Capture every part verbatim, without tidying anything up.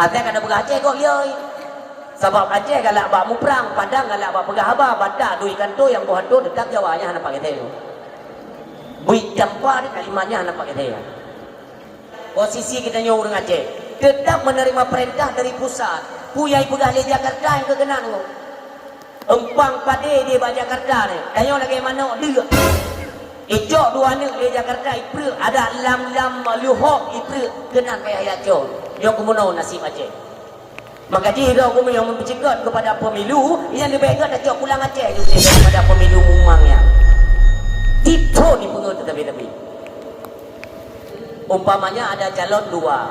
Asai ka na peugah Aceh gob liai. Sabab Aceh galak bak muprang, Padang galak bak peugah haba, Batak duek kantô nyang boh atô teutap Jawa nyan hana pakék teuh. Bui campa di kalimat nyan hana pakék teuh. Posisi geutanyoe ureuëng Aceh teutap meuneurima peurintah dari pusat. Peue nyang ipeugah lé Jakarta nyang keukeunang nyoe. Eumpang padé di bak Jakarta ni, tanyoe lagée manok deuk. Icok dua aneuk lé Jakarta ipreuk, adak lam-lam luhok ipreuk keunan payah yacok. Nyoe keumeunong nasib Aceh. Maka jih droe keumeung nyang meupeucikot keupada pemilu, nyang leubeh gét tacok pulang Aceh ju daripada pemilu mumang nyan. Titho dipeungeut teutabé-tabé. Umpamanya ada calon dua.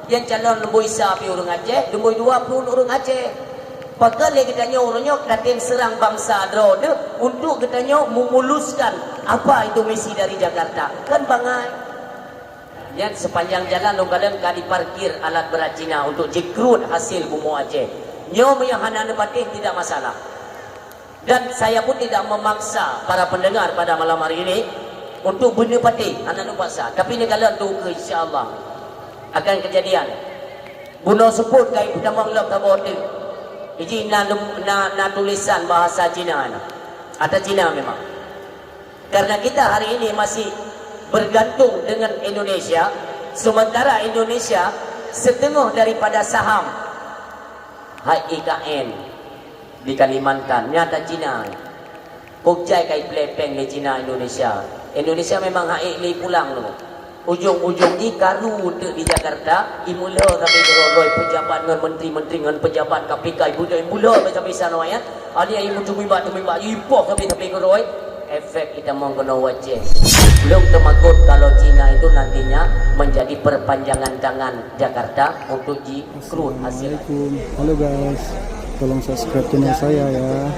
Nyang calon lumboi sa pih ureuëng Aceh, lumboi dua pih ureuëng Aceh. Pakon lé geutanyoe uroe nyoe katem seurang bansa droe deuh untuk geutanyoe memuluskan apa itu misi dari Jakarta? Kan bangai. Nyan sepanjang jalan lôn kalon ka diparkir alat berat Cina untuk jikruet hasil bumoe Aceh. Nyoe meunyoe hana neupatéh tidak masalah. Dan saya pun tidak memaksa para pendengar pada malam hari ini untuk beuneupatéh, hana neupaksa. Tapi neukalon teuka insya Allah akan kejadian. Bunoe seupôt ka ipeutamong lom saboh teuk. Iji na, na, na tulisan bahasa Cina na. Ada Cina memang. Karena kita hari ini masih bergantung dengan Indonesia, sementara Indonesia setengah daripada saham H I K N di Kalimantan, nyata Cina. Kok jai ka ipeulepeng lé Cina Indonesia. Indonesia memang hak lé pulang tu. Ujong-ujong jih karu teuk di Jakarta, imula sampai keurôi-rôi pejabat ngon menteri-menteri ngon pejabat K P K, ibuda imula sampai sana ya. Ada yang meutumiba-tumiba, ipoh sampai sampai keurôi. Efek itamong keunoe wacée. Belum temakot kalau Cina itu nantinya menjadi perpanjangan tangan Jakarta untuk jikrut hasil. Assalamualaikum. Halo guys, tolong subscribe channel saya ya.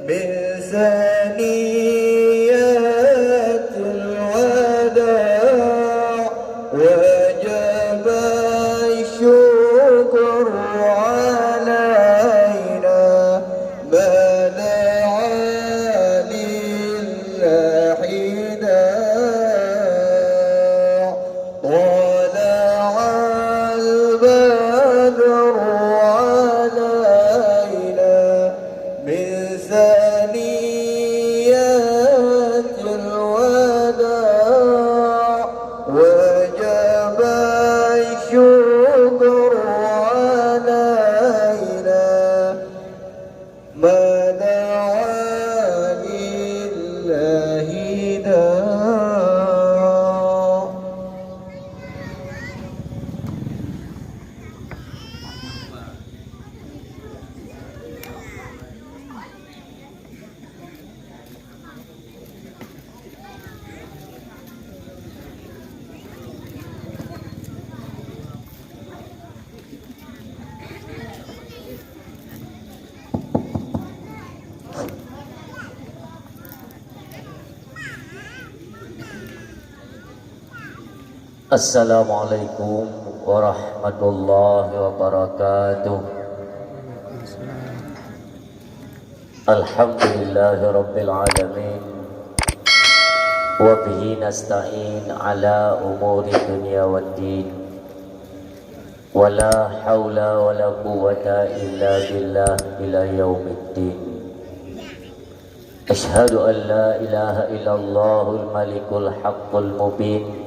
من ثنيات الوداع وجب الشكر علينا ما دعا لله داع. طلع البدر علينا من ثنيات الوداع وجب الشكر علينا ما دعا لله داع. Assalamualaikum warahmatullahi wabarakatuh. Alhamdulillahirabbil alamin. Wa bihi nasta'in ala umuri dunya waddin. Wa la haula wa la quwwata illa billah ila yaumiddin. Asyhadu an la ilaha illallahul malikul haqqul mubin.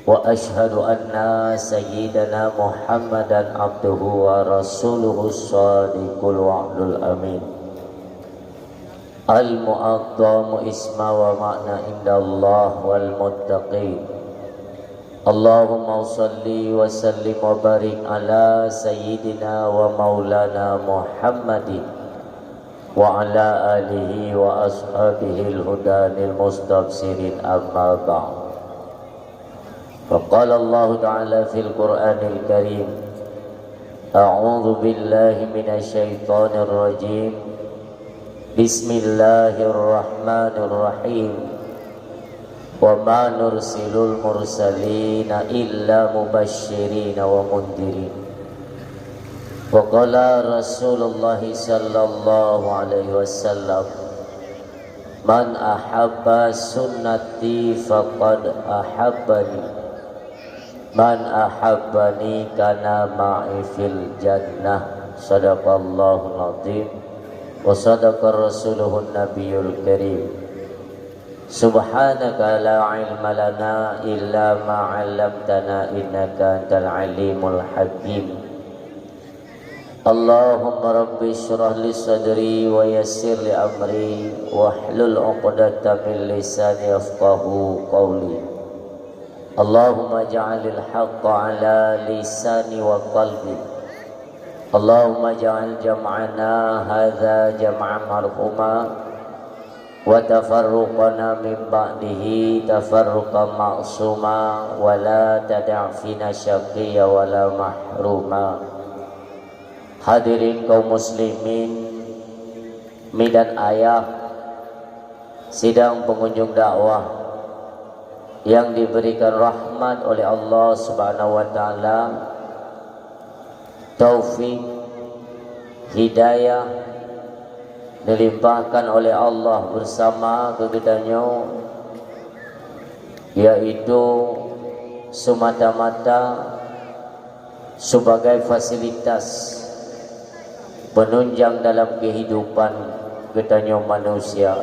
Wa asyhadu anna sayyidana Muhammadan abduhu wa rasuluhu shadiqul wa'dul amin. Al-mu'azzamu isma wa ma'na indallah wal muttaqin. Allahumma shalli wa sallim wa barik ala sayyidina wa maulana Muhammadin wa ala alihi wa ashabihil hudanil mustabshirin, amma ba'd. Faqala Allahu ta'ala fil Qur'anil Karim, a'udzu billahi minasy syaithanir rajim. Bismillahirrahmanirrahim. Wa ma nursilul mursalina illa mubasysyirin wa mundhirin. Wa qala Rasulullah sallallahu alaihi wasallam, "Man ahabba sunnati faqad ahabbani. Man ahabbani kana ma'i fil jannah." Sadaqallahul azim. Wa sadaqa rasuluhun nabiyul karim. Subhanaka la ilma lana illa ma 'allamtana innaka antal alimul hakim. Allahumma rabbi shrah li sadri wa yassir li amri wahlul 'uqdatam min lisani yafqahu qawli. Allahumma ja'alil haqqa ala lisani wa qalbi. Allahumma ja'al jam'ana hadza jam'an marhuma wa tafarruqana min ba'dihi tafarruqan ma'suma wa la tada' fina syaqiyya wa la mahruma. Hadirin kaum muslimin, mi dan ayah, sidang pengunjung dakwah yang diberikan rahmat oleh Allah Subhanahu wa taala, taufik, hidayah dilimpahkan oleh Allah bersama keu geutanyoe, yaitu semata-mata sebagai fasilitas penunjang dalam kehidupan geutanyoe manusia.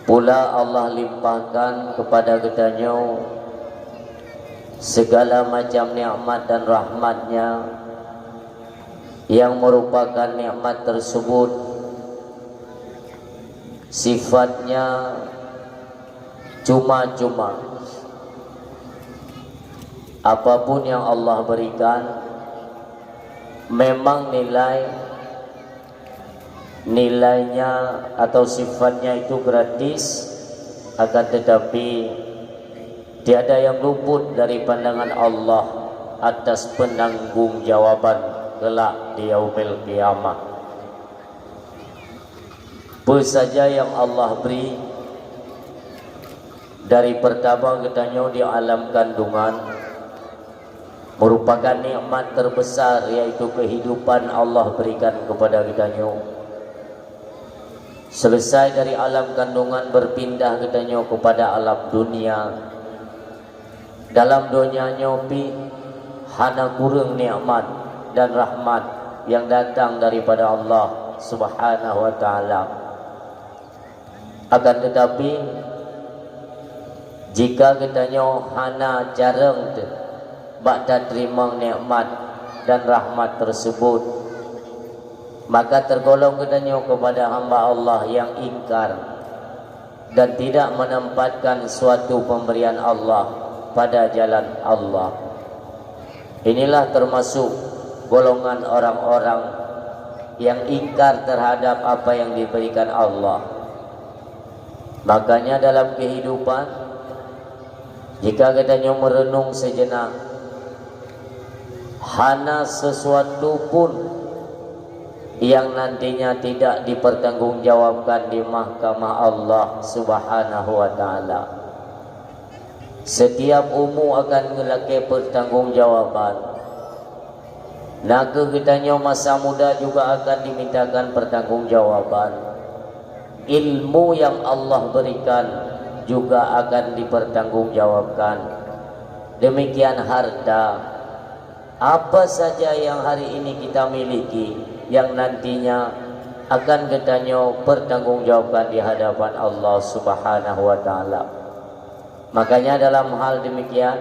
Pula Allah limpahkan kepada geutanyoe segala macam nikmat dan rahmat-Nya, yang merupakan nikmat tersebut sifatnya cuma-cuma. Apapun yang Allah berikan, memang nilai nilainya atau sifatnya itu gratis, akan tetapi tiada yang luput dari pandangan Allah atas penanggung jawaban kelak di yaumil qiyamah. Peue saja yang Allah beri dari pertama geutanyoe di alam kandungan, merupakan nikmat terbesar, yaitu kehidupan Allah berikan kepada geutanyoe. Selesai dari alam kandungan, berpindah geutanyoe kepada alam dunia. Dalam donya nyoe pih hana kureueng nikmat dan rahmat yang datang daripada Allah Subhanahu wa taala. Akan tetapi, jika geutanyoe hana carông teuh bak tateurimong nikmat dan rahmat tersebut, maka tergolong geutanyoe kepada hamba Allah yang ingkar dan tidak menempatkan suatu pemberian Allah pada jalan Allah. Inilah termasuk golongan orang-orang yang ingkar terhadap apa yang diberikan Allah. Makanya dalam kehidupan, jika geutanyoe merenung sejenak, hana sesuatu pun yang nantinya tidak dipertanggungjawabkan di mahkamah Allah Subhanahu wa taala. Setiap umu akan geulakée pertanggungjawaban. Na kheueh geutanyoe masa muda juga akan dimintakan pertanggungjawaban. Ilmu yang Allah berikan juga akan dipertanggungjawabkan. Demikian harta. Apa saja yang hari ini kita miliki, yang nantinya akan geutanyoe pertanggungjawabkan di hadapan Allah Subhanahu wa taala. Makanya dalam hal demikian,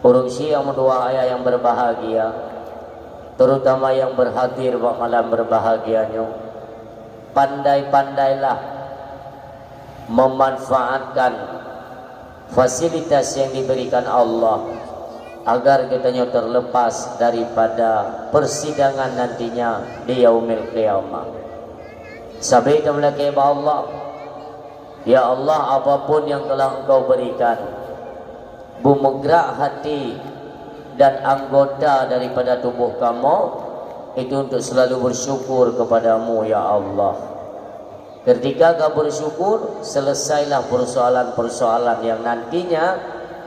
ureueng syiek meutuwah ayah yang berbahagia, terutama yang berhadir bak malam berbahagia nyoe, pandai-pandailah memanfaatkan fasilitas yang diberikan Allah agar geutanyoe terlepas daripada persidangan nantinya di yaumil qiyamah. Sabe tameulakée bak Allah, "Ya Allah, apapun yang telah Engkau berikan, beumeugrak hati dan anggota daripada tuboh kamoe itu untuk selalu bersyukur kepada-Mu, ya Allah." Ketika ka bersyukur, selesailah persoalan-persoalan yang nantinya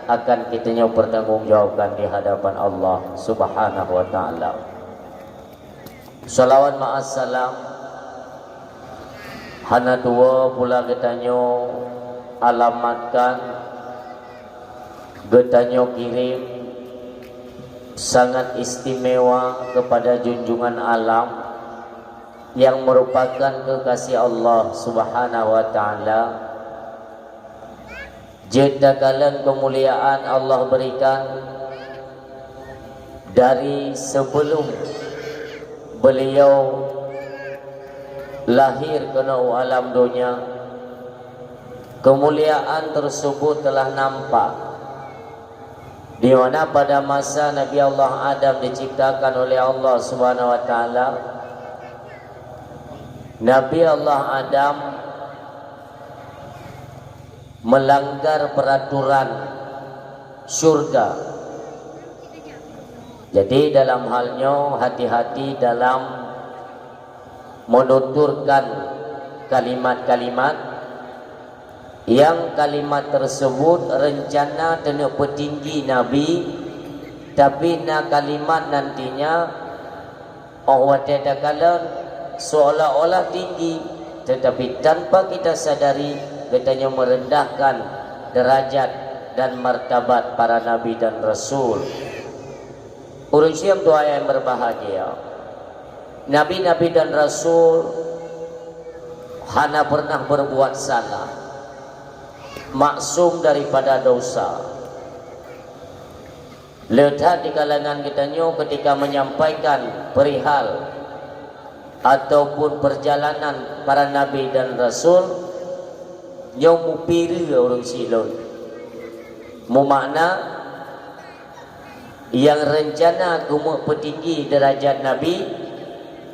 akan kita nyoe pertanggungjawabkan di hadapan Allah Subhanahu wa Ta'ala. Salawat ma'as salam hana tuwoe pula geutanyoe alamatkan, geutanyoe kirim sangat istimewa kepada junjungan alam yang merupakan kekasih Allah Subhanahu wa Ta'ala. Jeuet takalon keumuliaan Allah berikan dari sebelum beliau lahir keunoe u alam donya. Keumuliaan tersebut telah nampak di mana pada masa Nabi Allah Adam diciptakan oleh Allah Subhanahu wa Ta'ala, Nabi Allah Adam melanggar peraturan syurga. Jadi, dalam hal nyoe, hati-hati dalam menuturkan kalimat-kalimat yang kalimat tersebut rencana teuneuk peutinggi Nabi, tapi na kalimat nantinya, óh watée takalon seolah-olah tinggi, tetapi tanpa kita sadari, geutanyoe merendahkan derajat dan martabat para nabi dan rasul. Ureuëng syiek tuha yang berbahagia, nabi-nabi dan rasul hana pernah berbuat salah, maksum daripada dosa. Le that di kalangan geutanyoe ketika menyampaikan perihal ataupun perjalanan para nabi dan rasul, nyoe mupireue ureuëng syiek lôn. Mumakna nyang rencana keumeuk peutinggi derajat Nabi,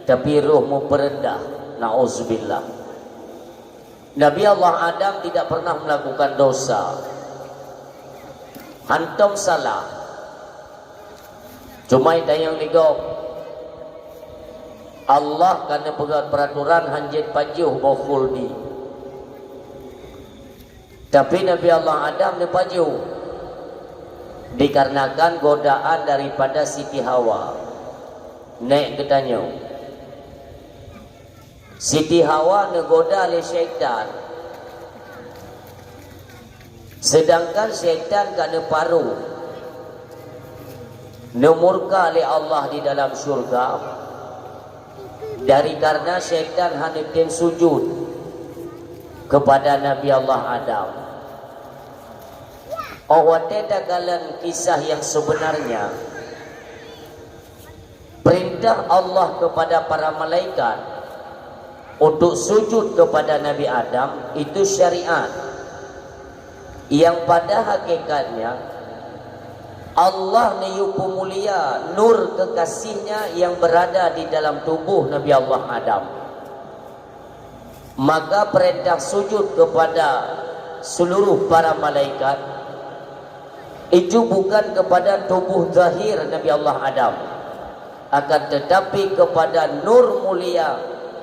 tapi roh meupeureundah. Nauzubillah. Nabi Allah Adam tidak pernah melakukan dosa. Hantom salah. Cuma tanyong lé gob, Allah ka neupeugah peraturan hanjeuet pajoh boh khuldi. Tapi Nabi Allah Adam neupajoh dikarenakan godaan daripada Siti Hawa. Nèk geutanyoe. Siti Hawa neugoda lé syaitan, sedangkan syaitan ka neuparoh, neumurka lé Allah di dalam syurga, dari karena syaitan hana tem sujud kepada Nabi Allah Adam. Óh watée takalon kisah yang sebenarnya, perintah Allah kepada para malaikat untuk sujud kepada Nabi Adam itu syariat, yang pada hakikatnya Allah neuyue peumulia nur kekasih-Nya yang berada di dalam tuboh Nabi Allah Adam. Maka perintah sujud kepada seluruh para malaikat itu bukan kepada tuboh zahir Nabi Allah Adam, akan tetapi kepada nur mulia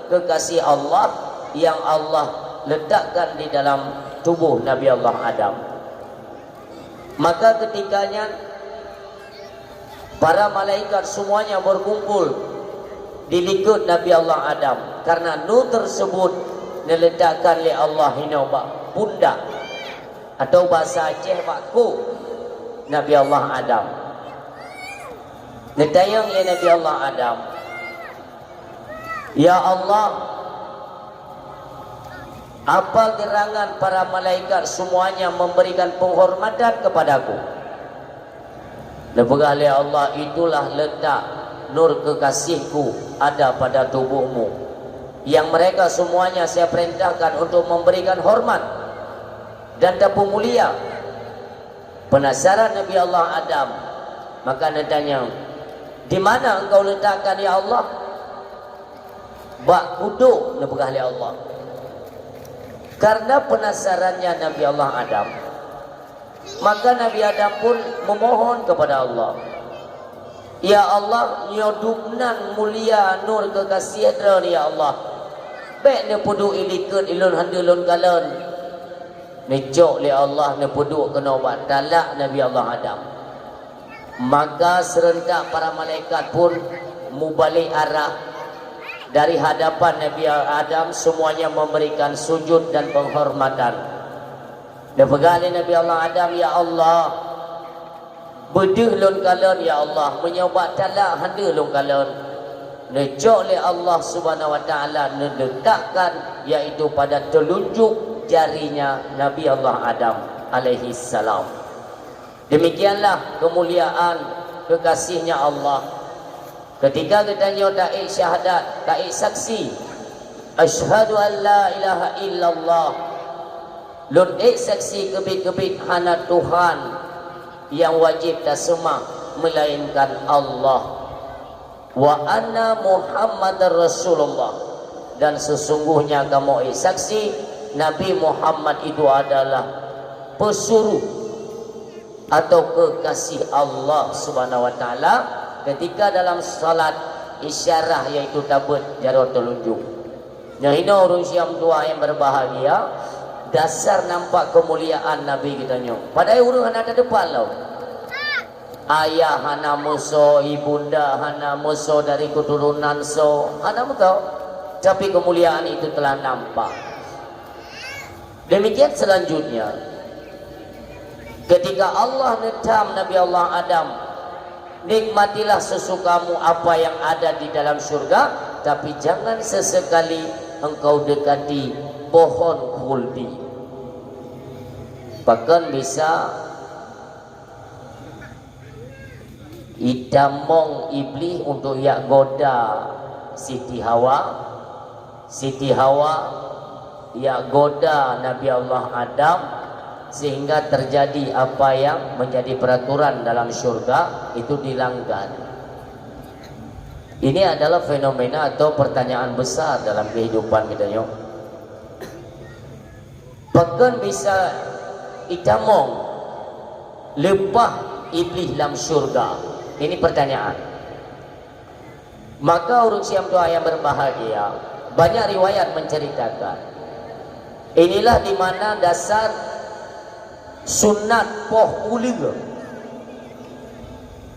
kekasih Allah yang Allah letakkan di dalam tuboh Nabi Allah Adam. Maka ketika nyan, para malaikat semuanya berkumpul di likot Nabi Allah Adam, karena nur tersebut neuletakkan lé Allah hinoe bak pundak, atau bahasa Aceh bak kok Nabi Allah Adam. Neutanyong lé Nabi Allah Adam, "Ya Allah, apa gerangan para malaikat semuanya memberikan penghormatan kepadaku?" Neupeugah lé Allah, "Itulah letak nur kekasih-Ku ada pada tuboh-Mu, yang mereka semuanya Saya perintahkan untuk memberikan hormat dan tapeumulia." Penasaran Nabi Allah Adam, maka neutanyong, "Di mana Engkau letakkan, ya Allah?" "Bak kudok," neupeugah lé Allah. Karena penasarannya Nabi Allah Adam, maka Nabi Adam pun memohon kepada Allah, "Ya Allah, nyoe dum nan mulia nur kekasih Droe, ya Allah. Bék neupeuduek i likot ilôn hana lôn kalon. Neucok lé Allah neupeuduek keunoe bak talak Nabi Allah Adam. Maka seurentak para malaikat pun mubalek arah dari hadapan Nabi Adam, semuanya memberikan sujud dan penghormatan. Neupeugah lé Nabi Allah Adam, "Ya Allah, beudeuh lôn kalon, ya Allah, meunyoe bak talak hana lôn kalon." Neucok lé Allah Subhanahu wa Taala neuletakkan, yaitu pada telunjuk jarinya Nabi Allah Adam alaihi salam. Demikianlah kemuliaan kekasihnya Allah. Ketika geutanyoe taék syahadat, taék saksi, "Asyhadu an la ilaha illallah," lôn ék saksi keubiet-keubiet hana Tuhan nyang wajéb taseumah meulaénkan Allah. "Wa anna Muhammadar Rasulullah," dan sesungguhnya kamoe saksi Nabi Muhammad itu adalah peusuruh atau kekasih Allah Subhanahu wa Taala. Ketika dalam salat, isyarah yaitu tabeuet jaroe telunjuk. Nyoe hinoe ureuëng siam dua nyang berbahagia, dasar nampak kemuliaan Nabi geutanyoe. Padahai ureuëng hana teudepan lom. Ayah hana meusoe, ibunda hana meusoe, dari keturunan soe hana meusoe, tapi kemuliaan itu telah nampak. Demikian selanjutnya, ketika Allah neutham Nabi Allah Adam, "Nikmatilah sesukamu apa yang ada di dalam syurga, tapi jangan sesekali engkau dekati pohon khuldi." Pakon bisa itamong Iblih untuk yak goda Siti Hawa, Siti Hawa yak goda Nabi Allah Adam, sehingga terjadi apa yang menjadi peraturan dalam syurga itu dilanggar. Ini adalah fenomena atau pertanyaan besar dalam kehidupan kita nyoe. Pakon bisa itamong leupah Iblih lam syurga? Ini pertanyaan. Maka ureuëng siam dua nyang berbahagia, banyak riwayat menceritakan. Inilah di mana dasar sunat poh uleue.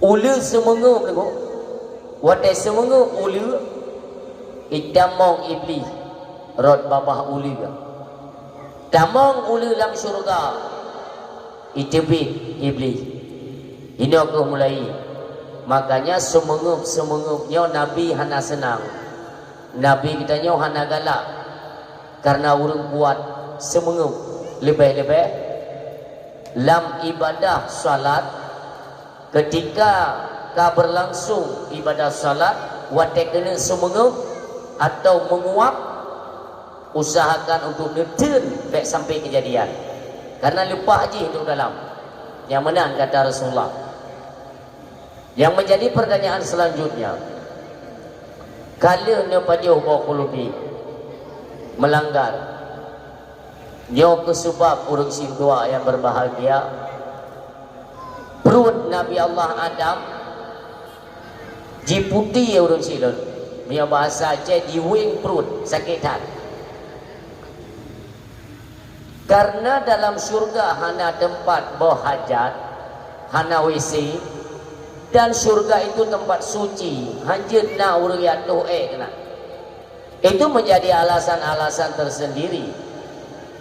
Uleue seumeungeup lagoe. Watée seumeungeup uleue, itamong Iblih rot babah uleue. Tamong uleue lam syeuruga, iteubiet Iblih. Inoe kheueh mulai. Makanya seumeungeup-seumeungeup nyoe Nabi hana seunang. Nabi geutanyoe hana galak, kareuna ureuëng kuat seumeungeup. Leubeh-leubeh lam ibadah salat, ketika ka berlangsung ibadah salat, watée keuneuk seumeungeup atau meunguap, usahakan untuk neuteun bék sampai keujadian. Karena leupah jih untuk dalam. Nyang meunan kata Rasulullah. Yang menjadi pertanyaan selanjutnya, ka lheueh neupajoh boh khuldi meulanggar. Nyoe kheueh sabab ureuëng sintua nyang berbahagia, pruet Nabi Allah Adam jiputéh ureuëng silon. Meunyoe bahasa Aceh, jiwéng pruet, sakét that. Karena dalam syurga hana tempat boh hajat, hana W C, dan syurga itu tempat suci, hanjeuet na ureuëng jak toh ék keunan. Itu menjadi alasan-alasan tersendiri.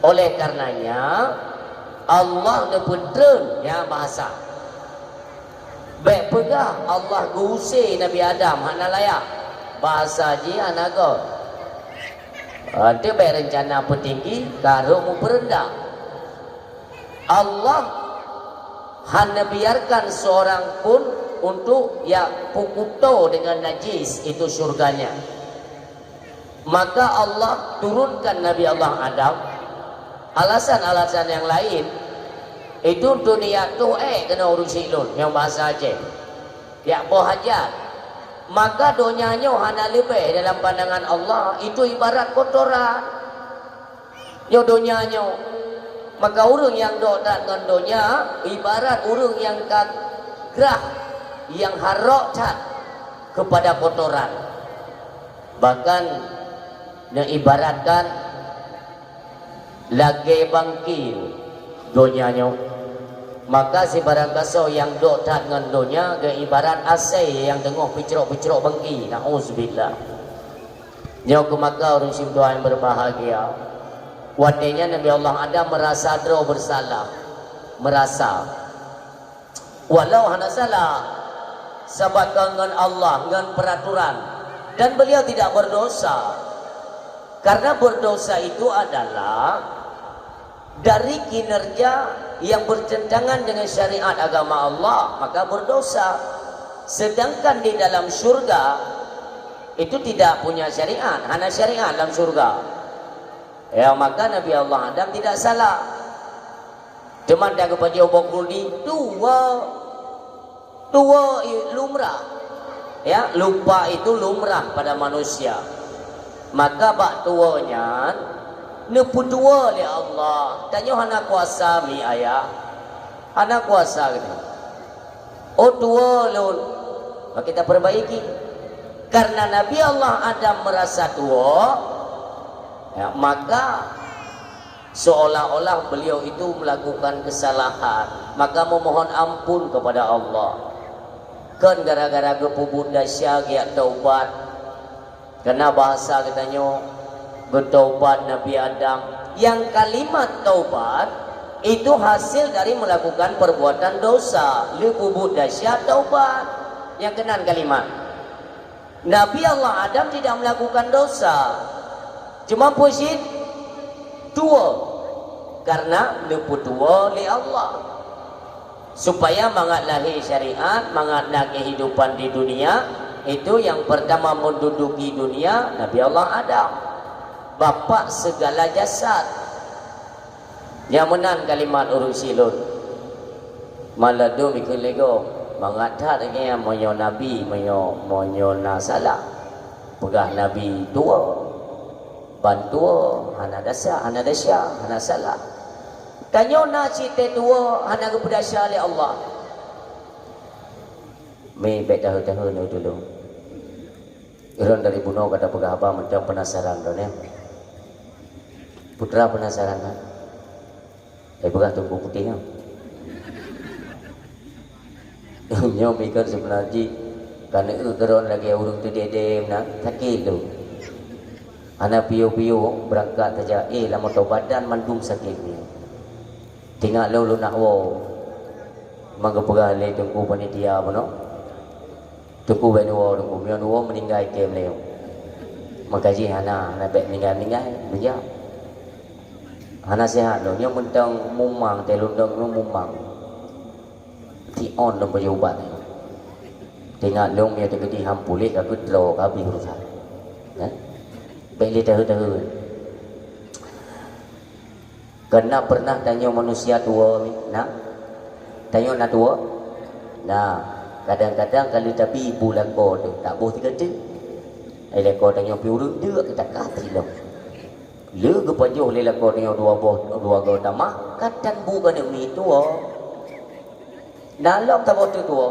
Oleh karenanya, Allah neupeutreun, ya, bahasa. Bék peugah Allah geuuse Nabi Adam, hana layak. Bahasa jih hana göt. Teuh bék reuncana peutinggi, ka rhot meupeureudah. Allah hana biarkan seorang pun untuk ya peukuto dengan najis itu syurganya. Maka Allah turunkan Nabi Allah Adam, alasan-alasan yang lain, itu untuk niat toh ék keunan ureuëng silon nyang bahasa Aceh. Jak boh hajat. Maka donya nyoe hana leubeh dalam pandangan Allah, itu ibarat kotoran. Nyoe donya nyoe. Maka ureuëng nyang dok that ngon donya, ibarat ureuëng nyang ka grah, nyang harok that kepada kotoran. Bahkan Neuibaratkan lagée bangki donya nyoe. Maka sibarang gasoe nyang dok that ngon donya geuibarat asée nyang teungoh picrok-picrok bangki. Nauzubillah. Nyoe keuh maka ureuëng syedara nyang berbahagia. Watée nyan Nabi Allah Adam merasa droe bersalah. Merasa. Walau hana salah, sabab kon ngon Allah, ngon peraturan, dan beliau tidak berdosa. Karena berdosa itu adalah dari kinerja yang bertentangan dengan syariat agama Allah, maka berdosa. Sedangkan di dalam syurga itu tidak punya syariat, hana syariat dalam syurga. Ya, maka Nabi Allah Adam tidak salah. Teuma dan geupajoh boh khuldi tuwoe, tuwoe i-, lumrah. Ya, lupa itu lumrah pada manusia. Maka bak tuwoe nyan neupeutuwoe lé Allah. Tanyoe hana kuasa mi ayah. Hana kuasa geutanyoe. Oh tuwoe lôn. Maka kita perbaiki. Karena Nabi Allah Adam merasa tuwoe, ya, maka seolah-olah beliau itu melakukan kesalahan, maka memohon ampun kepada Allah. Kon gara-gara geupeubuet desya geujak taubat. Karena bahasa geutanyoe, geutaubat Nabi Adam. Yang kalimat taubat itu hasil dari melakukan perbuatan dosa. Lheueh peubuet desya taubat. Nyang keunan kalimat. Nabi Allah Adam tidak melakukan dosa. Cuma peue cit tuwoe, karena neupeutuwoe lé Allah. Supaya mangat lahé syariat, mangat na kehidupan di dunia, itu yang pertama menduduki dunia Nabi Allah Adam. Bapak segala jasad. Nyang meunan kalimat ureuëng silot. Maladum ikut lego, mangat that lagée nyan meunyoe nabi, meunyoe, meunyoe na salah. Peugah nabi tuwoe, ban tuwoe, hana desya, hana desya, hana salah. Tanyoe na cit tuwoe hana geupeudesya lé Allah. Mi bék tahe-tahe nyoe tulông. Ulôn dari bunoe ka tapeugah haba mantong peunasaran droeneuh. Putra peunasaran, ha? Eh, peugah Teungku Putéh nyoe. Nyoe mikot seubeuna jih ka neueu keudroe lagée ureuëng teudeh-deh meunan, sakét lom. Hana piôh-piôh beurangkat saja, eh, lam moto badan mandum sakét nyoe. Tinggai lôn, lôn nak woe. Maka geupeugah lé teungku panitia bunoe, "Teungku bék neuwoe, teungku, meunyoe neuwoe meuninggai kém lé." Maka jih hana, hana bék meuninggai-meuninggai, beujak. Hana seuhat lôn, nyoe mantong mumang, teuh lôn dong nyoe mumang. Ti on lôn pajoh ubat nyoe. Tinggai lôn meunyoe teukeudi han puléh ka geutlo, ka habéh urusan. Ya? Bék lé tahe-tahe. Keureuna peureunah tanyoe manusia tuwoe, na? Tanyoe na tuwoe? Na, kadang-kadang ka lheueh tabi bu lakoe teuh, taboh sigoe teuk. Ai lakoe tanyoe pih ureuëng deuk, takah silom. Lheueh geupajoh lé lakoe tanyoe dua boh, dua goe tamah, ka tan bu keuneuk mi tuwoe. Na lom saboh teuk tuwoe.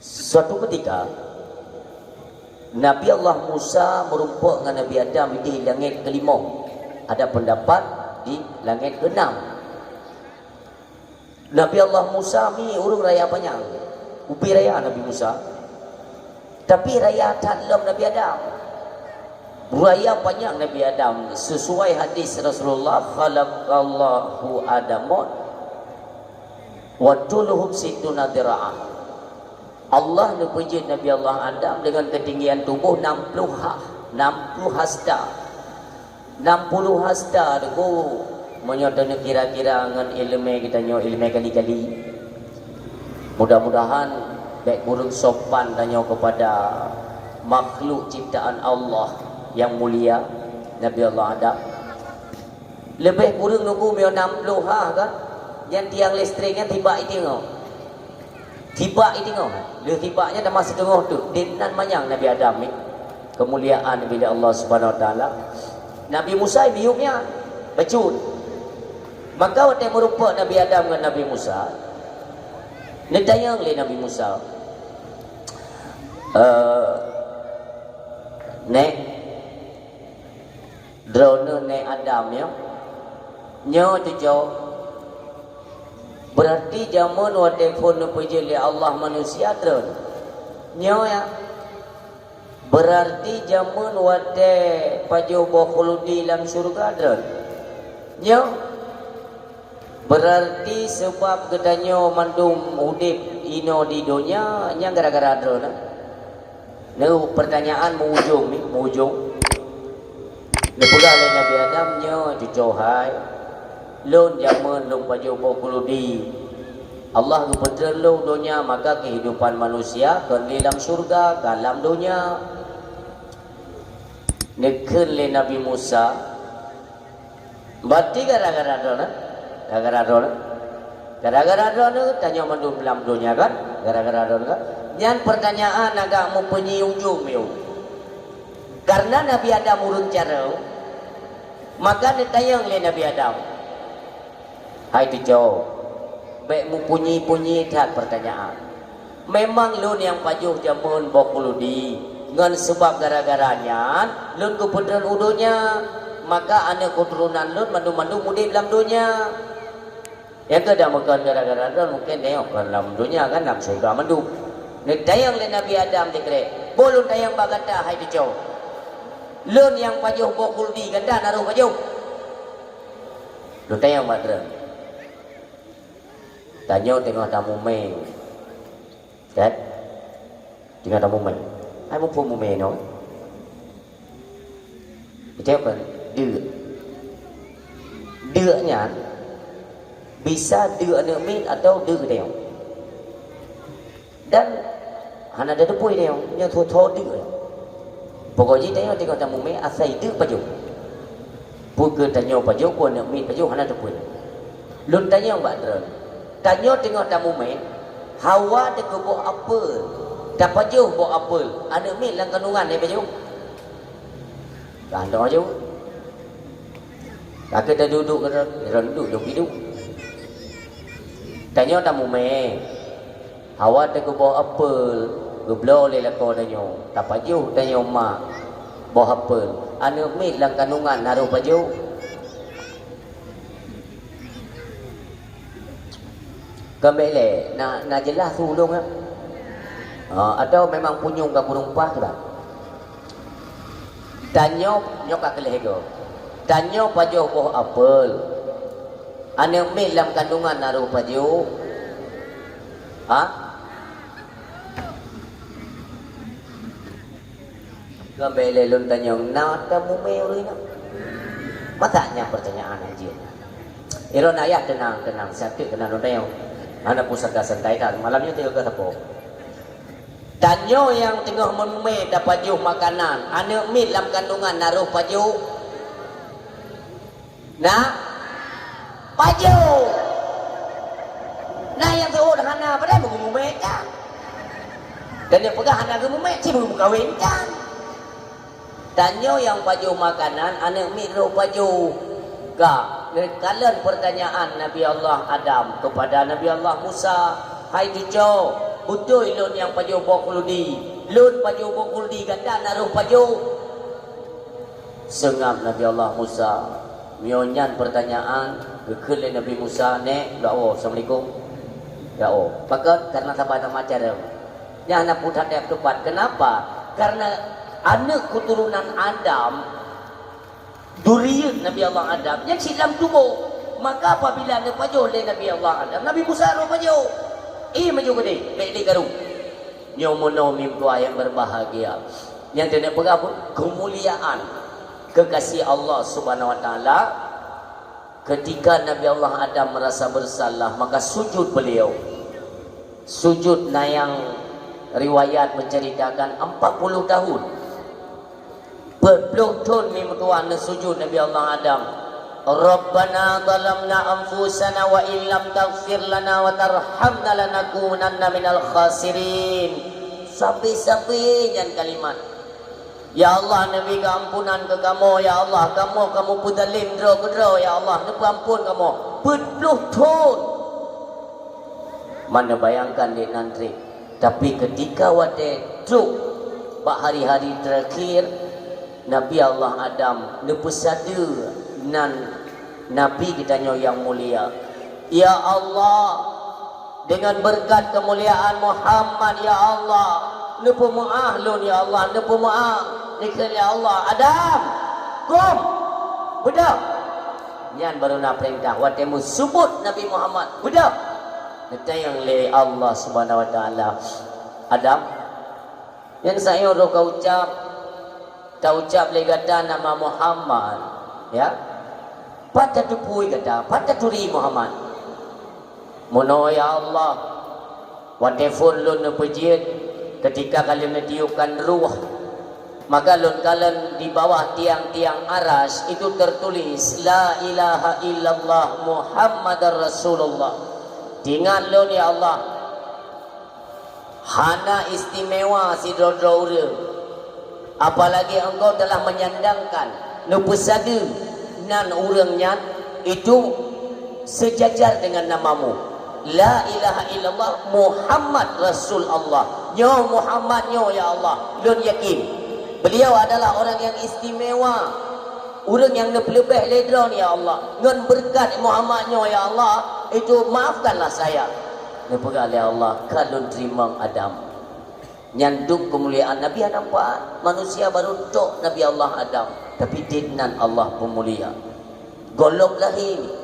Suatu ketika, Nabi Allah Musa meurumpok ngon Nabi Adam di langét keulimoh. Ada pendapat di langét keenam. Nabi Allah Musa mi ureuëng raya panyang. Ubé raya Nabi Musa. Tapi raya that lom Nabi Adam. Raya panyang Nabi Adam sesuai hadis Rasulullah, "Khalaqallahu Adama wa tuluhu sittuna dira'ah." Allah neupeujeuet Nabi Allah Adam dengan ketinggian tuboh nam ploh ha, nam ploh hasta. Nam ploh hasta teungku, meunyoe taneuk kira-kira ngon iéleumé geutanyoe, iéleumé kali-kali. Mudah-mudahan bék kureueng sopan tanyoe keupada makhluk ciptaan Allah nyang mulia, Nabi Allah Adam. Leubeh kureueng teungku meunyoe nam ploh ha kan, nyan tiang listrik nyan tibak i teungoh. Tibak i teungoh. Lheueh tibak nyan tamah siteungoh teuk. Dinan manyang Nabi Adam ni. Keumuliaan bak Allah Subhanahu Wa Taala. Nabi Musa miyueb nyan. Bacut. Maka watée meurumpok Nabi Adam ngon Nabi Musa, neutanyong lé Nabi Musa, eh, Nek, droeneuh nek Adam, ya. Nyoe cuco. Berarti jameun watée phon neupeujeuet lé Allah manusia droeneuh. Nyoe, ya. Berarti jameun watée pajoh boh khuludi lam syeuruga droeneuh. Nyoe. Berarti seubab geutanyoe mandum udeb inoe di donya nyan gara-gara droeneuh. Nyoe pertanyaan meuujong ni, meuujong. Neupeugah lé Nabi Adam, "Nyoe cuco hai, lôn jameun lôn pajoh boh khuludi. Allah geupeutreun lôn donya, maka keuhidupan manusia kon lé lam syeuruga, ka lam donya." Neukheun lé Nabi Musa, Berarti gara-gara droeneuh, gara-gara droeneuh, gara-gara droeneuh tanyoe mandum lam donya kan? Gara-gara droeneuh kan? Nyan pertanyaan agak meupeunyi ujong miyueb. Karena Nabi Adam ureuëng carông, maka neutanyong lé Nabi Adam, "Hai cuco, bék meupeunyi-peunyi that pertanyaan." Memang lôn nyang pajoh jameun boh khuludi, ngon seubab gara-gara nyan lôn geupeutreun u donya, maka aneuëk keuturonan lôn mandum-mandum udeb lam donya. Nyang keu dak meukon gara-gara lôn, mungken tanyoe kon lam donya kan, lam syeuruga mandum. Neutanyong lé Nabi Adam sikrek, "Boh lôn tanyong bak gata hai cuco, lôn nyang pajoh boh khuludi, gata na roh pajoh?" Lôn tanyong bak droe. Tanyoe teungoh tamumé. Kan? Teungoh tamumé. Hai muphom mumé nyoe. Geutanyoe kan? Deuk. Deuk nyan bisa deuk aneuëk miet atawa deuk geutanyoe. Dan hana tateupeue tanyoe, nyoe tho-tho deuk. Pokok jih tanyoe teungoh tamumé asai deuk pajoh. Peu kheueh tanyoe pajoh, peu aneuëk miet pajoh, hana teupeue. Lôn tanyong bak droe, tanyoe teungoh tamumé, Hawa teukeubah apel, tapajoh boh apel, aneuëk miet lam kandungan lé pajoh? Ka hana pajoh. Ka keuh taduek-duek keudroe, droe duek, jong pih duek. Tanyoe tamumé, Hawa teukeubah apel, geubloe lé lakoe tanyoe, tapajoh tanyoe mak boh apel. Aneuëk miet lam kandungan na roh pajoh? Kon bék lé, na, na jeulaih su ulôn, ya? Ha, atawa memang punyueng ka kureueng paih, bah? Tanyoe, nyoe ka keu lhée goe. Tanyoe pajoh boh apel. Aneuëk miet lam kandungan na roh pajoh? Ha? Kon bék lé lôn tanyong, na tamumé ureuëng nyoe? Masa nyan pertanyaan hanjeuet. Droeneuh ayah teunang, teunang, sakét keunan lôn tanyong. Hana pusaka santai that, malam nyoe teuka sapo. Tanyoe nyang teungoh meumé tapajoh makanan, aneuëk miet lam kandungan na roh pajoh? Na? Pajoh. Na nyang seuôt hana, padahai meugeumumé kan. Dan nyang peugah hana geumumé, ci meukawen kan. Tanyoe nyang pajoh makanan, aneuëk miet roh pajoh. Ka, neukalon pertanyaan Nabi Allah Adam kepada Nabi Allah Musa, "Hai cuco, beutôi lôn nyang pajoh boh khuludi? Lôn pajoh boh khuludi, gata na roh pajoh?" Seungab Nabi Allah Musa. Meunyoe nyan pertanyaan, geukheun lé Nabi Musa, "Nek, lôn woe, assalamualaikum." Lôn woe. Pakon? Karena saban-saban carông. Nyan hana peureulée teupat. Kenapa? Karena aneuëk keuturonan Adam, duriyeuet Nabi Allah Adam, nyan cit lam tuboh. Maka apabila neupajoh lé Nabi Allah Adam, Nabi Musa roh pajoh. Ie maju keudeh, bék lé karu. Nyoe meunoe meutuah nyang berbahagia. Nyang teuneuk peugah pun keumuliaan, keugaséh Allah Subhanahu Wa Taala. Ketika Nabi Allah Adam merasa bersalah, maka sujud beliau. Sujud na nyang riwayat menceritakan empat puluh tahun. Peuet ploh thon meutuah neusujud Nabi Allah Adam. "Rabbana zalamna anfusana wa illam taghfir lana wa tarhamna lanakunanna minal khasirin." Sampai-sampai nyan kalimat. Ya Allah, neubri keuampunan keu kamoe, ya Allah, kamoe ka meupeuzalem droe keudroe, ya Allah, neupeuamphon kamoe. Peuet ploh thon. Man neubayangkan di nan treb. Tapi keutika watée trok bak hari-hari terakhir, Nabi Allah Adam neupeusadeue nan Nabi geutanyoe nyang mulia. Ya Allah, dengan berkat kemuliaan Muhammad, ya Allah, neupeumeu'ah lôn, ya Allah, neupeumeu'ah. Dikheun, ya Allah, "Adam, kum, beudôh." Nyan baru na peurintah watée meuseubut Nabi Muhammad, "Beudôh." Neutanyong lé Allah Subhanahu wa Taala, "Adam, nyang sayoe roh ka ucap, ka ucap lé gata nama Muhammad, ya? Pat tateupeue gata, pat taturi Muhammad?" "Meunoe, ya Allah, watée phon lôn neupeujiet, ketika ka lôn neutiupkan ruh, maka lôn kalon di bawah tiang-tiang Arasy itu tertulis, 'La ilaha illallah Muhammadar Rasulullah.' Teuingat lôn, ya Allah, hana istimewa sidroe-droe ureuëng, apalagi Engkau telah menyandangkan, neupeusadeue nan ureuëng nyan itu seujajar deungon namamu. La ilaha illallah Muhammad Rasul Allah. Nyoe Muhammad nyoe, ya Allah, lôn yakin beliau adalah orang yang istimewa, ureuëng nyang neupeuleubeh lé Droeneuh, ya Allah. Ngon beureukat Muhammad nyoe, ya Allah, itu maafkanlah saya." Neupeugah lé Allah, "Ka lôn teurimong Adam." Nyan dum keumuliaan Nabi hana pat. Manusia barô tok Nabi Allah Adam, tapi dinan Allah peumulia. Gohlom lahé.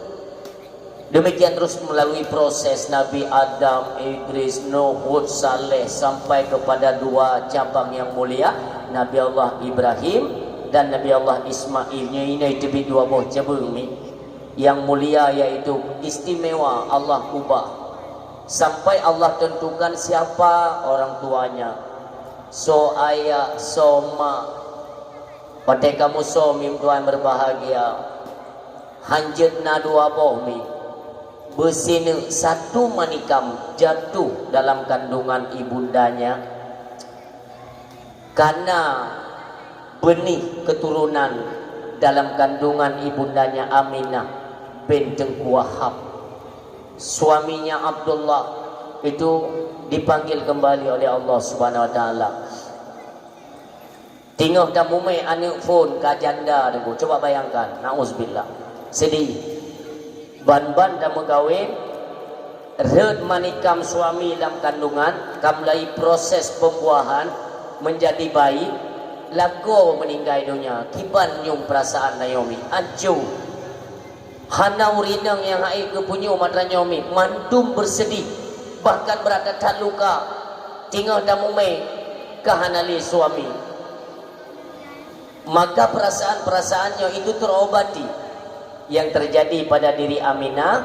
Demikian terus melalui proses Nabi Adam, Idris, Nuh, Hud, Saleh, sampai kepada dua cabang yang mulia, Nabi Allah Ibrahim dan Nabi Allah Ismail. Nyoe inoe teubiet dua boh cabeueng mi. Yang mulia yaitu istimewa Allah ubah. Sampai Allah tentukan siapa orang tuanya. Soe ayah, soe mak. Watée kamoe soe mi tuan berbahagia. Hanjeuet na dua boh mi. Beusineuk satu manikam jatuh dalam kandungan ibundanya. Kana beunih keturunan dalam kandungan ibundanya Aminah bin Teungku Wahab. Suaminya Abdullah itu dipanggil kembali oleh Allah Subhanahu wa Taala. Teungoh tamumé aneuëk phon ka janda teungku. Coba bayangkan, nauzubillah. Sedih. Ban-ban tameukawen, rhot manikam suami lam kandungan, ka mulai proses pembuahan menjadi bayi, lagoe meuninggai donya, kiban nyueng peurasaan Naomi, ancô. Hana ureuëng inong nyang hase geupunyueng mata nyoe mi, mandum beuseudih, bahkan brat that-that luka. Teungoh tamumé ka hana lé suami. Maka perasaan-perasaan nyoe itu terobati. Yang terjadi pada diri Aminah,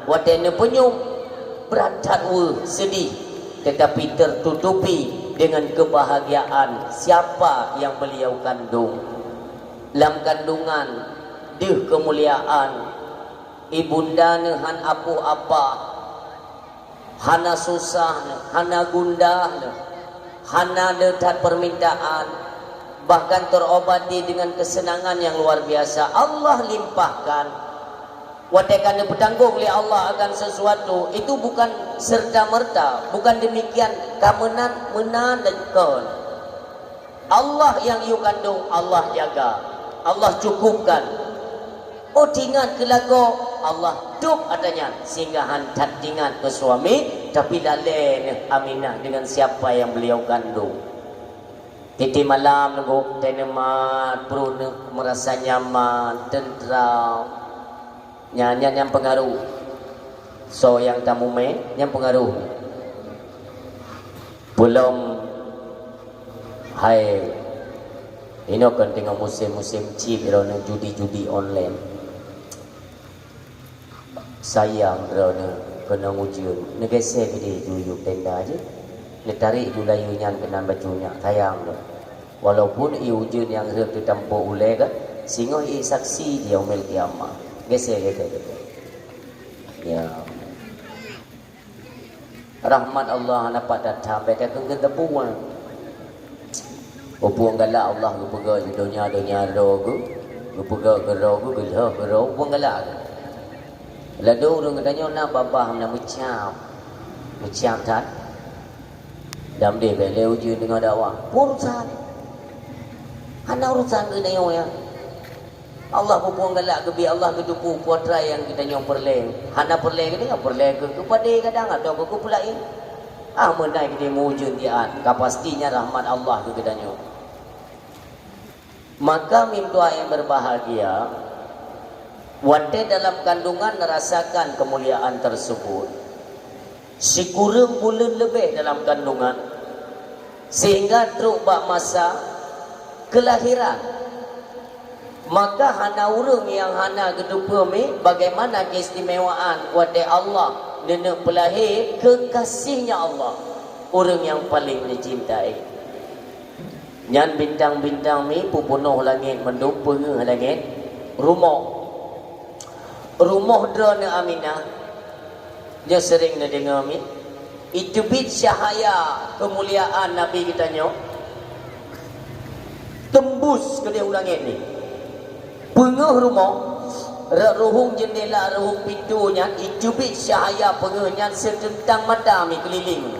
watée neupeunyueng, brat that weueh, seudih, tetapi tertutupi dengan kebahagiaan siapa yang beliau kandung. Lam kandungan deuh keumuliaan, ibunda neuh han apoh apa, hana susah neuh, hana gundah neuh, hana le that permintaan, bahkan terobati dengan kesenangan yang luar biasa. Allah limpahkan. Watée ka neupeutanggong lé Allah akan sesuatu, itu bukan serta-merta, bukan demikian, ka meunan, meunan dan kon. Allah nyang yue kandong, Allah jaga, Allah cukupkan. Oh, teuingat keu lagoe, Allah tôb atra nyan, sehingga han that teuingat keu suami, tapi lalée neuh Aminah dengan siapa yang beliau kandung. Tieb-tieb malam neuh, teunemat, pruet neuh meurasa nyaman, teuntram. Nyan, nyan, nyan peungaruh. Soe nyang tamumé, nyan peungaruh. Peulom hai, inoe kon teungoh musém-musém chip, droeneuh judi-judi online. Sayang droeneuh keunong ujeuen, neugeusé keudeh ju yub tenda jih. Neutarek ju layeue nyan keunan bacut nyak, sayang droeneuh. Walaupun ié ujeuen nyang rhot teutampo ulée ka, singoh ié saksi di Yaumil Qiyamah. Geusé, geusé, geusé. Ya. Rahmat Allah hana pat that-that, bèk takheun keu teupuwan. Peue-peue galak Allah geupeugah di donya, donya droe geuh, geupeugah keu droe geuh, geulheueh keu droe, peue galak. Ladôm ureueng geutanyoe na babah na meucab. Meucab that. Dam deh bèk lé ujeuen deungoe dakwah. Peue urusan? Hana urusan geutanyoe nyan. Allah muphom galak keu bi, Allah geuteupeue peue atra nyang geutanyoe peureulée. Hana peureulée geutanyoe, peureulée keu, keu padé kadang atawa keu, keu peulaén. Ah, meunan geutanyoe meuujeuen siat, ka pasti nyan rahmat Allah keu geutanyoe. Maka meutuah nyang berbahagia, watée dalam kandungan rasakan kemuliaan tersebut, sikureueng buleuen leubeh dalam kandungan, sehingga trok bak masa kelahiran. Maka hana ureuëng nyang hana geuteupeue mi bagaimana keistimewaan watée Allah neuneuk peulahé kekasihnya Allah, ureuëng nyang paleng neucintai. Nyan bintang-bintang mi peupunoh langét mandum, peungeuh langét rumoh. Rumoh droeneuh Aminah, nyoe seuréng neudeungoe mi, iteubiet cahya keumuliaan Nabi geutanyoe, teumbus keudeh u langét ni. Peungeuh rumoh, rot ruhueng jeundela, ruhueng pintoe nyan, iteubiet cahya peungeuh nyan seuteuntang mata mi keulileng.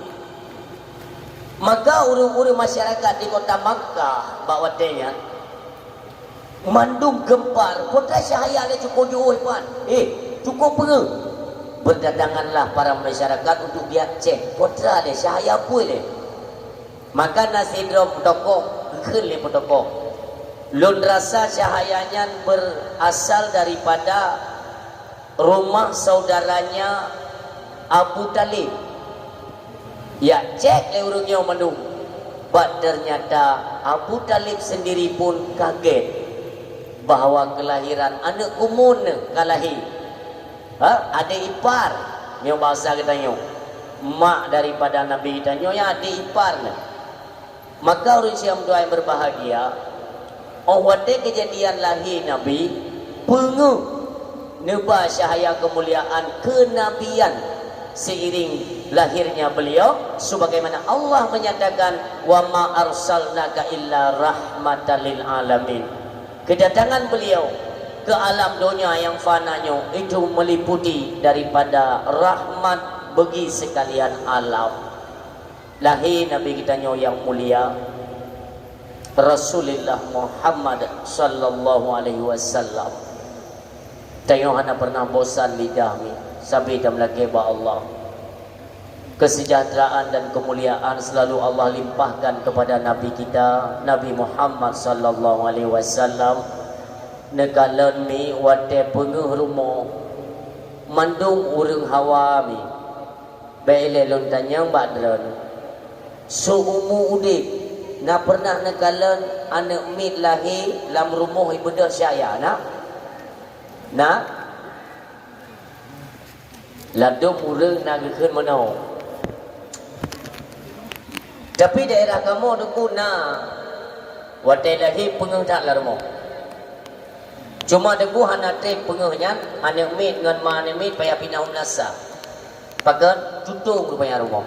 Maka ureuëng-ureuëng masyarakat di kota Makkah bak watée nyan, mandum geumpar, peue ta cahya lé cukôp jiôh ipan. Eh, cukôp peungeuh. Berdatanganlah para masyarakat untuk diak cek, peue ta lé cahya peue lé. Maka na sidroe peutokoh, geukheun lé peutokoh, "Lôn rasa cahya nyan berasal daripada rumah saudaranya Abu Thalib." Yak cek lé ureuëng nyoe mandum. Bah ternyata Abu Thalib sendiri pun kaget bahwa kelahiran aneuëk kumun ka lahé. Ha? Adék ipar. Nyoe bahasa geutanyoe. Mak daripada Nabi geutanyoe nyan adék ipar nyan. Maka ureuëng siam dua yang berbahagia, óh watée keujadian lahé Nabi, peungeuh neuba cahya keumuliaan keunabian seiring lahirnya beliau, sebagaimana Allah menyatakan, "Wa ma arsalnaka illa rahmatan lil alamin." Kedatangan beliau ke alam donya yang fana nyoe itu meliputi daripada rahmat bagi sekalian alam. Lahé Nabi geutanyoe nyang mulia, Rasulullah Muhammad sallallahu alaihi wasallam. Tanyoe hana pernah bosan lidah mi, sabe tameulakée bak Allah. Kesejahteraan dan kemuliaan selalu Allah limpahkan kepada Nabi kita, Nabi Muhammad sallallahu alaihi wasallam. Neukalon mi watée peungeuh rumoh, mandum ureuëng hawa mi. Bék ilée lôn tanyong bak droeneuh, seuumu udeb na pernah neukalon aneuëk miet lahé lam rumoh ibeudôh cahya na? Na? Ladôm ureuëng na geukheun meunoe. Tapi daerah kamoe Teungku na, watée lahé peungeuh that lam rumoh. Cuma Teungku hana treb peungeuh nyan, aneuëk miet ngon ma aneuëk miet payah pinah u meunasah. Pakon tutong rupanya rumoh.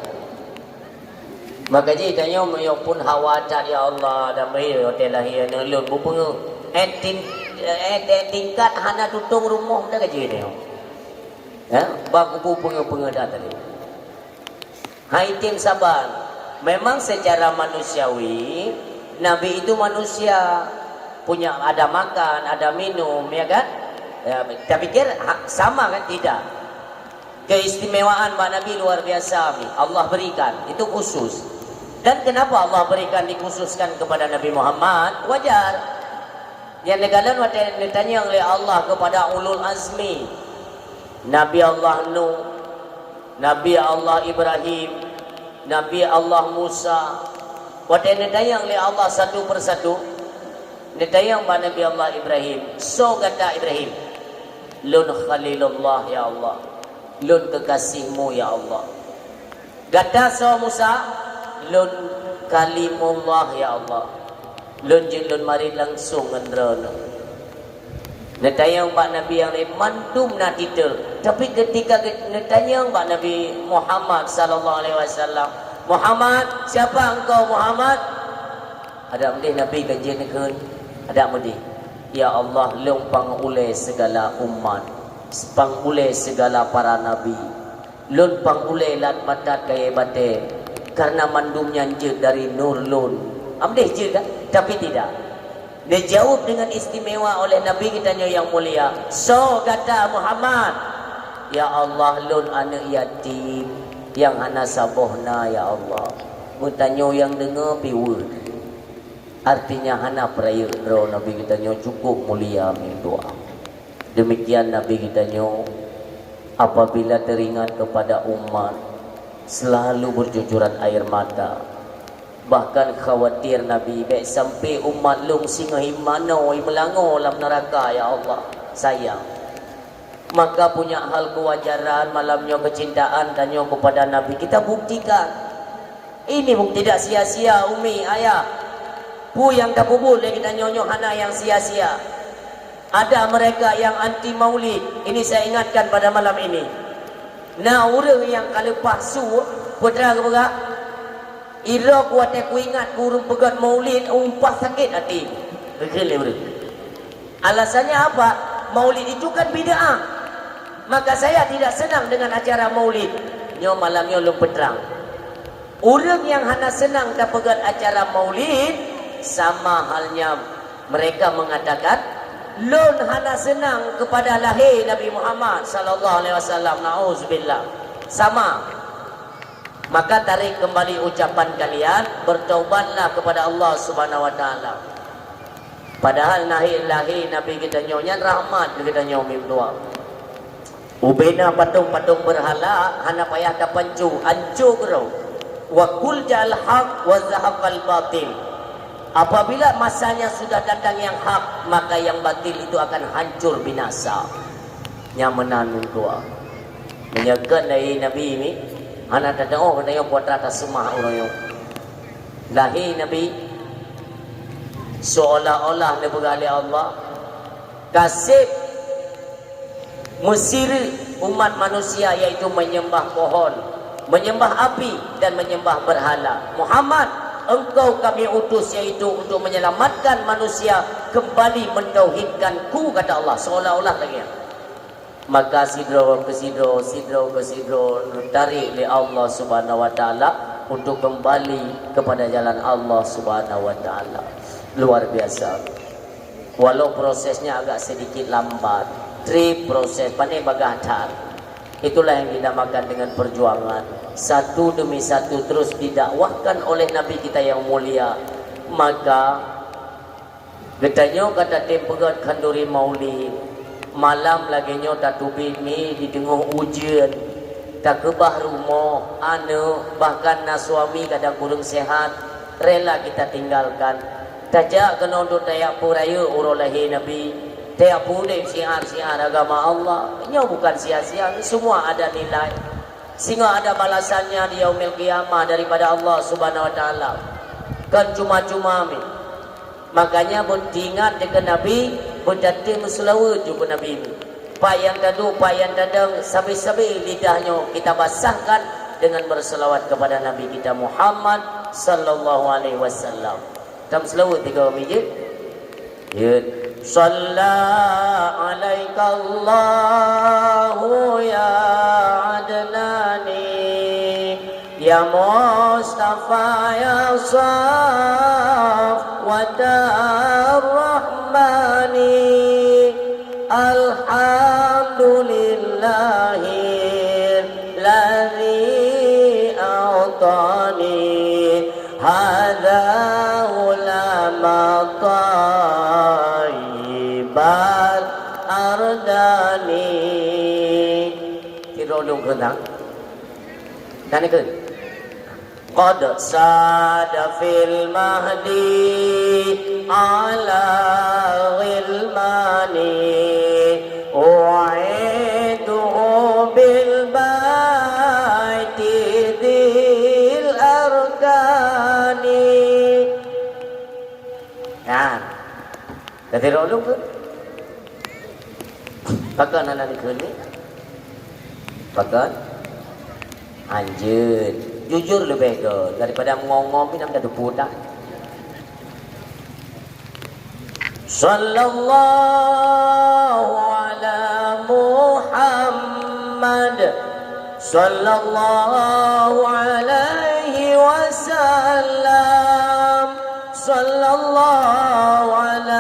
Maka jih tanyoe meunyoe pun hawa that, "Ya Allah, damai watée lahé aneuëk lôn beupeungeuh." Eh, tin-, eh, eh, tingkat hana tutong rumoh dah gaji tanyoe. Ya, bak kubu peungeuh-peungeuh dah tadi. Hai tim saban, memang secara manusiawi Nabi itu manusia, punya ada makan, ada minum, ya kan? Ya, kita pikir ha, sama kan? Tidak. Keistimewaan bak Nabi luar biasa mi, Allah berikan, itu khusus. Dan kenapa Allah berikan dikhususkan kepada Nabi Muhammad? Wajar. Nyang neukalon watée neutanyong lé Allah kepada ulul azmi, Nabi Allah Nuh, Nabi Allah Ibrahim, Nabi Allah Musa. Watée neutanyong lé Allah satu persatu, neutanyong bak Nabi Allah Ibrahim, "Soe gata Ibrahim?" "Lôn Khalilullah, ya Allah. Lôn keukaséh-Mu, ya Allah." "Gata soe Musa?" "Lôn Kalimullah, ya Allah. Lôn jeuet lôn marit langsong ngon Droeneuh." Neutanyong bak nabi nyang laén mandum na titel, tapi keutika ge-, neutanyong bak Nabi Muhammad sallallahu alaihi wasallam, "Muhammad, siapa engkau Muhammad?" Adak meudeh Nabi ka jeuet neukheun, adak meudeh, "Ya Allah, lôn pang ulée sigala umat, pang ulée sigala para nabi. Lôn pang ulée lat matat kayée batée, kareuna mandum nyan jeuet dari nur lôn." Ameudeh jeuet dah, tapi tidak. Dijaweueb deungon istimewa oleh Nabi geutanyoe nyang mulia, "Soe gata Muhammad?" "Ya Allah, lôn aneuëk yatim nyang hana saboh na, ya Allah." Geutanyoe nyang deungoe pih weueh. Artinya hana peurayeuk droe Nabi geutanyoe cukup mulia meudoá. Demikian Nabi geutanyoe apabila teringat kepada umat, selalu bercucuran air mata. Bahkan khawatir Nabi, "Bék sampai umat lôn singoh imanoe meulangoe lam neuraka, ya Allah." Sayang. Maka punya hal kewajaran malam nyoe keucintaan tanyoe kepada Nabi kita buktikan. Ini bukti tidak sia-sia, umi, ayah. Peue nyang tapeubuet lé geutanyoe nyoe hana nyang sia-sia. Ada mereka yang anti maulid. Ini saya ingatkan pada malam ini. Na ureuëng nyang ka leupah su, peue teuma geupeugah, "Irok watée kuingat keu ureuëng peugét maulid, umpah sakét até." Geukheun lé ureuëng. Alasannya apa? Maulid itu kan bid'ah. Maka saya tidak senang dengan acara maulid. Nyoe malam nyoe lôn peutrang. Ureuëng nyang hana seunang tapeugét acara maulid, sama halnya mereka mengatakan, "Lôn hana seunang keupada lahé Nabi Muhammad sallallahu alaihi wasallam." Nauzubillah. Sama. Maka tarék keumbali ucapan kalian, bertaubatlah keupada Allah Subhanahu wa Taala. Padahal lahé, lahé Nabi geutanyoe nyan rahmat keu geutanyoe meudoá. Ubena patong-patong beurhala hana payah tapancu, anco keudroe. "Wa qul ja'al haq wa zahaqal batil." Apabila masanya sudah datang yang hak, maka yang batil itu akan hancur binasa. Nyan meunan meudoá. Meunyoe kon lahé Nabi mi, hana tataoh geutanyoe peue atra taseumah uroe nyoe. Lahé Nabi seolah-olah neupeugah lé Allah, ka seb meusireuk umat manusia, yaitu menyembah pohon, menyembah api, dan menyembah berhala. "Muhammad, engkau kami utus, yaitu untuk menyelamatkan manusia kembali mentauhidkan-Ku," kata Allah, seolah-olah lagée nyan. Maka sidroe keu sidroe, sidroe keu sidroe, tarék lé Allah Subhanahu wa Taala untuk kembali kepada jalan Allah Subhanahu wa Taala. Luar biasa. Walau prosesnya agak sedikit lambat, treb proses, pane bagah that. Itulah yang dinamakan dengan perjuangan. Satu demi satu terus didakwahkan oleh Nabi kita yang mulia. Maka geutanyoe ka tatem peugét khanduri maulid. Malam lagée nyoe tateubiet mi di teungoh ujeuen, takeubah rumoh, aneuëk, bahkan na suami kadang kureueng sehat, rela kita tinggalkan. Tajak keunoe untuk tajak peurayeuk uroe lahé Nabi, tajak peudeb syiar-syiar agama Allah. Nyoe bukan sia-sia, semua ada nilai. Singoh ada balasannya di Yaumil Qiyamah daripada Allah Subhanahu wa Taala. Kon cuma-cuma mi. Makanya beutingat deungon Nabi, beutatem meuseulaweuet ju keu Nabi. Pat nyang taduek, pat nyang tadong, sabe-sabe lidah nyoe kita basahkan dengan berselawat kepada Nabi kita Muhammad sallallahu alaihi wasallam. Tameuseulaweuet tiga mijit. Jeuet. Shalla alaikallahu ya Adnani, ya Mustafa, ya Safwatar Rahmani. Alhamdulillahilladzi a'tani hadza ghulamat thayyibal ardani. Sidroe lôn kheun. Dan ikheun. Qad sada fil mahdi ala ghilmani, u'iduhu bil baiti dzil arkani. Nyan. Ka sidroe lôn kheun. Pakon hana dikheun ni? Pakon? Hanjeuet. Jujur leubeh göt daripada meungong-ngong pih nam tateupeue that. Sallallahu ala Muhammad. Sallallahu alaihi wasallam. Sallallahu ala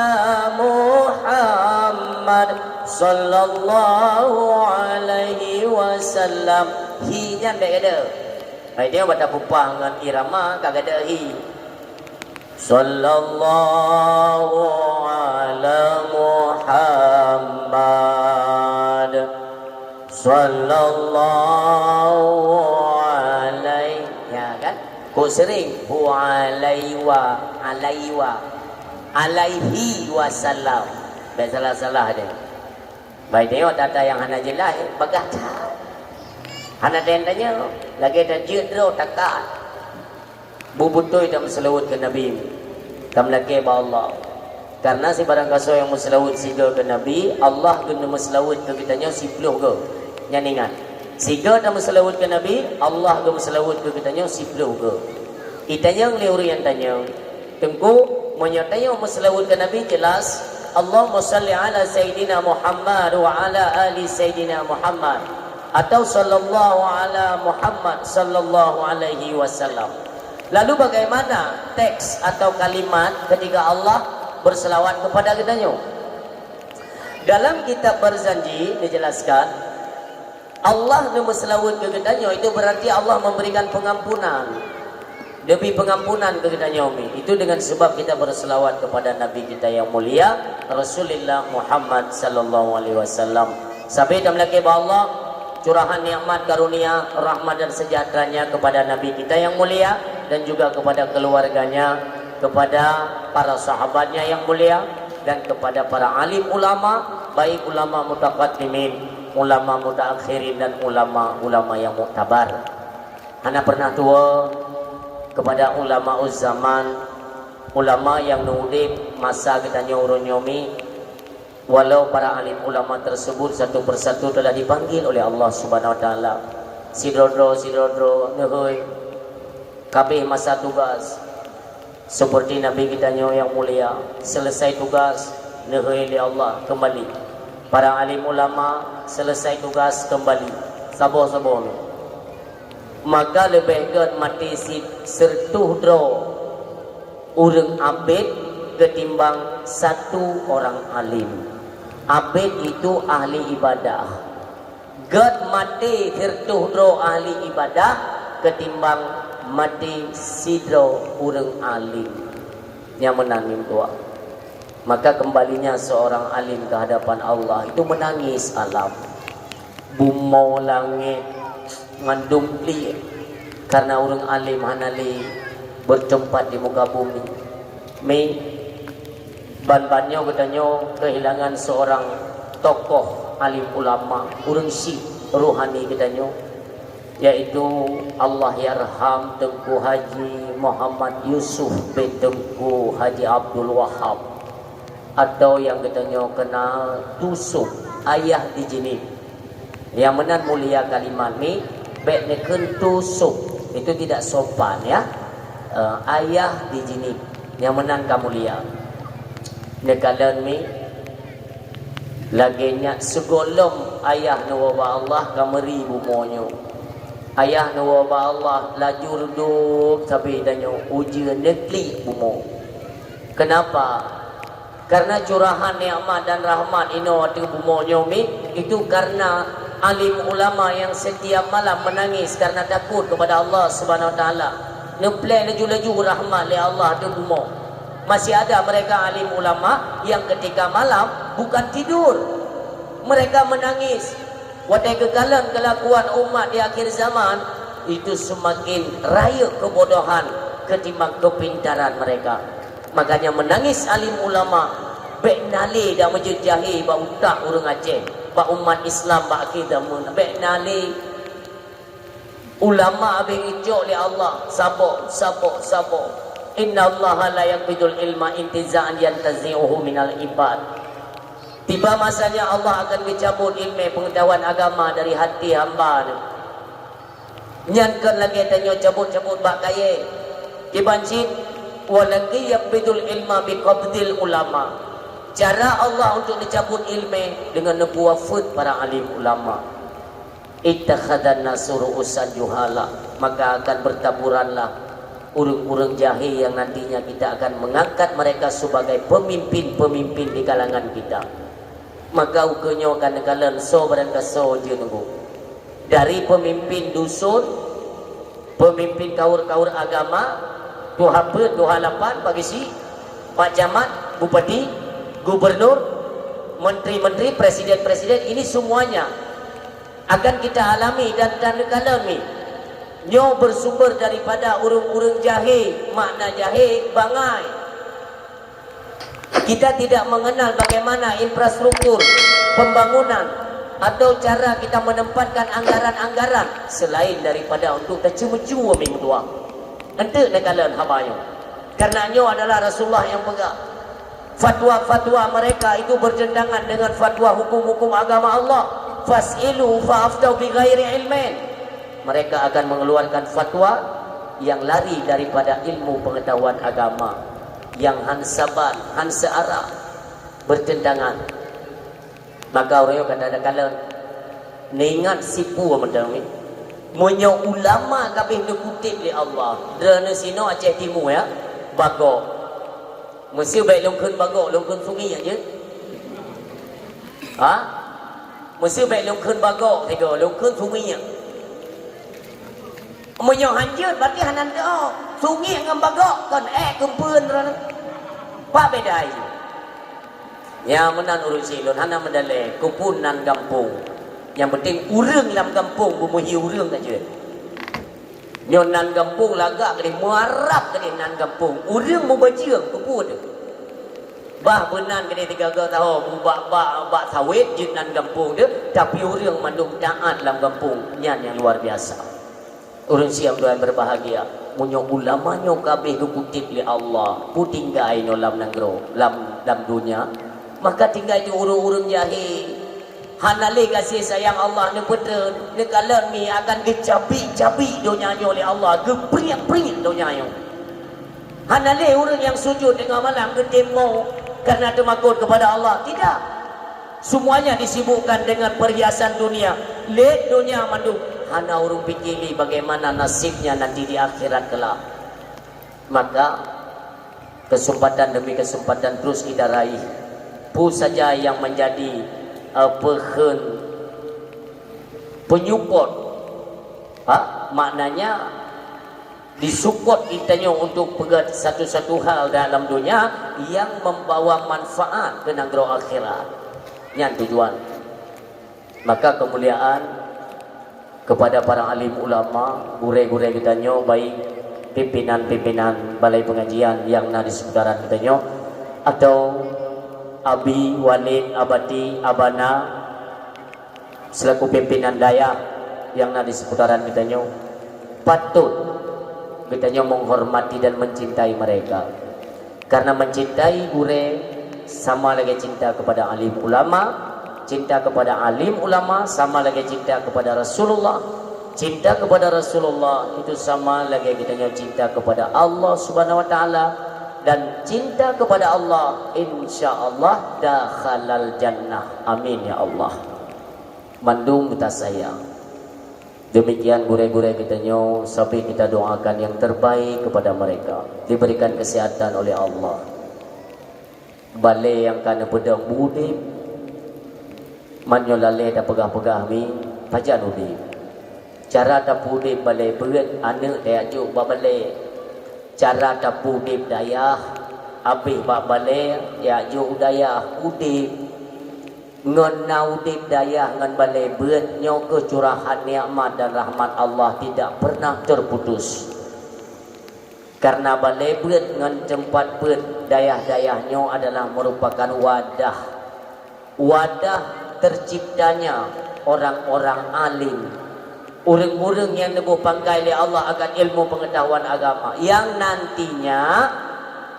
Sallallahu alaihi wasallam. Hi nyan bèk gadôh. Hai dia bak tapupah ngon irama ka gadôh hi. Sallallahu ala Muhammad. Sallallahu alaihi, ya kan? Kok sering, hu alaihi wa, alaihi wa, alaihi wasallam. Bèk salah-salah dia. Baik, tengok data nyang hana jeulaih, bagah that. Hana tanyong-tanyong, lagèe tajeuet droe takat. Beubeutôi tameuseulaweuet keu Nabi, tameulakèe bak Allah. Kareuna sibarang gasoe nyang meuseulaweuet sigoe keu Nabi, Allah geuneuk meuseulaweuet keu geutanyoe siplôh goe. Nyan ingat, sigoe tameuseulaweuet keu Nabi, Allah geumeuseulaweuet keu geutanyoe siplôh goe. Itanyong lé ureueng nyang tanyong, Teungku, meunyoe tanyoe meuseulaweuet keu Nabi, jelas, Allahumma shalli ala Sayyidina Muhammad wa ala ali Sayyidina Muhammad, atau sallallahu ala Muhammad sallallahu alaihi wasallam. Lalu bagaimana teks atau kalimat ketika Allah berselawat kepada geutanyoe? Dalam kitab Barzanji dijelaskan, Allah neumeuseulaweuet keu geutanyoe, itu berarti Allah memberikan pengampunan. Demi pengampunan keu geutanyoe mi. Itu dengan sebab kita berselawat kepada Nabi kita yang mulia, Rasulullah Muhammad sallallahu alaihi wasallam. Sabe tameulakèe bak Allah, curahan nikmat karunia, rahmat dan sejahteranya kepada Nabi kita yang mulia dan juga kepada keluarganya, kepada para sahabatnya yang mulia, dan kepada para alim ulama, baik ulama mutaqaddimin, ulama mutaakhirin, dan ulama-ulama yang muktabar. Hana pernah tuwoe kepada ulama zaman, ulama nyang udeb masa geutanyoe uroe nyoe mi, walau para alim ulama tersebut satu persatu telah dipanggil oleh Allah Subhanahu wa Taala. Sidroe-droe, sidroe-droe, neuhôi, kabeh masa tugas. Seperti Nabi geutanyoe nyang mulia, selesai tugas, neuhôi lé Allah kembali. Para alim ulama, selesai tugas, kembali. Saboh-saboh nyoe. Maka leubeh gèt maté si-, sireutoh droe ureueng abed ketimbang satu orang alim. Abed itu ahli ibadah. Gèt maté sireutoh droe ahli ibadah ketimbang maté sidroe ureueng alim. Nyang meunan ngon dua. Maka kembalinya seorang alim ke hadapan Allah itu menangis alam. Bumoe, langét, mandum pliek karena ureueng alim hana lé bertempat di muka bumi. Mi, ban-ban nyoe geutanyoe kehilangan seorang tokoh alim ulama, ureueng syik rohani geutanyoe, yaitu Allahyarham Teungku Haji Muhammad Yusuf bin Teungku Haji Abdul Wahab, atau nyang geutanyoe kenal Tu Sop, Ayah di Jeunieb. Nyang meunan mulia kalimat mi, bèk neukheun Tu Sop. Itu tidak sopan, ya. Eh, Ayah di Jeunieb. Nyang meunan ka mulia. Neukalon mi, lagèe nyak sigohlom ayah neuwoe bak Allah ka meuri bumoe nyoe. Ayah neuwoe bak Allah laju reudôb sabe tanyoe ujeuen neuklik bumoe. Kenapa? Karena curahan nikmat dan rahmat inoe ateueh bumoe nyoe mi, itu karena alim ulama yang setiap malam menangis karena takut kepada Allah Subhanahu Wa Taala. Neuplè laju-laju rahmat lé Allah ateueh bumoe. Masih ada mereka alim ulama yang ketika malam bukan tidur. Mereka menangis. Watèe geukalon kelakuan umat di akhir zaman, itu semakin rayeuk kebodohan ketimbang kepintaran mereka. Makanya menangis alim ulama, bèk na lé dak meujeuet jahé bak utak ureueng Aceh, bak umat Islam bak akhé zaman, bèk na lé. Ulama habéh geucok lé Allah, saboh, saboh, saboh. Innallaha la yaqbidul ilma intiza'an yantazi'uhu minal ibad. Tiba masanya Allah akan geucabut ileumèe peungeutahuan agama dari hati hamba nyan. Nyan kon lagèe tanyoe cabot-cabot bak kayèe. Kiban cit, "Walakin yaqbidul ilma biqabdil ulama." Cara Allah untuk neucabot ileumèe deungon neupeuwafeuet para alim ulama. "Ittakhadhan nasu ru'usan juhala," maka akan bertaburanlah ureueng-ureueng jahé yang nantinya kita akan mengangkat mereka sebagai pemimpin-pemimpin di kalangan kita. Maka ukeue nyoe ka neukalon soe barangkasoe jeuet nunggu. Dari pemimpin dusun, pemimpin kaur-kaur agama, tuha peuet, tuha lapan, Pak Geuchik, Pak Camat, Bupati, Gubernur, Menteri-menteri, Presiden-presiden, ini semuanya akan kita alami dan, dan neukalon ni. Nyoe bersumber daripada ureuëng-ureuëng jahé, makna jahé, bangai. Kita tidak mengenal bagaimana infrastruktur pembangunan atau cara kita menempatkan anggaran-anggaran selain daripada untuk taceu-meucue meutuah. Enteuk neukalon haba nyoe. Karena nyoe adalah Rasulullah yang peugah. Fatwa-fatwa mereka itu bertentangan dengan fatwa hukum-hukum agama Allah. Fas'ilu fa'aftau bi ghairi ilmin. Mereka akan mengeluarkan fatwa yang lari daripada ilmu pengetahuan agama, yang han saban, han seuarah, bertentangan. Maka ureuëng nyoe ka takalon, neuingat sipu mantong ni. Meunyoe ulama ka abéh neukuteb lé Allah, droeneuh sinoe Aceh Timu ya, bagok. Meuseu bék lôn kheun bagok, lôn kheun sungiek jeuet. Ha? Meuseu bék lôn kheun bagok sigoe, lôn kheun sungiek. Meunyoe han jeuet, berarti hana teuôt. Sungiek ngon bagok kon ék keumpeuen droeneuh. Peue beda jih? Nyang meunan ureuëng syiek lôn hana meudalée, keupeue nan gampông. Nyang penting ureuëng lam gampông beumeuhi ureuëng ka jeuet. Nyoe nan gampông lagak keudeh, meuarab keudeh nan gampông. Ureuëng mubajeueng, keupeue teuh? Bah beunan keudeh tiga-tiga tahun, mubak-bak bak sawét jeuet nan gampông teuh, tapi ureuëng mandum taát lam gampông, nyan nyang luar biasa. Ureuëng syiek nyang berbahagia, meunyoe ulama nyoe ka abéh geukuteb lé Allah, peue tinggai nyoe lam nanggroe, lam, lam donya, maka tinggai jih ureuëng-ureuëng jahé. Hana lé gaséh sayang Allah neupeutrön, neukalon mi akan geucabi-cabi donya nyoe lé Allah, geupriek-priek donya nyoe. Hana lé ureuëng nyang sujud teungoh malam geutem mo karena teumakot kepada Allah. Tidak. Semuanya disibukkan dengan perhiasan dunia. Lé donya mandum. Hana ureuëng pike lé bagaimana nasibnya nanti di akhirat kelak. Maka, kesempatan demi kesempatan terus kita raih. Peue saja yang menjadi, eh, peukheun, penyuppot, ha, maknanya disuppot geutanyoe untuk peugah satu-satu hal dalam dunia yang membawa manfaat ke nanggroe akhirat. Nyan tujuan. Maka kemuliaan kepada para alim ulama, gurée-gurée geutanyoe, baik pimpinan-pimpinan balai pengajian nyang na di seputaran geutanyoe, atau abi, walid, abati, abana, selaku pimpinan dayah nyang na di seputaran geutanyoe, patut geutanyoe menghormati dan mencintai mereka. Karena mencintai gurée sama lagée cinta kepada alim ulama, cinta kepada alim ulama sama lagée cinta kepada Rasulullah, cinta kepada Rasulullah itu sama lagée geutanyoe cinta kepada Allah Subhanahu wa Taala, dan cinta kepada Allah, insya Allah dakhalal jannah. Amin ya Allah. Mandum geutasayang. Demikian gurée-gurée geutanyoe, sabe kita doakan yang terbaik kepada mereka. Diberikan kesehatan oleh Allah. Balée nyang ka neupeudong beu udeb. Man nyoe lalée tapeugah-peugah mi, pajan udeb. Cara tapeu udeb balée beuet, aneuëk tajak jok bak balée. Cara tapeu udeb dayah, abéh bak balée, tajak jok u dayah, udeb. Ngon na udeb dayah ngon balée beuet, nyoe keuh curahan nikmat dan rahmat Allah tidak pernah terputus. Karena balée beuet ngon teumpat beuet dayah-dayah nyoe adalah merupakan wadah, wadah terciptanya orang-orang alim. Ureuëng-ureuëng nyang neuboh panggai lé Allah akan ilmu pengetahuan agama, yang nantinya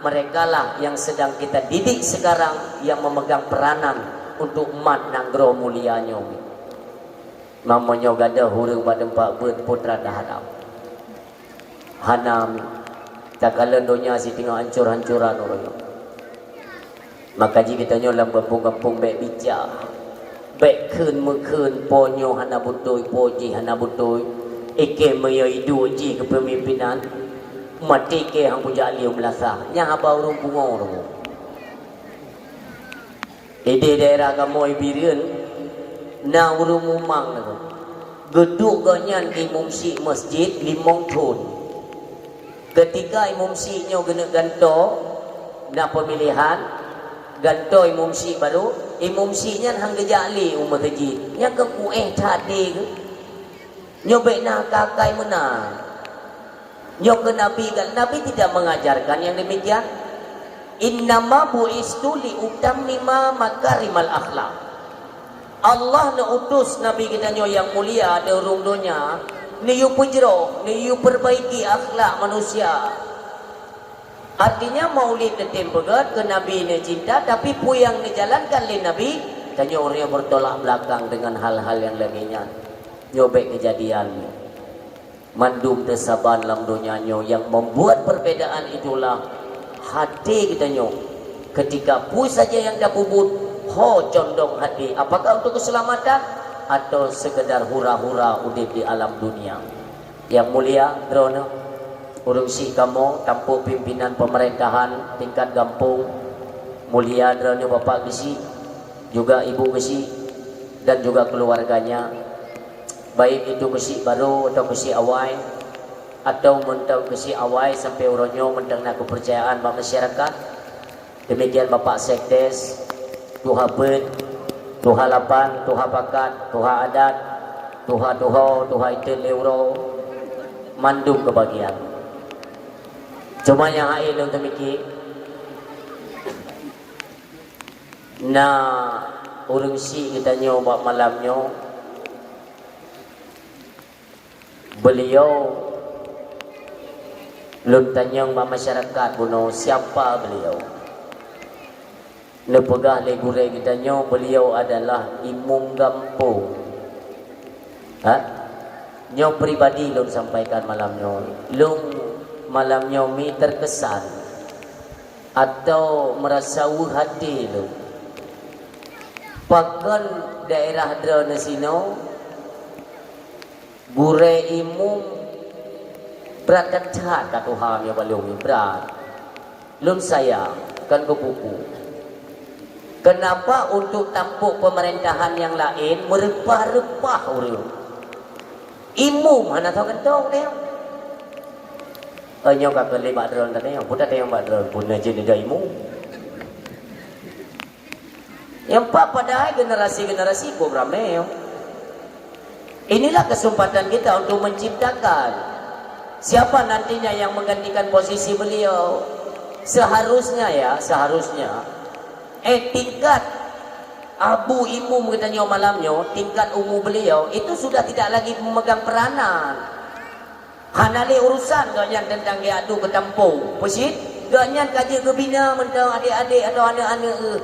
merekalah yang sedang kita didik sekarang yang memegang peranan untuk mat nanggroe mulia nyoe. Meunyoe gadôh ureuëng bak teumpat beuet, peue teuma taharab? Hana, takalon donya siteungoh hancor-hancoran ureuëng nyoe. Maka jih geutanyoe lam gampông-gampông bék bica, bék kheun meukheun po nyoe hana beutôi, po jih hana beutôi, i kée meuyue iduek jih keu peumimpinan, maté kée han kujak lé u meulasah. Nyan haba ureuëng pungo ureuëng. Idéh daerah kamoe Bireuen na ureuëng mumang nyoe. Geuduek gobnyan keu imum syiek masjid limong thon. Keutika imum syiek nyoe geuneuk gantoe, na peumilihan, gantoe imum syiek barô, imum syiek nyan han geujak lé u meuseujid. Nyan keuh kuéh that deh geuh. Nyoe bék na akai-akai meunan. Nyoe keuh Nabi, Nabi tidak mengajarkan yang demikian. "Innama bu'istu li utammima makarimal akhlak." Allah neuutus Nabi geutanyoe nyang mulia di ureuëng donya, neuyue peujroh, neuyue peurbaiki akhlak manusia. Artinya, maulid neutem peugét keu Nabi neucinta, tapi peue nyang neujalankan lé Nabi, tanyoe ureuëng nyang bertolak belakang dengan hal-hal nyang lagée nyan. Nyoe bék keujadian. Mandum teusaban lam donya nyoe, yang membuat perbedaan itulah hati kita nyoe. Ketika peue saja yang tapubuet, ho condong hati, apakah untuk keselamatan atau sekedar hura-hura udeb di alam dunia. Yang mulia, droeneuh, ureuëng syiek kamoe, tampok pimpinan pemerintahan tingkat gampông, mulia droeneuh Bapak Geuchik, juga Ibu Geuchik, dan juga keluarganya, baik itu geuchik barô atau geuchik awai, atau mantong geuchik awai sampai uroe nyoe mantong na kepercayaan bak masyarakat. Demikian Bapak Sekdes, tuha beuet, tuha lapan, tuha pakat, tuha adat, tuha tuho, tuha itet lé uroe, mandum kebagian. Cuma nyang hai lôn teumiki, na ureuëng syiek geutanyoe bak malam nyoe, beliau lôn tanyong bak masyarakat bunoe siapa beliau. Neupeugah lé gurée geutanyoe beliau adalah imum gampông. Ha? Nyoe pribadi lôn sampaikan malam nyoe. Lôn malam nyoe mi terkesan atau merasa weueh hati lôn. Pakon daerah droeneuh sinoe gurée imum brat that-that ka tuha nyoe balong brat. Lôn sayang, kan keupupu. Kenapa untuk tampok pemerintahan yang lain meureumpah-reumpah ureuëng? Imum hana soe geuntong deh. Eh, nyoe ka keuh lé bak droeneuh tadi, nyang putat nyang bak droeneuh pun na jeuet nida imum. Nyang pat padahai generasi-generasi kok ramé nyoe. Inilah kesempatan kita untuk menciptakan siapa nantinya yang menggantikan posisi beliau. Seharusnya ya, seharusnya, eh, tingkat Abu Imum geutanyoe malam nyoe, tingkat umu beliau itu sudah tidak lagi memegang peranan. Hana lé urusan gobnyan teuntang geuadu geutampong. Peucit, gobnyan ka jeuet geubina mantong adék-adék atau aneuk-aneuk, eh.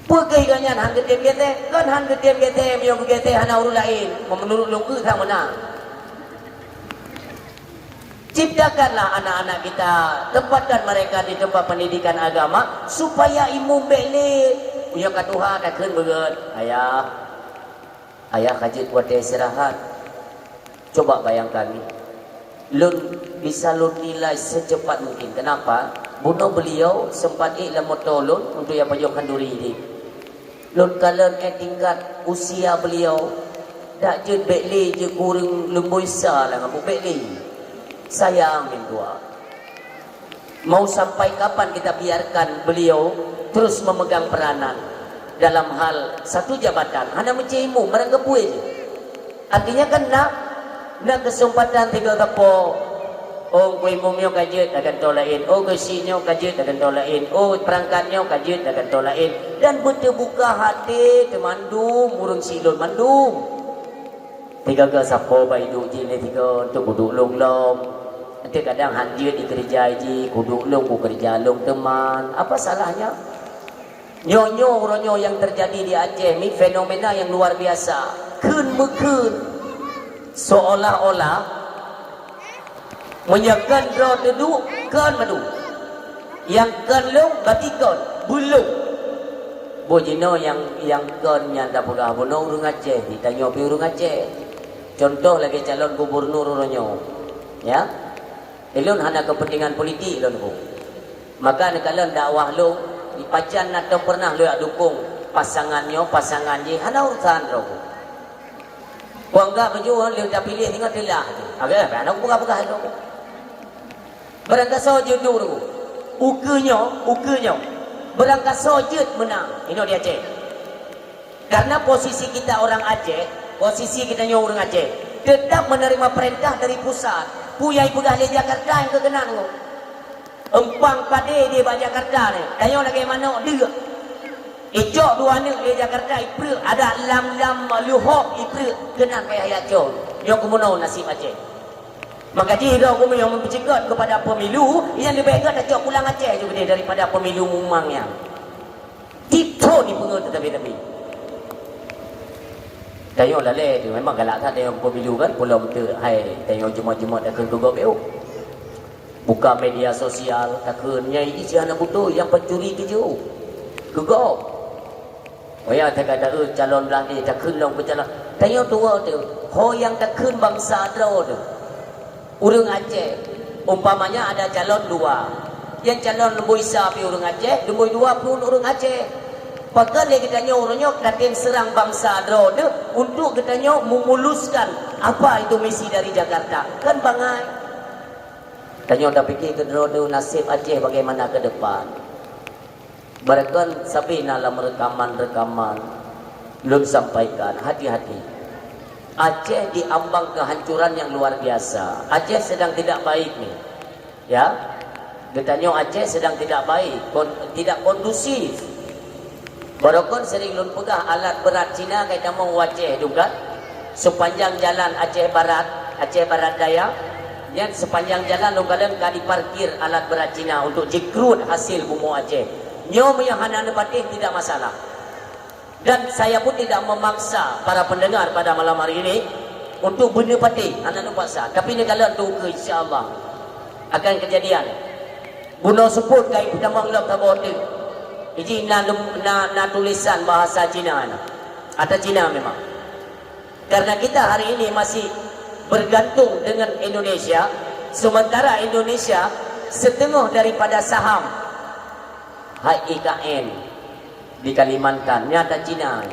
Peue keuh gobnyan han geutem geutem? Kon han geutem geutem, meunyoe geutem hana ureuëng laén. Meunurot lôn keuh sang meunan. Ciptakanlah anak-anak kita, tempatkan mereka di tempat pendidikan agama, supaya imum bék lé. Meunyoe ka tuha, ka kheun beugét, ayah. Ayah ka jeuet watée istirahat. Coba bayangkan ni. Lôn bisa lôn nilai secepat mungkin. Kenapa? Bunoe beliau sempat ék lam moto lôn untuk ya pajoh khanduri jih. Lôn kalon eh tingkat usia beliau. Dak jeuet bék lé jeuet kureueng leumboi sa lah ngon bék lé. Sayang meutuah. Mau sampai kapan kita biarkan beliau terus memegang peranan dalam hal satu jabatan? Hana meucéh imum, barang geupue jih. Artinya kan na, na kesempatan tiga gapo. Oh, ku imum nyoe ka jeuet dah gantoe laén. Oh, geuchik nyoe ka jeuet dah gantoe laén. Oh, perangkat nyoe ka jeuet dah gantoe laén. Dan beuteubuka hati teumandum ureuëng silon mandum. Tiga-tiga sapo bak iduek jih lé tiga untuk kuduek lôn lom. Nanti kadang han jeuet dikeureuja jih, kuduek lôn kukeureuja lôn teuma. Apa salahnya? Nyoe-nyoe uroe nyoe nyang teujadi di Aceh ni fenomena nyang luar biasa. Kheun meukheun. Seolah-olah meunyoe kon droe teuduek, kon mandum. Nyang kon lôn, berarti kon. Bulong. Boh jinoe nyang, nyang kon nyan tapeugah bunoe ureuëng Aceh, ditanyoe pih ureuëng Aceh. Contoh lagée calon gubernur uroe nyoe. Ya. Ulôn hana kepentingan politik lôn ku. Maka neukalon dakwah lôn, Pajan na tom pernah lôn dukong pasangan nyoe, pasangan jih, hana urusan droe. Kuanggap baju lôn tapiléh singoh teulah tu. Agak hana kupeugah-peugah droe. Barangkasoe jeuet droe. Ukeue nyoe, ukeue nyoe. Barangkasoe jeuet meunang. Inoe di Aceh. Karena posisi kita orang Aceh, posisi kita nyoe ureuëng Aceh, tetap menerima perintah dari pusat. Peue nyang ipeugah lé Jakarta nyang keukeunang nyoe. Empang padé di bak Jakarta ni. Tanyoe lagée manok deuk. Icok dua aneuk lé Jakarta ipreuk, ada lam-lam luhok ipreuk keunan payah yacok. Nyoe keumeunong nasib Aceh. Maka jih droe keumeung nyang meucikot kepada pemilu, nyang leubeh gét tacok pulang Aceh ju keudeh daripada pemilu mumang nyan. Tito ni peungeut tetapi-tapi. Tanyoe lalée tu memang galak that tanyoe pemilu kan, pulo beutôi hai tanyoe jumat-jumat takheun keu gob eu. Buka media sosial, takheun nyai jih hana beutôi, nyang pancuri keujeuh. Keu gob. Oya takada eu calon blah deh takheun lom keu calon. Tanyoe tuwoe teuh, ho nyang takheun bansa droe teuh. Ureuëng Aceh, umpamanya ada calon dua. Nyang calon lumboi sa pi ureuëng Aceh, lumboi dua pun ureuëng Aceh. Pakon lé geutanyoe uroe nyoe katem seurang bansa droe teuh untuk geutanyoe memuluskan apa itu misi dari Jakarta. Kan bangai. Tanyoe tapike keu droe teuh naseb Aceh bagaimana ke depan. Barangkasoe sabe na lam rekaman-rekaman lôn sampaikan, hati-hati. Aceh diambang kehancuran yang luar biasa. Aceh sedang tidak baik ni. Ya. Geutanyoe Aceh sedang tidak baik, kon-, tidak kondusif. Barokon sering lôn peugah alat berat Cina kai tamong u Aceh dungkat. Sepanjang jalan Aceh Barat, Aceh Barat Daya, nyan sepanjang jalan lôn kalon ka diparkir alat berat Cina untuk jikruet hasil bumoe Aceh. Nyoe meunyoe hana neupatéh tidak masalah. Dan saya pun tidak memaksa para pendengar pada malam hari ini untuk beuneupati, hana neupaksa. Tapi neukalon tu ke insya Allah akan kejadian. Bunoe seupôt kai peutamong lom saboh teuk. Iji na, na, na tulisan bahasa Cina na. Ata Cina memang. Karena kita hari ini masih bergantung dengan Indonesia, sementara Indonesia setengah daripada saham H I K N di Kalimantan, nyata Cina.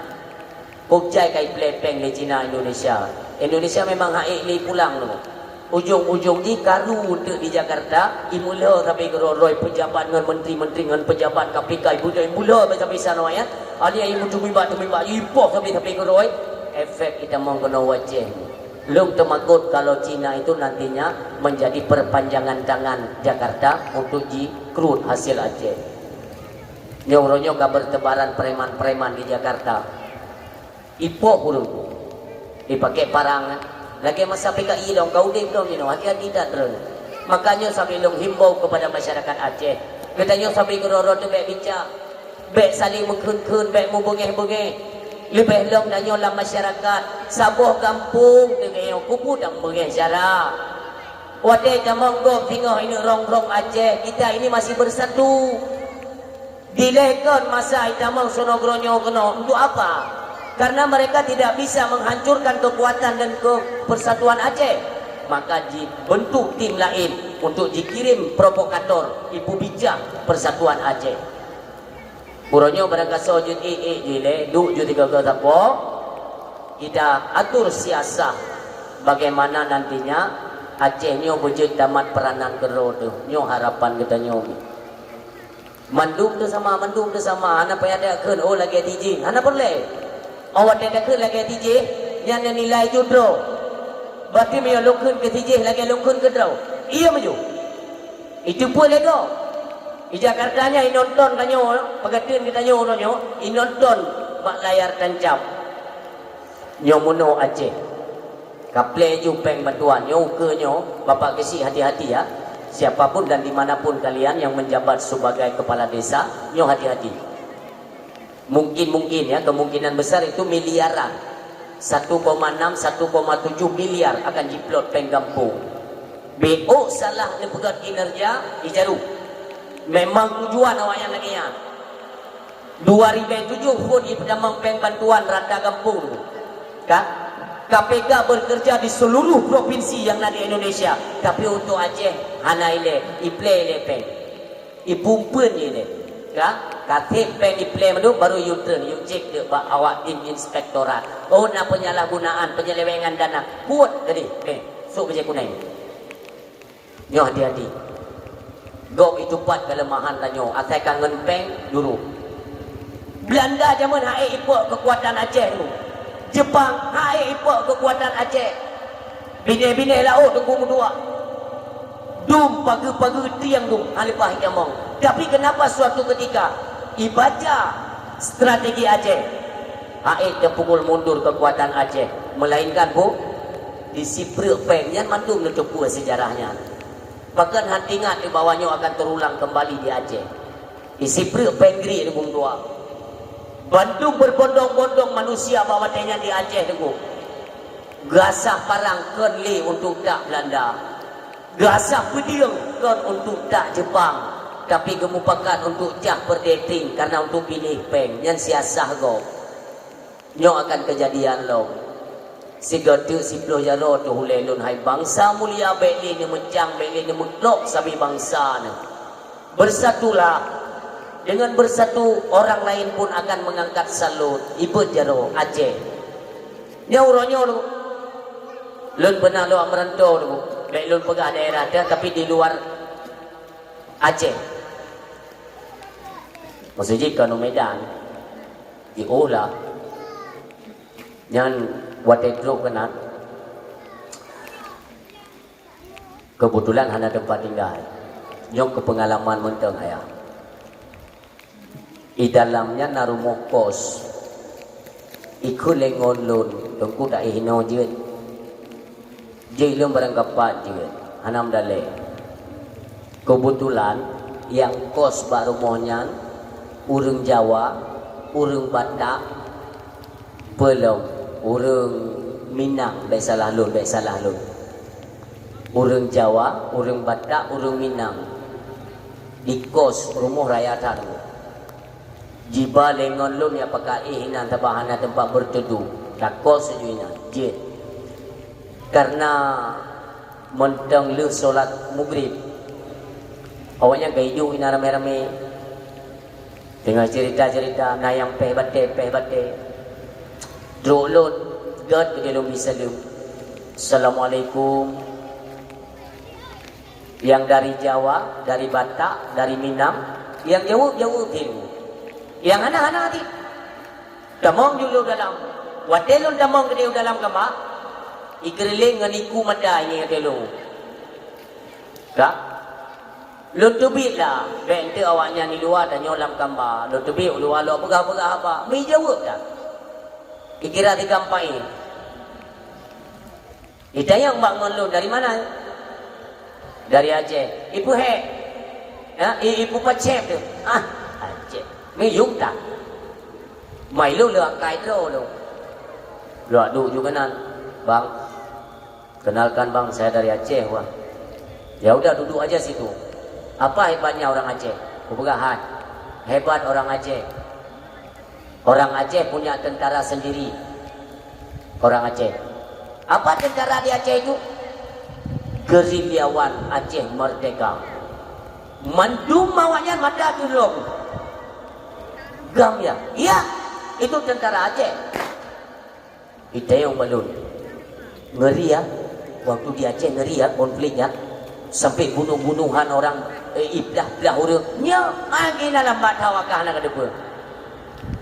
Kok jai kai plek péng lé Cina Indonesia. Indonesia memang hai lé pulang tu. Ujong-ujong jih karu teuk di Jakarta, imeulo sabe keuroi-roi pejabat ngon menteri-menteri ngon pejabat K P K, imeulo sabe-sabe nyan. Ali imeutumiba-tumiba ipoh sabe-sabe keuroi. Efek itamong keunoe u Aceh. Lôn teumakot kalau Cina itu nantinya menjadi perpanjangan tangan Jakarta untuk jikruet hasil Aceh. Nyoe uroe nyoe ka bertebaran preman-preman di Jakarta. Ipoh ureuëng. Dipakai parang, eh. Lagée masa P K I lom, ka udeb lom inoe, hati-hati that droe. Makanya sabe lôn himbau kepada masyarakat Aceh. Geutanyoe sabe keudroe-droe teuh bék bicak. Bék saling meukeun-keun, bék mubeungéh-beungéh. Leubeh lom tanyoe lam masyarakat, saboh gampông teungoh kubu dan beungéh syara. Watée tamong gob singoh ineuk rong-rong Aceh, kita ini masih bersatu. Dilekon masa itamong sonogroe nyoe keunoe untuk apa? Karena mereka tidak bisa menghancurkan kekuatan dan ke-, persatuan Aceh. Maka dibentuk tim lain untuk dikirim provokator ipubicah persatuan Aceh. Uroe nyoe barangkasoe jeuet ék-ék jih lé, duek jeuet tiga-tiga sapo, kita atur siasah bagaimana nantinya Aceh nyoe beujeuet tamat peranan keudroe teuh. Nyoe harapan geutanyoe. Mandum teuh sama, mandum teuh sama, hana payah takheun, oh lagée tijih, hana peureulée. Oh watée takheun lagée tijih, nyan nilai judroe. Berarti meunyoe lôn kheun keu tijih lagée lôn kheun keu droe. Iya meunyoe. Itu pun lego. Di Jakarta nyan inonton tanyoe, peugah theun geutanyoe uroe nyoe, inonton bak layar tancap. Nyoe meunoe Aceh. Kaplé ju péng bantuan nyoe ukeue nyoe, Bapak Geuchik hati-hati ya. Siapapun dan dimanapun kalian yang menjabat sebagai kepala desa, nyoe hati-hati. Mungkin-mungkin ya, kemungkinan besar itu miliaran. Satu koma enam, satu koma tujuh miliar akan jiplot péng gampông. Bék salah neupeugét kinerja ijaru. Memang tujuan awaknyan lagée nyan. Dua ribée tujoh phon ipeutamong péng bantuan rata gampông tu. Ka? K P K bekerja di seluruh provinsi yang ada di Indonesia, tapi untuk Aceh hana ilée, iplé ilée péng. Ipumpeuen ilée. Ka? Ka sép péng di plè mandum, baru yue treun, yue cék deuk bak awak tim inspektorat. Oh, na penyalahgunaan, penyelewengan dana. Buet gadih, eh, sôk bajèe kunèng. Nyoe hati-hati. Gob itupat kelemahan tanyoe, asai ka ngon péng, durôh. Belanda jameun han ék ipok keukuatan Aceh tu. Jepang han ék ipok keukuatan Aceh. Binéh-binéh laôt teungku meutuah. Dum pageue-pageue tieng dum, han leupah itamong. Tapi kenapa suatu ketika ibaca strategi Aceh, han ék teupukul mundur keukuatan Aceh, melainkan bu, disipreuk péng nyan mandum neuteupeue seujarah nyan. Bahkan han teuingat bahwa nyoe akan teurulang keumbali di Aceh. Disipreuk péng Greek di bum dua. Bandum berbondong-bondong manusia bak watèe nyan di Aceh teungku. Geuasah parang kon lé untuk tak Belanda. Geuasah peudieng kon untuk tak Jepang. Tapi geumupakat untuk cah peureudeh tieng karena untuk piléh péng. Nyan siasah gob. Nyoe akan keujadian lom. Sigoe teuk siploh jaroe teuh ulèe lôn hai bansa mulia, bèk lé neumeucang, bèk lé neumeuklok sabe bansa neuh. Bersatulah. Dengan bersatu, orang lain pun akan mengangkat salut. Ibeuet jaroe Aceh. Nyoe uroe nyoe lôn, lôn beuna lôn meuranto lôn. Bèk lôn peugah daerah teuh, tapi di luar Aceh. Maksud jih kon u Medan. Jiôh lah. Nyan watèe trok keunan. Keubeutulan hana teumpat tinggai. Nyoe keu peungalaman mantong ayah. Di dalam nyan na rumoh kos. Ikheun lé ngon lôn, teungku dak inoe jeuet. Jeuet lôn barangkapat jeuet, hana meudalèe. Keubeutulan, nyang kos bak rumoh nyan, ureueng Jawa, ureueng Batak, peulom, ureueng Minang, bèk salah lôn, bèk salah lôn. Ureueng Jawa, ureueng Batak, ureueng Minang. Di kos rumoh raya that. Jiba lé ngon lôn nyang pakat éh inan sabab hana teumpat beurteuduek. Takot seujui inan. Jeuet. Karena mantong lheueh solat Maghrib, awaknyan ka iduek inan ramé-ramé. Teungoh cerita-cerita, na nyang péh batèe, péh batèe. Trok lôn, gèt keudéh lôn bi saleuem. Assalamualaikum. Nyang dari Jawa, dari Batak, dari Minang, nyang jaweueb-jaweueb ilmu. Nyang hana-hana cit. Tamong ju lôn dalam. Watèe lôn tamong keudéh u dalam kama, ikeureuléng ngon iku mata ngieng watèe lôn. Ka? Lôn teubiet lah, bèk eunteuk awaknyan di luwa tanyoe lam kama. Lôn teubiet u luwa lôn peugah-peugah haba. Meujaweueb that. Ikira tiga empat. Itanyong bak ngon lôn, "Dari mana?" "Dari Aceh." "Ipeuhek?" "Ha, i-, ipupacep tu?" "Ah, Aceh." Miyueb that. Mai lôn leuak kai droe lôn. Leuak duek ju keunan. "Bang, kenalkan bang, saya dari Aceh, wah." "Ya udah, duduk aja situ." "Apa hebatnya orang Aceh?" Kupeugah, "Hai, hebat orang Aceh. Orang Aceh punya tentara sendiri." Orang Aceh. "Apa tentara di Aceh itu?" "Gerilyawan Aceh Merdeka." Mandum awaknyan mata tulông. "Gam ya?" "Iya, itu tentara Aceh." Itanyong bak lôn. Ngeri ya. Waktu di Aceh ngeri ya konfliknya. Sampai bunuh-bunuhan orang, eh, iplah-plah ureueng. Nyo, ah, gina lambat hawa kah na kadeue.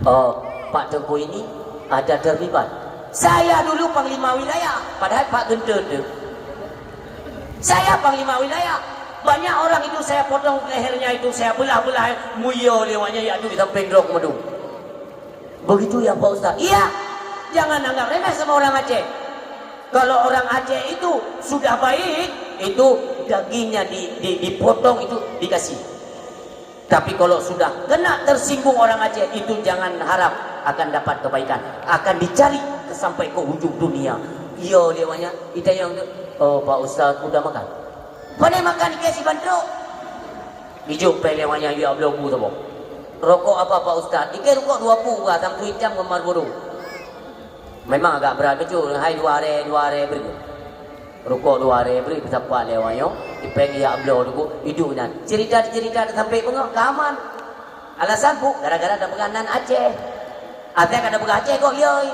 "Oh, Pak Teungku ini ada terlibat?" "Saya dulu panglima wilayah, padahal Pak Genteu tu." "Saya panglima wilayah. Banyak orang itu saya potong lehernya itu, saya belah-belah, muyo lewatnya, ya tu di samping rok madu." "Begitu ya, Pak Ustaz?" "Iya, jangan anggap remeh sama orang Aceh. Kalau orang Aceh itu sudah baik, itu dagingnya di, di, dipotong itu dikasih. Tapi kalau sudah kena tersinggung orang Aceh, itu jangan harap akan dapat kebaikan. Akan dicari sampai ke ujung dunia." Iya, lewatnya, itanyong tu, "Oh, Pak Ustaz, udah makan?" "Pane makan ikei sibantrok." Ijok pèng lé awaknyan, ya bloe bu saboh. "Rokok apa, Pak Ustaz?" "Ikei rokok dua bu, bah, sampoe itam ngon Marlboro." Memang agak berat betul, hai dua hari, dua hari beri. Rokok dua hari beri, beusapa lé awaknyan, ipèng ya bloe bu, iduek nyan. Cerita-cerita sampai bengok, ka aman. Alasan peue? Gara-gara tapeugah nan Aceh. Asai ka tapeugah Aceh kok lheueh.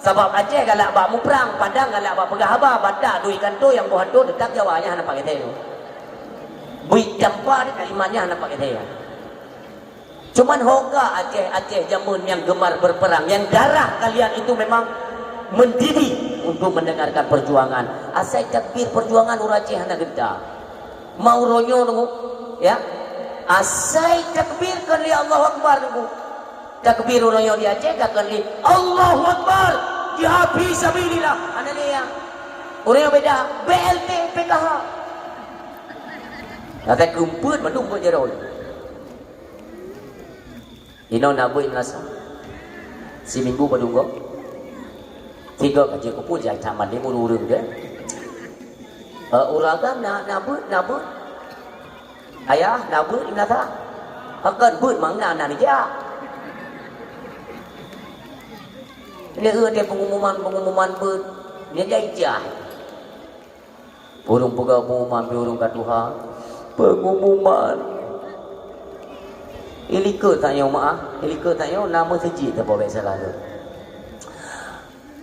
Sabab Aceh galak bak muprang, Padang galak bak peugah haba, Batak duek kantô nyang boh atô teutap Jawa nyan hana pakai teu. Bui campa di kalimat nyan hana pakai teu. Cuman ho ka Aceh, Aceh jameun nyang gemar berperang, yang darah kalian itu memang mendidih untuk mendengarkan perjuangan. Asai takbir perjuangan ureueng Aceh hana genta. Mau ronyo nunggu, ya. Asai takbir kon lé Allahu Akbar nunggu. Takbir uroe nyoe di Aceh ka kon lé Allahu Akbar, jihad fi sabilillah. Hana lé ya. Uroe nyoe beda, B L T, P K H. Kata keumpet mandum buat jaroe. Inoe na beuet meunasah. Siminggu padum gob. Tiga ka jeuet kupeue jai tamat lé ureueng deh. Eh, ureueng agam na, na beuet, na beuet. Ayah, na beuet meunasah. Pakon beuet mang na, na neujak. Lé eu deh pengumuman, pengumuman beuet. Nyan jai jai. Ureueng peugah pengumuman, pi ureueng ka tuha. Pengumuman. Ilikot tanyoe maah, ilikot tanyoe na meuseujid teupeu bek salah tu.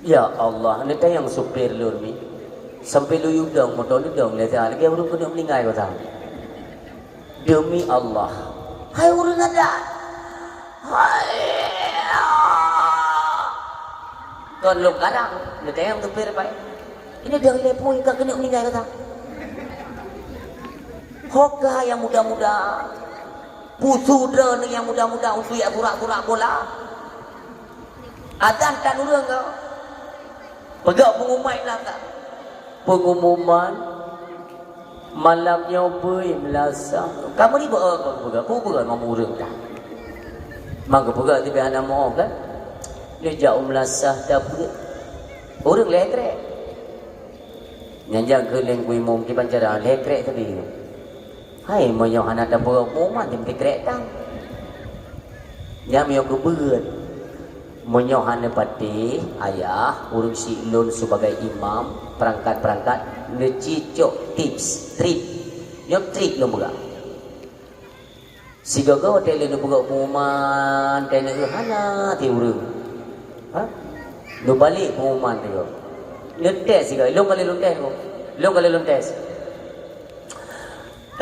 Ya Allah, neutanyong supir lôn mi. Sampai lôn yue dong, moto lôn dong, lé lagèe ureueng keuneuk meuninggai kota. Demi Allah. Hai ureueng adat. Hai. Kon lôn karang, neutanyong supir pai. Ini dah lé pui ka keuneuk meuninggai kata. Ho ka nyang muda-muda. Pusu droeneuh nyang muda-muda untuk jak surak-surak bola. Azan tan ureueng ka. Peugah pengumuman lah ka. Pengumuman malam nyoe bui meunasah. Kamu ni beu kon peugah, peugah ngon ureueng dah. Maka peugah tiba hana moh kan. Dia jak u meunasah dah beuet. Ureueng leh krek. Nyan jak keu leng kui mum kiban cara leh krek tadi. Hai, meunyoe hana tapeugah pengumuman, teuntèe krek tan. Nyan meunyoe geubeuet. Meunyoe hana patéh, ayah, ureueng syiek lôn sibagai imam, peurangkat-peurangkat, neucicok tips, trik. Nyoe trik lôn peugah. Sigoe-goe watèe lôn neupeugah pengumuman, watèe lôn hana até ureueng. Ha? Lôn balek pengumuman sigoe. Lôn tes sigoe, lôn ka lheueh lôn tes ko. Lôn ka lheueh lôn tes.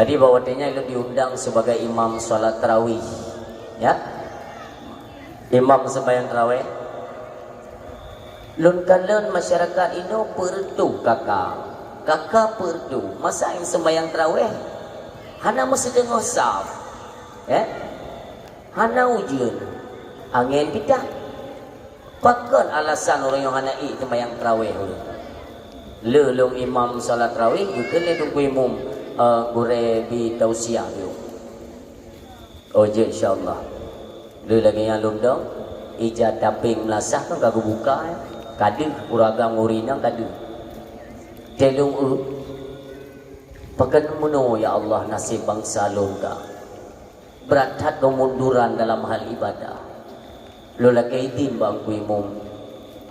Jadi, bak watèe nyan lôn diundang sibagai imam salat tarawih. Ya. Imam sembahyang tarawih. Lôn kalon masyarakat inoe peureutôh kaka. Kaka peureutôh. Masa nyang sembahyang tarawih hana meusideungoe saf. Ya. Hana ujeuen. Angén pih tan. Pakon alasan ureueng nyoe hana ék teumayang tarawih ureueng? Le lôn imam salat tarawih, geukheun lé Teungku Imum, eh, gurèe bi tausiah lôn. Oh, jeuet, insya Allah. Le lagèe nyang lôn dong, ija tapéng meulasah kan ka geubuka, eh. Ka deuh, ureueng agam ngon ureueng inong ka deuh. Teuh lôn eu, pakon meunoe, ya Allah, naseb bansa lôn ka. Brat that kemunduran dalam hal ibadah. Lôn lakèe idhin bak Teungku Imum.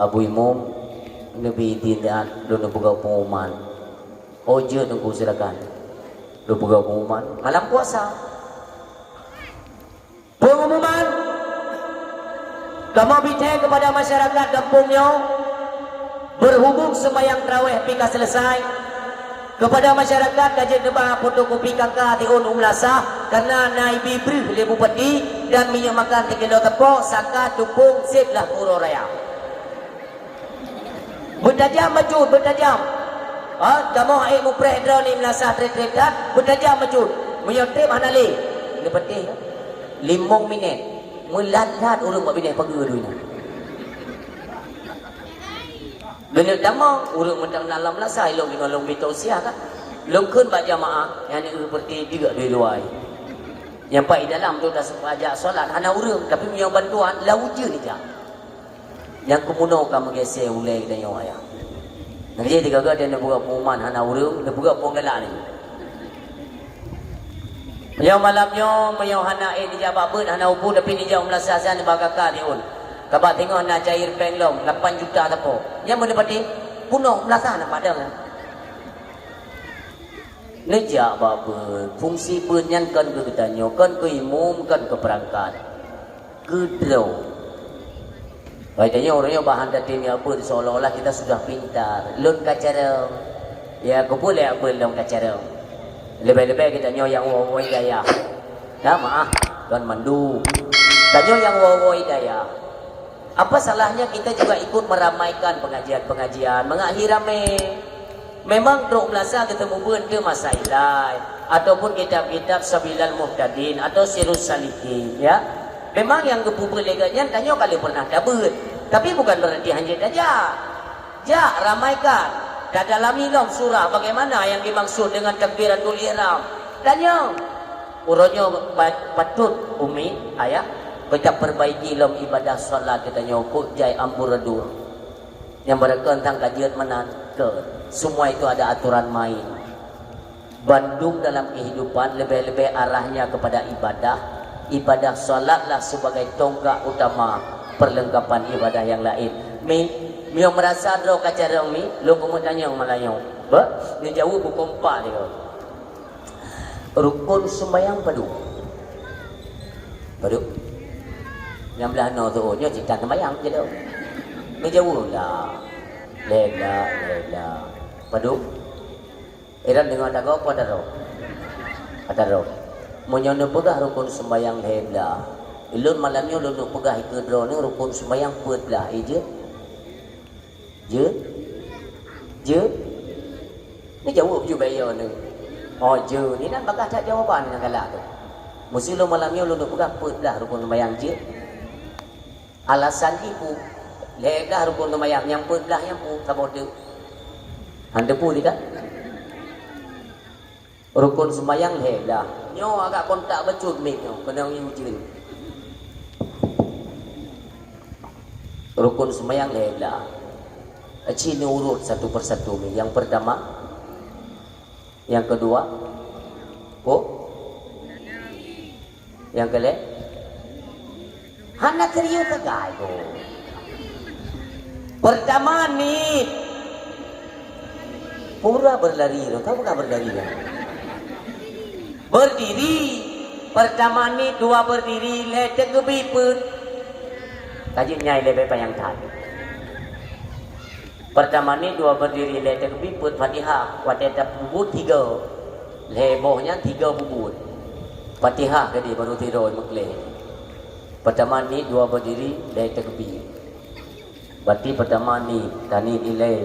Abu Imum, neubi idhin nyan, lôn neupeugah pengumuman. Oh, jeuet Teungku, silakan. Lôn peugah pengumuman. Malam puasa. Pengumuman. Kamoe bi thèe kepada masyarakat gampông nyoe, berhubung seumayang tarawih pih ka seuleusoe, kepada masyarakat ka jeuet neuba fotokopi kaka tiôn u meulasah, karena na ibi breuh lé bupati dan minyeuk makan tikilo teupok, saka tupông seb lah uroe raya. Beutajam bacut, beutajam. Ha, kamoe hana ék mupreh droeneuh meulasah trép-trép that, beutajam bacut. Meunyoe trép hana lé, neupatéh. Limong minét. Meulat-lat ureueng bak binéh pageue dua nyan. Geuneuk tamong, ureueng mantong na lam meulasah, ilong deungon lôn bi tausiah kan. Lôn kheun bak jamaah, nyan eu berarti deuk di luwa. Nyang pat di dalam tu taseumayang salat hana ureueng, tapi meunyoe bantuan, lam ujeuen ija. Nyang keumunoe ka meugeusé ulèe geutanyoe ayah. Nyang jih tiga-tiga dan neupeugah pengumuman hana ureueng, neupeugah penggalak ni. Meunyoe malam nyoe, meunyoe hana ék nijak bak beuet, hana upu, tapi nijak u meulasah san bak kaka tiôn. Kaba teungoh na cair péng lom, lapan juta teupok. Nyan meuneupatéh, punoh meulasah na padang nyan. Neujak bak beuet, fungsi beuet nyan kon keu geutanyoe, kon keu imum, kon keu peurangkat. Keu droe. Bak tanyoe, uroe nyoe bahan tatem jak beuet seolah-olah kita sudah pintar. Lôn ka carông. Ya, keupeue lé jak beuet lôn ka carông? Leubeh-leubeh geutanyoe nyang woe-woe dayah. Nah, maah, kon mandum. Tanyoe nyang woe-woe dayah. Apa salahnya kita juga ikut meramaikan pengajian-pengajian, mangat hi ramé? Memang trok meulasa geuteumeubeuen teuh masa ilai, ataupun kitab-kitab Sabilal Muhtadin atau Sirus Salikin, ya. Memang nyang geupeubeuet lé gobnyan tanyoe ka lheueh pernah tabeuet, tapi bukan berarti hana jeuet tajak. Jak, ramaikan. Tadalami lom surah bagaimana yang dimaksud dengan takbiratul ihram. Tanyong. Uroe nyoe ba-, patut umi, ayah, kita perbaiki lom ibadah salat geutanyoe, kok jai amburadul. Nyang barokon tang ka jeuet meunan, keu. Semua itu ada aturan main. Bandum dalam kehidupan lebih-lebih arahnya kepada ibadah. Ibadah salatlah sebagai tonggak utama perlengkapan ibadah yang lain. Mi, meunyoe meurasa droe ka carông mi, lôn keumeung tanyong malam nyoe. Ba, neujaweueb beukompak dia. Rukun sembahyang padum? Padum? Nyang blah noe tu, oh, nyoe cerita sembahyang je tu. Neujaweueb lah. Lhèe blah, lhèe blah. Padum? Iran deungoe tagoe peue taroh? Taroh. Meunyoe neupeugah rukun sembahyang lhèe blah, ulôn malam nyoe lôn neupeugah ikeue droeneuh rukun sembahyang peuet blah, eh, jeuet? Jeuet? Jeuet? Neujaweueb ju bèk yo neuh. Oh, jeuet. Inan bagaih that jawaban nyang galak tu. Meusé lôn malam nyoe lôn neupeugah peuet blah rukun sembahyang, jeuet? Alasan jih peue? Lhèe blah rukun seumayang, nyang peuet blah nyan peue? Saboh teuk. Han teupeu teuka? Rukun seumayang lhèe blah. Nyoe agak kontak bacut mic nyoe, keunong yue ujeuen. Rukun seumayang lhèe blah. Aci neuurot satu persatu mic. Nyang peurtama, nyang keudua, oh, nyang keulhèe, hana keurieu sagai, oh. Peurtama niet, pura beurlari, tahu bukan beurlari kan? Beurdiri, peurtama niet, dua beurdiri, lhèe teukeubi peuet. Ka jeuet nyai leubeh panyang that. Peurtama niet dua beurdiri lhèe teukeubi peuet Fatihah, watèe tapeubuet tiga. Lhèe boh nyan tiga bubuet. Fatihah keudéh baru sidroe meuklèe. Peurtama niet dua beurdiri lhèe teukeubi. Berarti peurtama niet, taniet ilèe.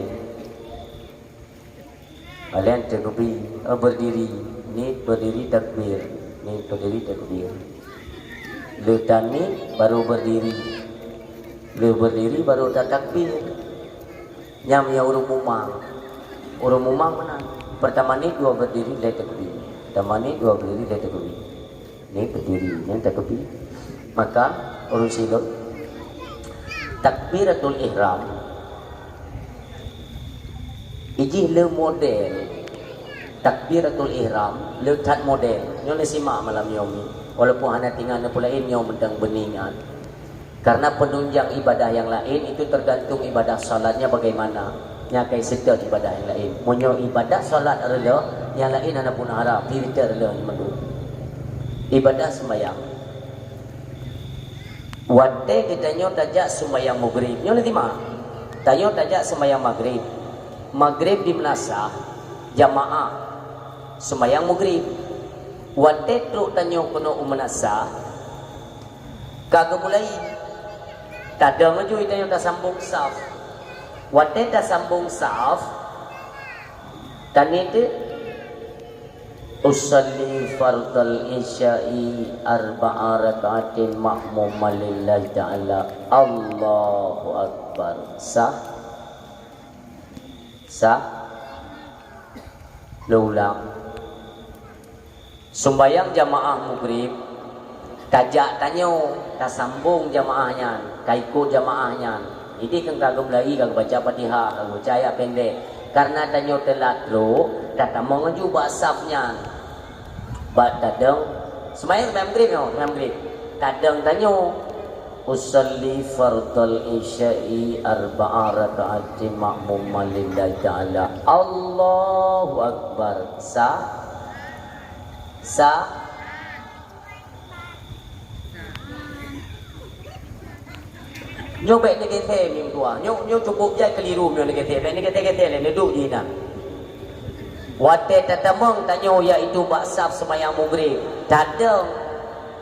Lhèe teukeubi, eh, beurdiri, niet beurdiri takbir, niet beurdiri takbir. Lheuh taniet baru beurdiri. Lheuh beurdiri baru tatakbir. Nyan ya ureueng mumang. Ureueng mumang meunan. Peurtama niet dua beurdiri lhèe teukeubi. Peurtama niet dua beurdiri lhèe teukeubi. Niet beurdiri, nyan takbir. Maka ureueng silop takbiratul ihram. Ijih le model takbiratul ihram, le that model. Nyoe neusimak malam nyoe mi. Walaupun hana teuingat neupeulaén nyoe mantong beuneuingat. Karena penunjang ibadah yang lain itu tergantung ibadah salatnya bagaimana. Nyan kai seutôt ibadah yang lain. Meunyoe ibadah salat reuloh, yang lain hana pun haram, pih reuloh nyan mandum. Ibadah sembahyang. Watèe geutanyoe tajak sembahyang maghrib, nyoe leutima. Tanyoe tajak sembahyang maghrib. Maghrib di meunasah jamaah sembahyang maghrib. Watèe trok tanyoe keunoe u meunasah, ka geumulai. Tadong laju tanyoe tasambong saf. Watèe tasambong saf, taniet teuk, "Usalli fardal isya'i arba'a raka'atin ma'muman lillahi ta'ala." Allahu Akbar. Sah? Sah? Lôn ulang. Sumbayang jamaah maghrib, tajak tanyoe, tasambong jamaah nyan, taikot jamaah nyan. Idéh keu ka geumulai ka geubaca Fatihah, ka geubaca ayat pendek. Karena tanyoe teulat trok, tatamong laju bak saf nyan. Bak tadong, sumbayang, sumbayang maghrib nyoe, sumbayang maghrib. Tadong tanyoe, "Usalli fardal isya'i arba'a raka'atin ma'muman lillahi ta'ala." Allahu Akbar. Sah? Sa. Nyoe bèk neugeuthèe meutuah. Nyoe, nyoe cukup jai keliru nyoe neugeuthèe. Bèk neugeuthèe-geuthèe lé, neuduek jih na. Watèe tatamong tanyoe, yaitu bak saf seumayang Maghrib. Tadong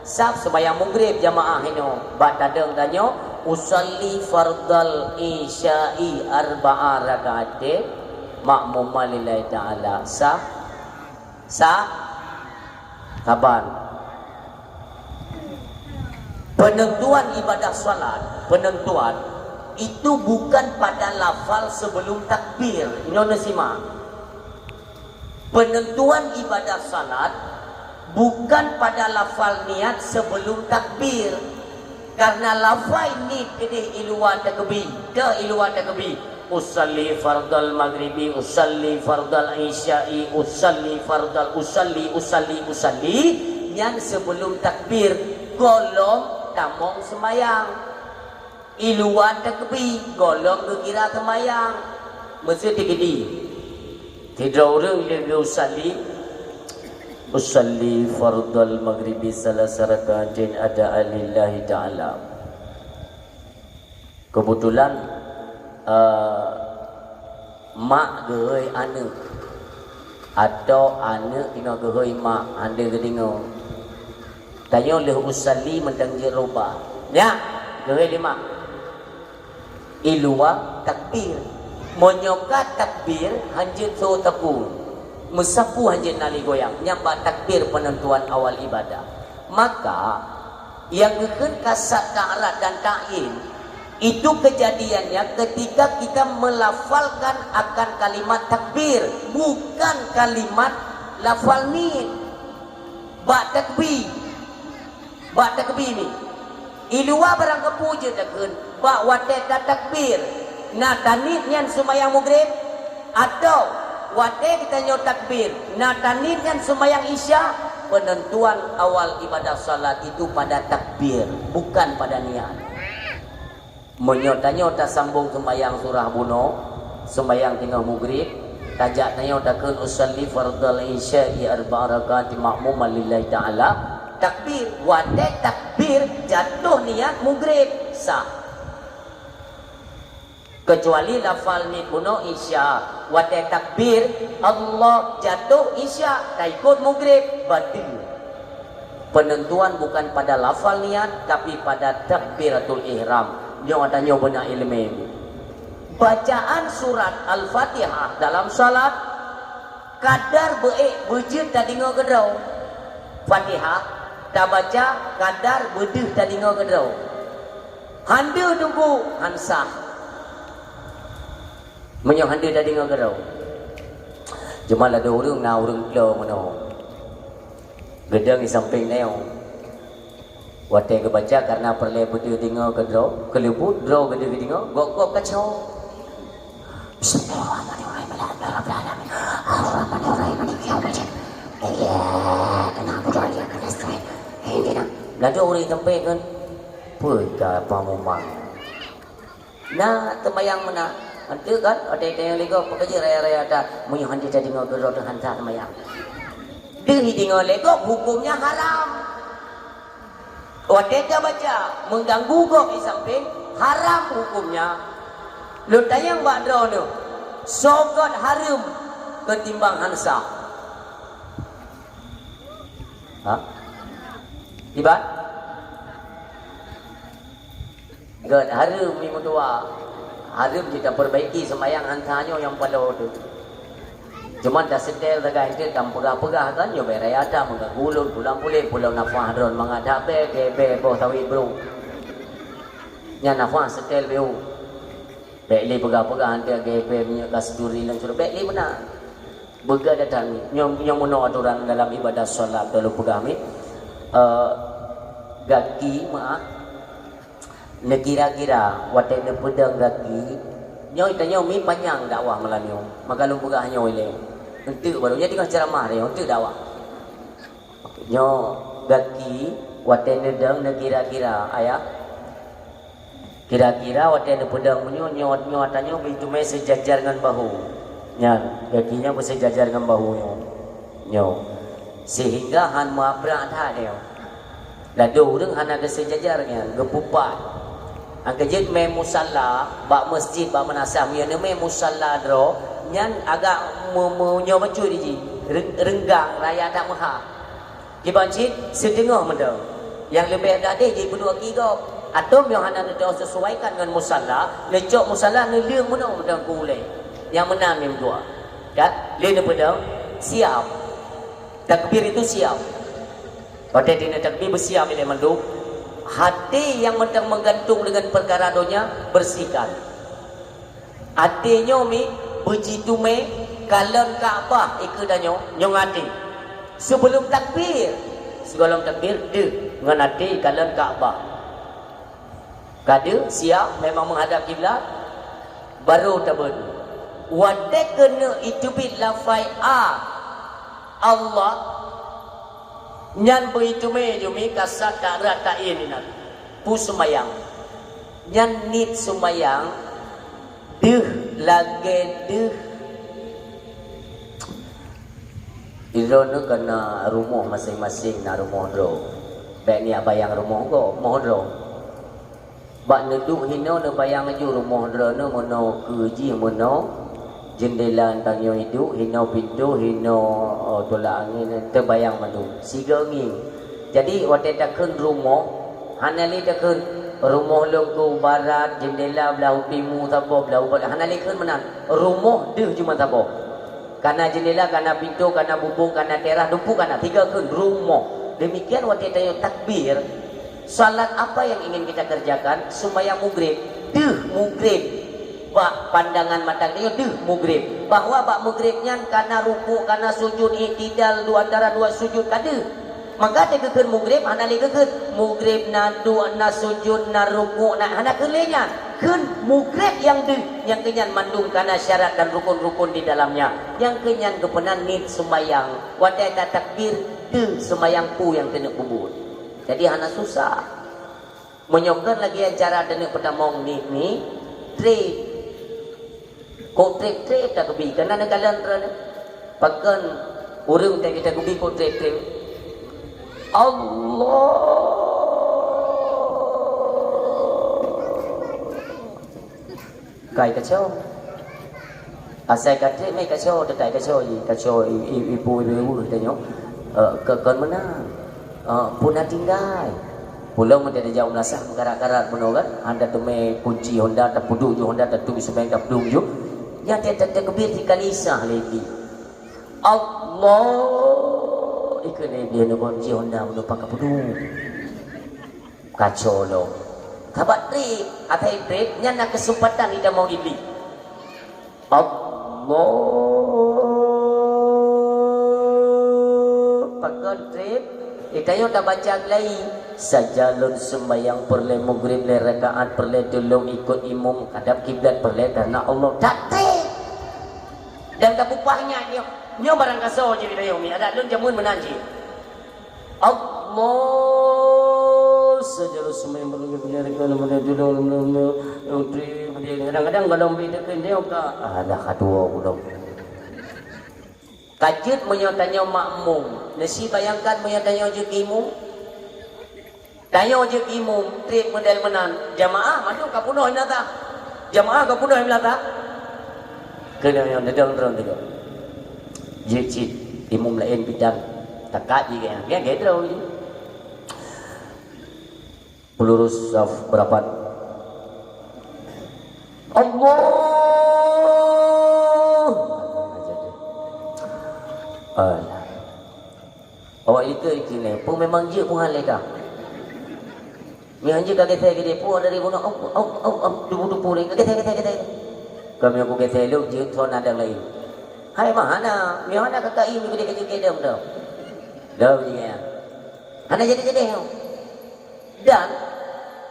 saf seumayang Maghrib jamaah inoe. Bak tadong tanyoe, usalli fardal isya'i arba'a raka'atin makmuman lillahi ta'ala. Sah? Sa-, saban. Penentuan ibadah salat, penentuan itu bukan pada lafal sebelum takbir. Nyoe neusimak. Penentuan ibadah salat bukan pada lafal niat sebelum takbir. Karena lafai niet keudeh i luwa takbir, teuh i luwa takbir. Usalli fardal maghribi, usalli fardal isya'i, usalli fardal, usalli, usalli, usalli. Nyan sebelum takbir, gohlom tamong seumayang. I luwa takbir, gohlom geukira seumayang. Meuseuti keudeh. Sidroe ureueng lheueh geu-usalli, usalli fardal maghribi salasa raka'atin adaan lillahi ta'ala. Keubeutulan, eh, mak geuhôi aneuk, atau aneuk teungoh geuhôi mak, hana geudeungoe. Tanyoe lheueh usalli mantong jeuet rubah. Nyak, geuhôi lé mak. I luwa takbir. Meunyoe ka takbir, hanjeuet soe sapeue. Meusapeue hanjeuet na lé goyang. Nyan bak takbir penentuan awal ibadah. Maka, nyang geukheun kasad, ta'rad dan ta'yin, itu kejadiannya ketika kita melafalkan akan kalimat takbir, bukan kalimat lafal niet. Bak takbir. Bak takbir nyoe, i luwa barang kapeue jeuet takheun, bak watèe tatakbir, na taniet nyan seumayang Maghrib, atau watèe geutanyoe takbir, na taniet nyan seumayang Isya? Penentuan awal ibadah salat itu pada takbir, bukan pada niat. Meunyoe tanyoe tasambong seumayang surah bunoe, seumayang teungoh Maghrib, tajak tanyoe takheun, "Usalli fardal isya'i arba'a raka'atin makmuman lillahi ta'ala," takbir, watèe takbir jatoh niat Maghrib, sah. Keucuali lafal niet bunoe Isya, watèe takbir, Allah, jatoh Isya, taikot Maghrib, bateue. Penentuan bukan pada lafal niat, tapi pada takbiratul ihram. Nyoe ata nyoe beuna ileumèe. Bacaan surat Al-Fatihah dalam salat, kadar beuék beujeuet tadeungoe keudroe. Fatihah tabaca kadar beudeuh tadeungoe keudroe. Hana teungku, han sah. Meunyoe hana tadeungoe keudroe. Cuma ladôm ureueng na ureueng klo meunoe. Geudong di sampéng nyoe. Watèe geubaca karena peureulèe beudeuh deungoe keudroe, keuleubut droe geudeuh deungoe, gop-gop kacau. Bismillahirrahmanirrahim. Alhamdulillahirabbil alamin. Arrahmanirrahim. Maliki yaumiddin. Iyyaka na'budu wa iyyaka nasta'in. Ihdina. Ladôm ureueng sampéng kan. Peue ka pengumuman. Na teumayang meunan. Enteuk kan, watèe teumayang lé gob, peue ka jeuet raya-raya that, meunyoe hana tadeungoe keudroe teuh han sah teumayang. Deuh deungoe lé gob, hukömnya haram. Watèe tabaca, meuganggu gob di sampéng, haram hukömnya. Lôn tanyong bak droeneuh, soe göt hareuem keutimbang han sah? Ha? Iban? Göt hareuem mi meutuah. Hareuem kita perbaiki seumayang han sah nyoe nyang paloe teuh. Cuma taseutèl sagai enteuk, tapeugah-peugah kan, nyoe bèk raya that meuganggu ulôn, pulang puléh, pulang nafah droen mangat that bèe, gèbèe boh sawét brôk. Nyan nafah seutèl beu. Bèk lé peugah-peugah enteuk gèbèe minyeuk kasturi lam syeuruga, bèk lé meunan. Beugèt that nyoe, nyoe meunoe atoran dalam ibadah salat, lôn peugah mi. Eh, gaki, meu'ah. Neukira-kira watèe neupeudong gaki, nyoe tanyoe mi panyang dakwah malam nyoe. Maka lôn peugah nyoe ilèe. Enteuk baru, nyoe teungoh ceuramah lé, enteuk dakwah. Nyoe gaki watèe neudong neukira-kira, ayah. Kira-kira watèe neupeudong meunyoe, nyoe, nyoe ata nyoe beuteumèe seujajar ngon bahu. Nyan, gaki nyoe beuseujajar ngon bahu nyoe. Nyoe. Sehingga han meuabrak that nyoe. Ladôm ureuëng hana geuseujajar nyan, geupupat. Angkeujeuet mé musala, bak meuseujid, bak meunasah, meunyoe neumé musala droe, nyan agak me-, meunyoe bacut jih, reung-, reunggang, raya that meuhah. Kiban cit, siteungoh mantong. Nyang leubeh gadeh jih peuduek aki gob. Atau meunyoe hana neutoh seusuaikan ngon musala, neucok musala, neuleueng meunoe mantong keu ulée. Nyang meunan meuduek. Kan? Lé neupeudong, siap. Takbir itu siap. Watée dina takbir beusiap ilée mandum, hati nyang mantong meugantung deungon peukara donya bersihkan. Até nyoe mi beujitumé kalon Ka'bah ikeu tanyoe, nyoe até. Sibeulom takbir, sigohlom takbir deuh ngon até kalon Ka'bah. Ka deuh siap memang meuhadab kiblat, barô tabeudôh. Watée keuneuk iteubiet lafai A, Allah, nyan beuitumé jumi kasat tak rata ié inan. Peue seumayang? Nyan niet seumayang deuh lagée deuh. Droeneuh kana rumoh maséng-maséng na rumoh droe. Bék niyak bayang rumoh gob, rumoh droe. Bak neuduek hinoe neubayang laju rumoh droeneuh meunoe keue jih meunoe, jeundela tanyoe iduek, hinoe pintoe, hinoe, oh, tulak angén, teubayang mandum. Sigoe ngieng. Jadi watée takheun rumoh, hana lé takheun rumoh lôn keu barat, jeundela blah u timu saboh, blah u barat, hana lé kheun meunan. Rumoh deuh cuma saboh. Kana jeundela, kana pintoe, kana bubông, kana teras, dumpeue kana, sigoe kheun rumoh. Demikian watée tanyoe takbir, salat apa yang ingin kita kerjakan? Seumayang mugreb. Deuh mugreb. Bak pandangan mata tanyoe deuh mugreb. Bahwa bak mugreb nyan kana rukuk, kana sujud, iktidal, dua antara dua sujud ka deuh. Maka teukeukheun mugreb hana lé geukheun. Mugreb na duek, na sujud, na rukuk, na hana kheun lé nyan. Kheun mugreb nyang deuh, nyang keu nyan mandum kana syarat dan rukun-rukun di dalamnya. Nyang keu nyan geupeunan niet seumayang. Watée tatakbir, deuh seumayang peue nyang keuneuk peubuet. Jadi hana susah. Meunyoe kon lagée cara taneuk peutamong niet nyoe, treb. Kok treb-treb takeubi, kana neukalon droeneuh. Pakon ureuëng teuka takeubi kok treb-treb? Allah! Kai kacau. Asai ka treb mé kacau, teukai kacau jih, kacau i-, i-, ibu ibu-ibu tanyoe. Eh, ke-, kon meunan. Eh, puna tinggai. Pulang meunan tajak u meulasah meukarat-karat bunoe kan. Hana teumé kunci Honda tapeuduek ju Honda, tatueng seubeng tapeuduek ju. Nyan teuka takbir sikali sah lé jih. Allah! Ikeu lé dia ngon kunci Honda bunoe pakai peuduek. Kacau lom. Sabab treb, asai treb, nyan na keuseumpatan itamong Iblih. Allah. Pakon treb, itanyoe tabaca geulai. Sajan lôn seumayang peureulée mugreb lhée rakaat, peureulée tulông ikot imum, hadab kiblat peureulée kareuna Allah. That treb. Dan tapupah nyan nyoe, nyoe barang kasoe jih itanyoe mi, adat lôn jameun meunan jih. Allah, sajan lôn seumayang peureulée mugreb lhée rakaat, peureulée tulông, kadang-kadang gohlom bit teukeun nyoe ka, ah, dah ka tuwoe ulôn. Ka jeuet meunyoe tanyoe makmum, neusi bayangkan meunyoe tanyoe jeuet imum. Tanyoe jeuet imum, treb model meunan, jamaah mandum ka peunoh imeulaza. Jamaah ka peunoh imeulaza. Keuneuk nyoe neudong droe teuka. Jeuet cit imum laén bidan, takat jih gaya, gaya droe jih. Pelurus saf berapat. Allah. Alah. Awak itu ikine, pun memang jeuet pun hal leka. Nyang jeuet ka geseh gede pun dari bunoe, au, au, au, au, dubu-dubu ni, geseh, geseh, geseh. Kami aku geseh lu, jeuet thon ada lain. Hai mah hana, meuhana kakak ini gede-gede gedem tu. Dah bunyi ya. Hana jadi-jadi tu. Dan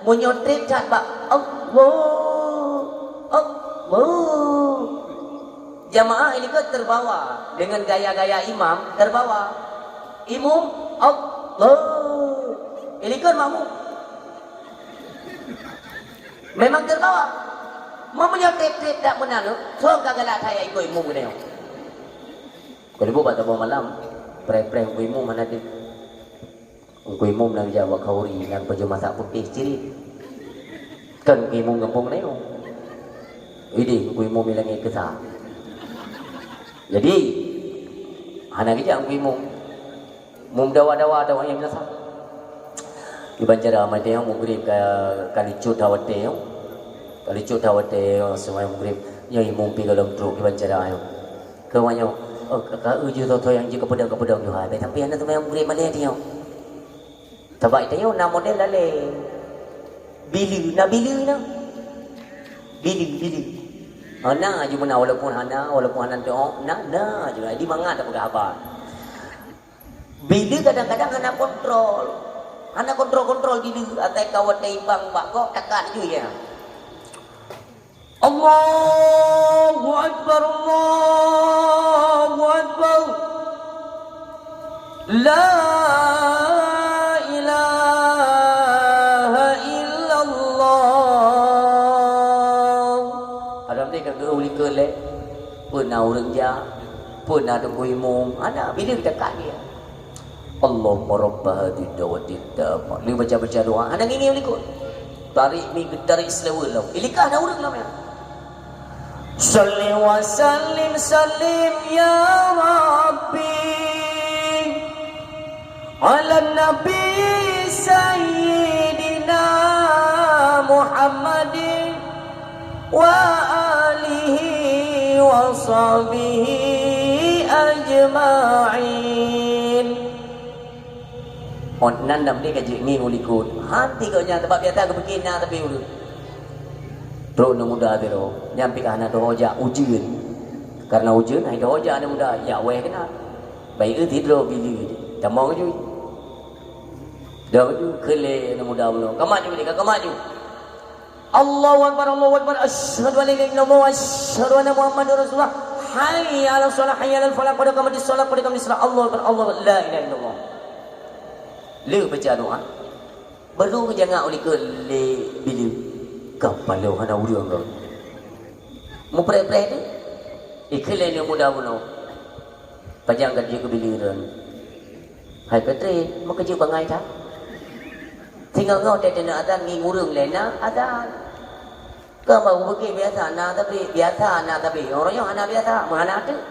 meunyoe treb that bak Allah, Allah, jamaah ilikot terbawa dengan gaya-gaya imam, terbawa. Imum, Allah, ilikot makmum. Memang terbawa. Meunyoe treb-treb that meunan, soe ka galak that ikot imum geutanyoe? Keuleubuk bak saboh malam, Preh-preh Teungku Imum hana deuh. Teungku Imum na geujak bak khanduri, na geupajoh masak putéh cirit. Kon Teungku Imum gampông na nyoe. Idéh Teungku Imum i Langét Keusa. Jadi, hana geujak Teungku Imum. Meudawa-dawa, dawa nyang biasa. Kiban cara maté nyoe, Maghrib ka, ka leucot that watèe nyoe. Ka leucot that watèe nyoe, seumayang Maghrib. Nyoe Imum pih gohlom trok kiban cara nyoe. Keu awak nyoe, oh, ka, ka, eu, jeuet soe-soe nyang jeuet keu peudong, keu peudong, Tuhan. Bèk sampai hana seumayang Maghrib malèe nyoe. Sabab tanyoe na model lalè. Bileue, na bileue na. Bileue, bileue. Oh, na aju meunan, walaupun hana, walaupun hana teuôt, na, na aju. Jadi mangat tapeugah haba. Bileue kadang-kadang hana kontrol. Hana kontrol-kontrol bileue, asai ka watèe ibang bak gob, takat aju ya. Allahu Akbar, Allahu Akbar. La ilaha illallah. Adam teh ka geuh likot lé. Peue na ureueng jak, peue na Teungku Imum, hana, bileue takat dia. Allahumma rabba hadzihid da'watit tammah. Lheueh baca-baca doa, hana ngieng-ngieng likot. Tarék mi, geutarék seulaweuet lom. Ilikah na ureueng lom nyan. Shalli wa sallim, sallim ya Rabbi, ala Nabi Sayyidina Muhammadin wa alihi wa sahbihi ajma'in. Ôn nan dam deh ka jeuet ngieng u likot. Hanti gobnyan, sabab biasa geupike na tapi ureueng. Trok aneuk muda sidroe, nyan pih ka hana teuôt jak, ujeuen. Karena ujeuen, hai teuôt jak aneuk muda, jak wéh keunan. Bayeue sidroe bileue, tamong aju. Dah aju, kheun lé aneuk muda bunoe, "Ka mat ju, ka mat ju." Allahu Akbar, Allahu Akbar, asyhadu an la ilaha illallah, asyhadu anna Muhammadar Rasulullah. Hayya 'alas shalah, hayya 'alal falah, qad qamatis shalah, qad qamatis shalah. Allahu Akbar, Allahu Akbar, la ilaha illallah. Lheueh baca doa, baru geujak ngieng u likot lé bileue. Ka paloe hana ureueng gob. Mupreh-preh teuh. Ikheun lé aneuk muda bunoe. Pajan ka jeuet keu bileue droen. Hai Petre, meukeujeuet bangai that. Singoh-ngoh teuh na azan ngieng ureueng lé na azan. Keu bak ubé biasa na tapi, biasa na tapi, uroe nyoe hana biasa, meuhana teuk.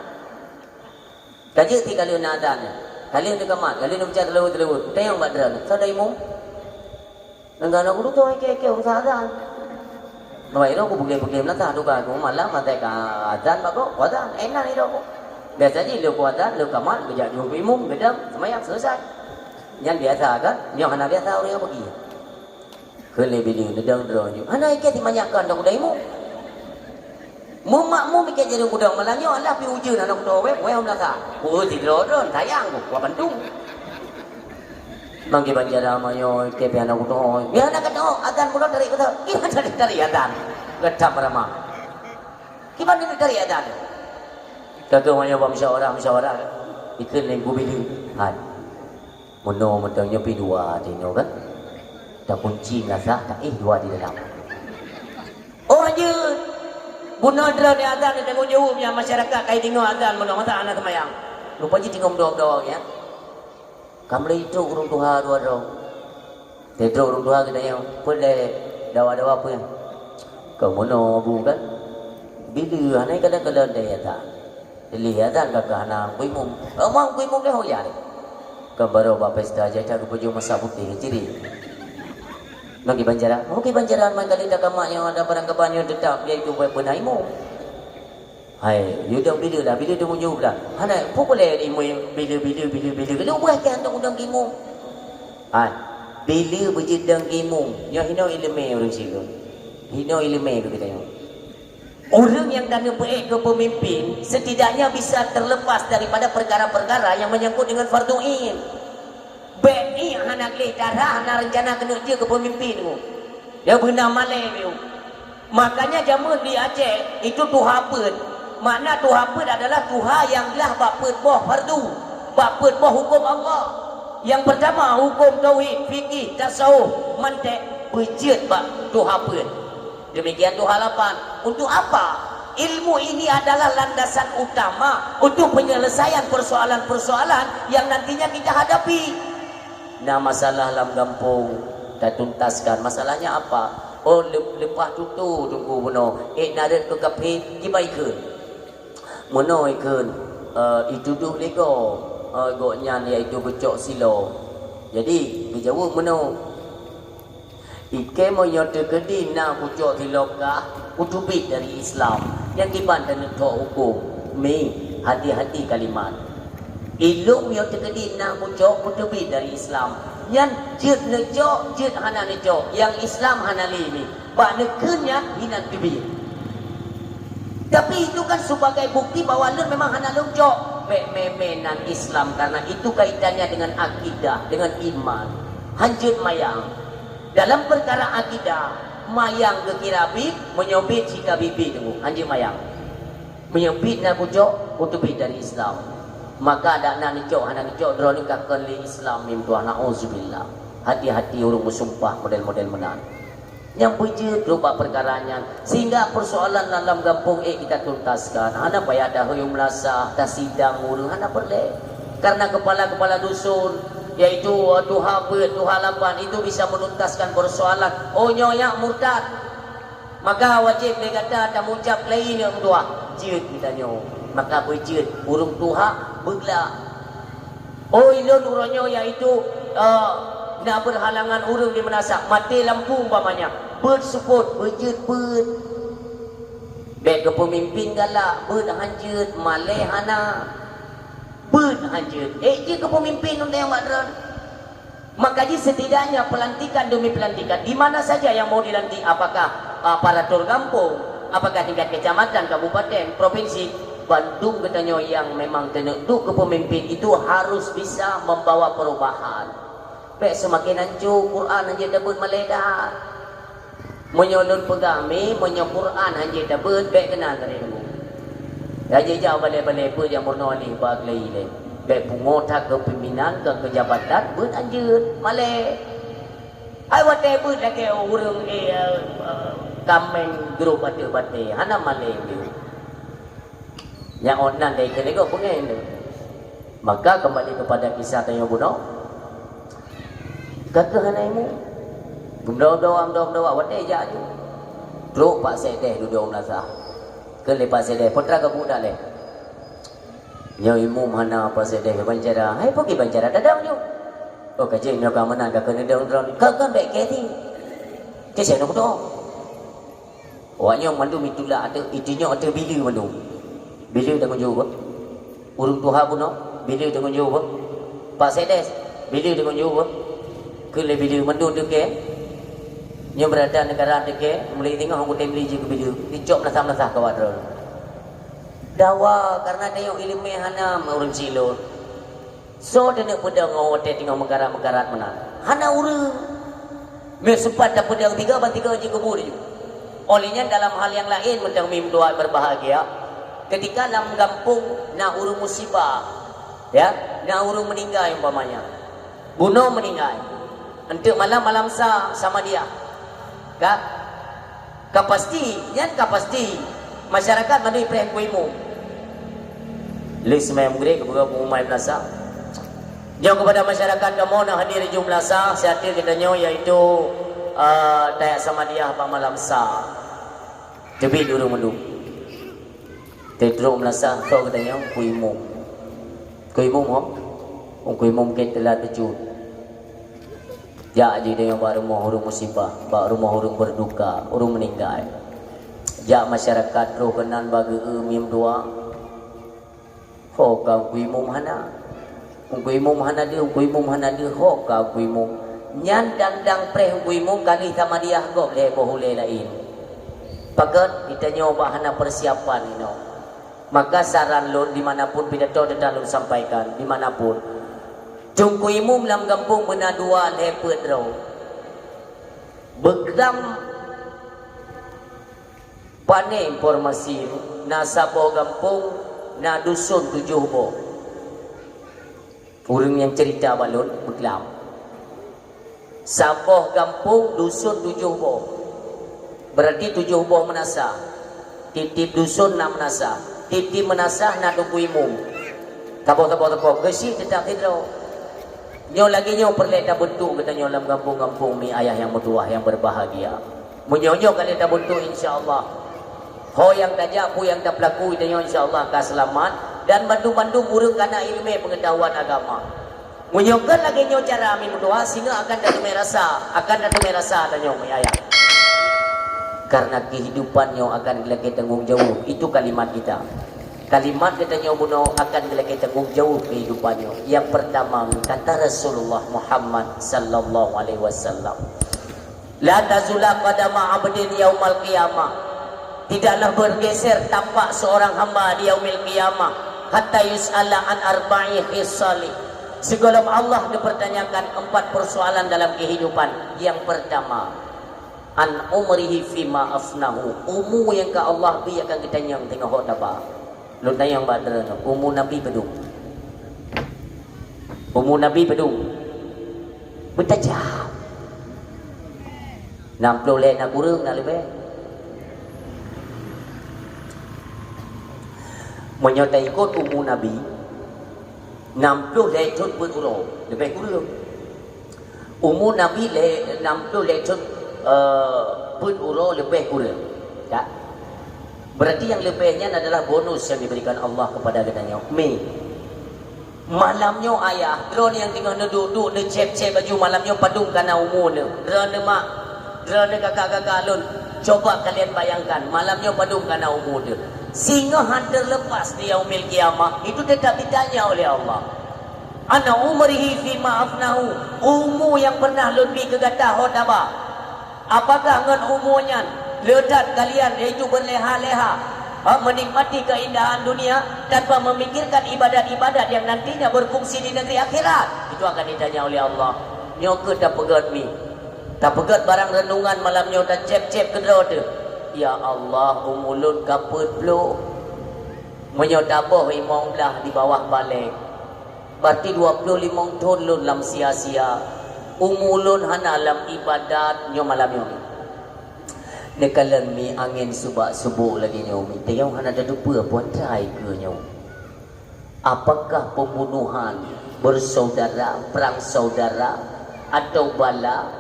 Ka jeuet ti ka lheueh na azan. Ka lheueh neukamat, ka lheueh neubaca seulaweuet-seulaweuet. Tanyong bak droen, "Soe da imum?" Ngon gana guru tu, ike-ike urusan azan. Ngon iro ku bugé-bugé meunasah duka ku malam, maté ka azan bak ku, ku azan. Eh, nan iro ku. Biasa jih lheueh ku azan, lheueh kamat, geujak jumpa imum, geudong, seumayang, selesai. Nyan biasa kan? Nyoe hana biasa ureueng nyang peugi. Kheun lé bileue, neudong droe nyoe. Hana ike simanyak kan dak udai imum. Meumakmum ike jadi gudong malam nyoe, alah pi ujeuen aneuk droe wéh, wéh meunasah. Ku sidroe droen, sayang ku, ku bandum. Manggé banjara ma nyoe, ke pih aneuk droe. Biar aneuk kata, "Oh, azan bunoe tarék beutôi." Kiban tarék, tarék azan. Geutam ramah. Kiban tarék, tarék azan. Kata ma nyoe bak musyawarah, musyawarah. Ikheun lé ku bileue. Hai. Bunoe mantong nyoe pi dua di nyoe kan. Takunci meunasah, taéh dua di dalam. Oh, jeuet. Bunoe droe di azan di tanggong jaweueb nyan masyarakat kai deungoe azan bunoe masa hana seumayang. Rupa jih tinggai meudoa-doa nyan. Ka mulai trok ureueng tuha dua droe. Teutrok ureueng tuha geutanyong, "Peue lé dawa-dawa peue?" "Ka bunoe Abu kan. Bileue hana kadang-kadang daya tak." Lheueh azan ka keuh hana kuimum. Among kuimum lé ho ya lé. Kan barô bak pesta jai that geupeujeuet masak putéh ciri. Bagi banjaran, bagi banjaran man kali dak kamak nyang ada barang kaban nyang tetap, yaitu beuna imum. Hai, yudong bila dah, bila teumeujeuet dah. Hana, pukul lé imum bila, bila, bila, bila. Kena ubah kan untuk udang imum. Hai, bila beujeuet dong imum. Nyoh hino ileumé ureueng sigoe. Hino ileumé keu kita nyoh. Ureueng nyang ka neupeuék keu peumimpin, setidaknya bisa terlepas daripada perkara-perkara yang menyangkut dengan fardu ain. Bèk ék hana gleh dara, hana reuncana keuneuk jeuet keu peumimpin nyoe. Ya beuna malèe nyoe. Makanya jameun di Aceh itu tuha peuet. Makna tuha peuet adalah tuha nyang glah bak peuet boh fardu, bak peuet boh huköm Allah. Nyang peurtama huköm tauhid, fikih, tasawuf, mantek, beujeuet bak tuha peuet. Demikian tuha lapan. Untuk apa? Ilmu ini adalah landasan utama untuk penyelesaian persoalan-persoalan yang nantinya kita hadapi. Nah, masalah lam gampông tatuntaskan. Masalahnya apa? Oh, le-, leupah tutoe Teungku bunoe. Eh, na rot keu kaphé, kiban ikheun. Meunoe ikheun, eh, itudoh lé gob, eh, gobnyan yaitu geucok siloe. Jadi, geujaweueb meunoe. Ikei meunyoe teukeudi na kucok siloe kah, kuteubiet dari Islam. Nyang kiban taneuk thok huköm. Mi, hati-hati kalimat. Ilôn meunyoe teukeudi na kucok, kuteubiet dari Islam. Nyan jeuet neucok, jeuet hana neucok. Nyang Islam hana lé mi. Bak neukheun nyan hinan teubiet. Tapi itu kan sebagai bukti bahwa lôn memang hana lôn cok. Bèk mè-mè nan Islam, karena itu kaitannya dengan akidah, dengan iman. Hanjeuet mayang. Dalam perkara akidah, mayang geukira bit, meunyoe bit cit ka bit-bit teungku, hanjeuet mayang. Meunyoe bit na kucok, kuteubiet dari Islam. Maka dak na neucok, hana neucok, droeneuh ka kon lé Islam mim tuha, na'uzubillah. Hati-hati ureueng meusumpah model-model meunan. Nyang beujeuet rubah peukara nyan, sehingga persoalan dalam gampông ék kita tuntaskan. Hana payah dahôi u meulasah, tasidang ureueng, hana peureulèe. Karena kepala-kepala dusun, yaitu, eh, tuha peuet, tuha lapan, itu bisa menuntaskan persoalan. Oh, nyoe nyak murtad. Maka wajéb lé gata tamucab keuleue nyoe meutuah. Jeuet geutanyoe. Maka beujeuet ureueng tuha beuglak. Oi lôn uroe nyoe, yaitu, eh, na beurhalangan ureueng di meunasah, maté lampu umpamanya, beuet seupôt, beujeuet beuet. Bèk keu peumimpin galak, beuet hanjeuet, malèe hana. Beuet hanjeuet. Ék jeuet keu peumimpin undang bak droen. Maka jih setidaknya pelantikan demi pelantikan, di mana saja yang mau dilantik, apakah aparatur gampông, apakah tingkat kecamatan, kabupaten, provinsi, bandum geutanyoe nyang memang taneuk duek keu peumimpin itu harus bisa membawa perubahan. Bèk seumaken hanco, Quran hanjeuet tabeuet malèe that. Meunyoe lôn peugah mi, meunyoe Quran hanjeuet tabeuet, bèk keunan tadeungoe. Lagèe jak balèe-balèe peue nyang meurunoe lé bak lé ilèe. Bèk pungo that keu pimpinan, keu, keu jabatan, beuet hanjeuet, malèe. Ai watèe beuet lagèe ureueng, eh, eh, kaméng grup ateueh batèe, hana malèe beuet. Nyang ot nan dai keuneuk peungéh tu. Maka kembali kepada kisah tanyoe bunoe. Ka keuh hana imu. Geumeudawa-dawa, meudawa-dawa, watèe jak aju. Trok Pak Sekdes dudoe u meulasah. Kheun lé Pak Sekdes, "Peue teuma ka buet lé?" "Nyoe imum hana, Pak Sekdes, ban cara." "Hai, peue kiban cara tadong nyoe?" "Oh, ka jeuet nyoe ka meunan, ka keuneuk dong droen." "Ka, ka bèk kèe ti." "Kèe sinoe kuto." Awak nyoe mandum itulak ateueh, itunyok ateueh bileue mandum. Bileue deungon jaweueb. Ureueng tuha bunoe, bileue deungon jaweueb. Pak Sekdes, bileue deungon jaweueb. Kheun lé bileue mandum teuke. Nyoe beurada neugara teuke, mulai teungoh anggota bileue jih keu bileue. Icok meulasah-meulasah keu awak droen. Dawa, karena tanyoe ileumèe hana ureueng silot. Soe taneuk peudong ngon watèe teungoh meukarat-meukarat meunan? Hana ureueng. Meu sempat tapeudong tiga ban tiga jih keubu laju. Oleh nyan dalam hal nyang laén mantong mim tuha berbahagia. Ketika lam gampông na ureueng musibah, ya, na ureueng meuninggai umpamanya. Bunoe meuninggai. Enteuk malam, malam sa, Samadiyah. Ka? Ka pasti, nyan ka pasti. Masyarakat mandum ipreh Teungku Imum. Lheuh seumayang Maghrib, geupeugah pengumuman meulasah. Nyoe kepada masyarakat kamoe nyang hadir di jeuem meulasah, siat geutanyoe, yaitu, eh, tajak Samadiyah bak malam sa. Teubiet ureueng mandum. Teutrok meulasah, soe geutanyoe? Teungku Imum. Teungku Imum ho? Teungku Imum kèe teulat teucut. Jak jih tanyoe bak rumoh ureueng musibah, bak rumoh ureueng berduka, ureueng meuninggai. Jak masyarakat troh keunan bak geu-eu mim tuha. Ho ka Teungku Imum hana. Teungku Imum hana deuh, Teungku Imum hana deuh, ho ka Teungku Imum. Nyan dang-dang preh Teungku Imum ka lheuh Samadiyah gob lhèe boh ulèe laén. Pakon, geutanyoe bak hana persiapan inoe. Maka saran lôn, di mana pun pidato teutap lôn sampaikan, di mana pun. Teungku Imum lam gampông beuna dua lhèe peuet droe. Beuklam pane informasi, na saboh gampông, na dusun tujoh boh. Ureueng nyang cerita bak lôn, beuklam. Saboh gampông dusun tujoh boh. Berarti tujoh boh meunasah. Tiep-tiep dusun na meunasah, tiep-tiep meunasah na teungku imum. Saboh-saboh teupok geusyik teutab sidroe. Nyoe lagée nyoe peureulée tabentuk geutanyoe lam gampông-gampông mi ayah nyang meutuwah nyang beubahgia. Meunyoe nyoe ka lheueh tabentuk, insya Allah, ho nyang tajak, peue nyang tapeulaku, geutanyoe insya Allah ka seulamat dan bandum-bandum ureuëng ka na iéleumé peungeutahuan agama. Meunyoe kon lagée nyoe cara mi meutuwah, singoh akan tateumé rasa, akan tateumé rasa tanyoe mi ayah. Karena kehidupan nyoe akan geulakée tanggong jaweueb. Itu kalimat kita. Kalimat geutanyoe bunoe akan geulakée tanggong jaweueb kehidupan nyoe. Yang pertama, kata Rasulullah Muhammad sallallahu alaihi wasallam, "La tazula qadama abdin yaumal qiyamah." Tidaklah bergeser tapak seorang hamba di yaumil qiyamah, "hatta yus'ala an arba'i khisali." Sigohlom Allah dipertanyakan empat persoalan dalam kehidupan. Yang pertama, an umrihi fima afnahu. Umu nyang ka Allah bri akan geutanyong teungoh ho taba. Lôn tanyong bak droeneuh, umu Nabi padum? Umu Nabi padum? Beutajam. Nam ploh lhée na kureueng na leubeh. Meunyoe taikot umu Nabi, nam ploh lhée thon peuet uroe, leubeh kureueng. Umu Nabi lhée nam ploh lhée thon, eh, peuet uroe leubeh kureueng. Ya. Berarti nyang leubeh nyan adalah bonus yang diberikan Allah kepada geutanyoe. Mi. Malam nyoe ayah, droeneuh nyang teungoh neuduek-duek neucép-cép baju malam nyoe padum ka na umu neuh. Droeneuh mak, droeneuh kakak-kakak lôn, coba kalian bayangkan, malam nyoe padum ka na umu neuh. Singoh han terlepas di yaumil qiyamah, itu tetap ditanya oleh Allah. Ana umrihi fima afnahu, umu nyang pernah lôn bri keu gata ho taba. Apakah ngon umu nyan le that kalian laju berleha-leha, ha, menikmati keindahan dunia tanpa memikirkan ibadat-ibadat yang nantinya berfungsi di negeri akhirat? Itu akan ditanya oleh Allah. Nyoe keuh tapeugét mi. Tapeugét barang renungan malam nyoe tacép-cép keudroe teuh. Ya Allah, umu lôn ka peuet ploh. Meunyoe taboh limong blaih di bawah balek, berarti dua ploh limong thon lôn lam sia-sia. Umu lôn hana lam ibadat nyoe malam nyoe. Neukalon mi angén subak-subok lagée nyoe mi, teuh hana tateupeue peue atra keu nyoe. Apakah pembunuhan bersaudara, perang saudara, atau bala,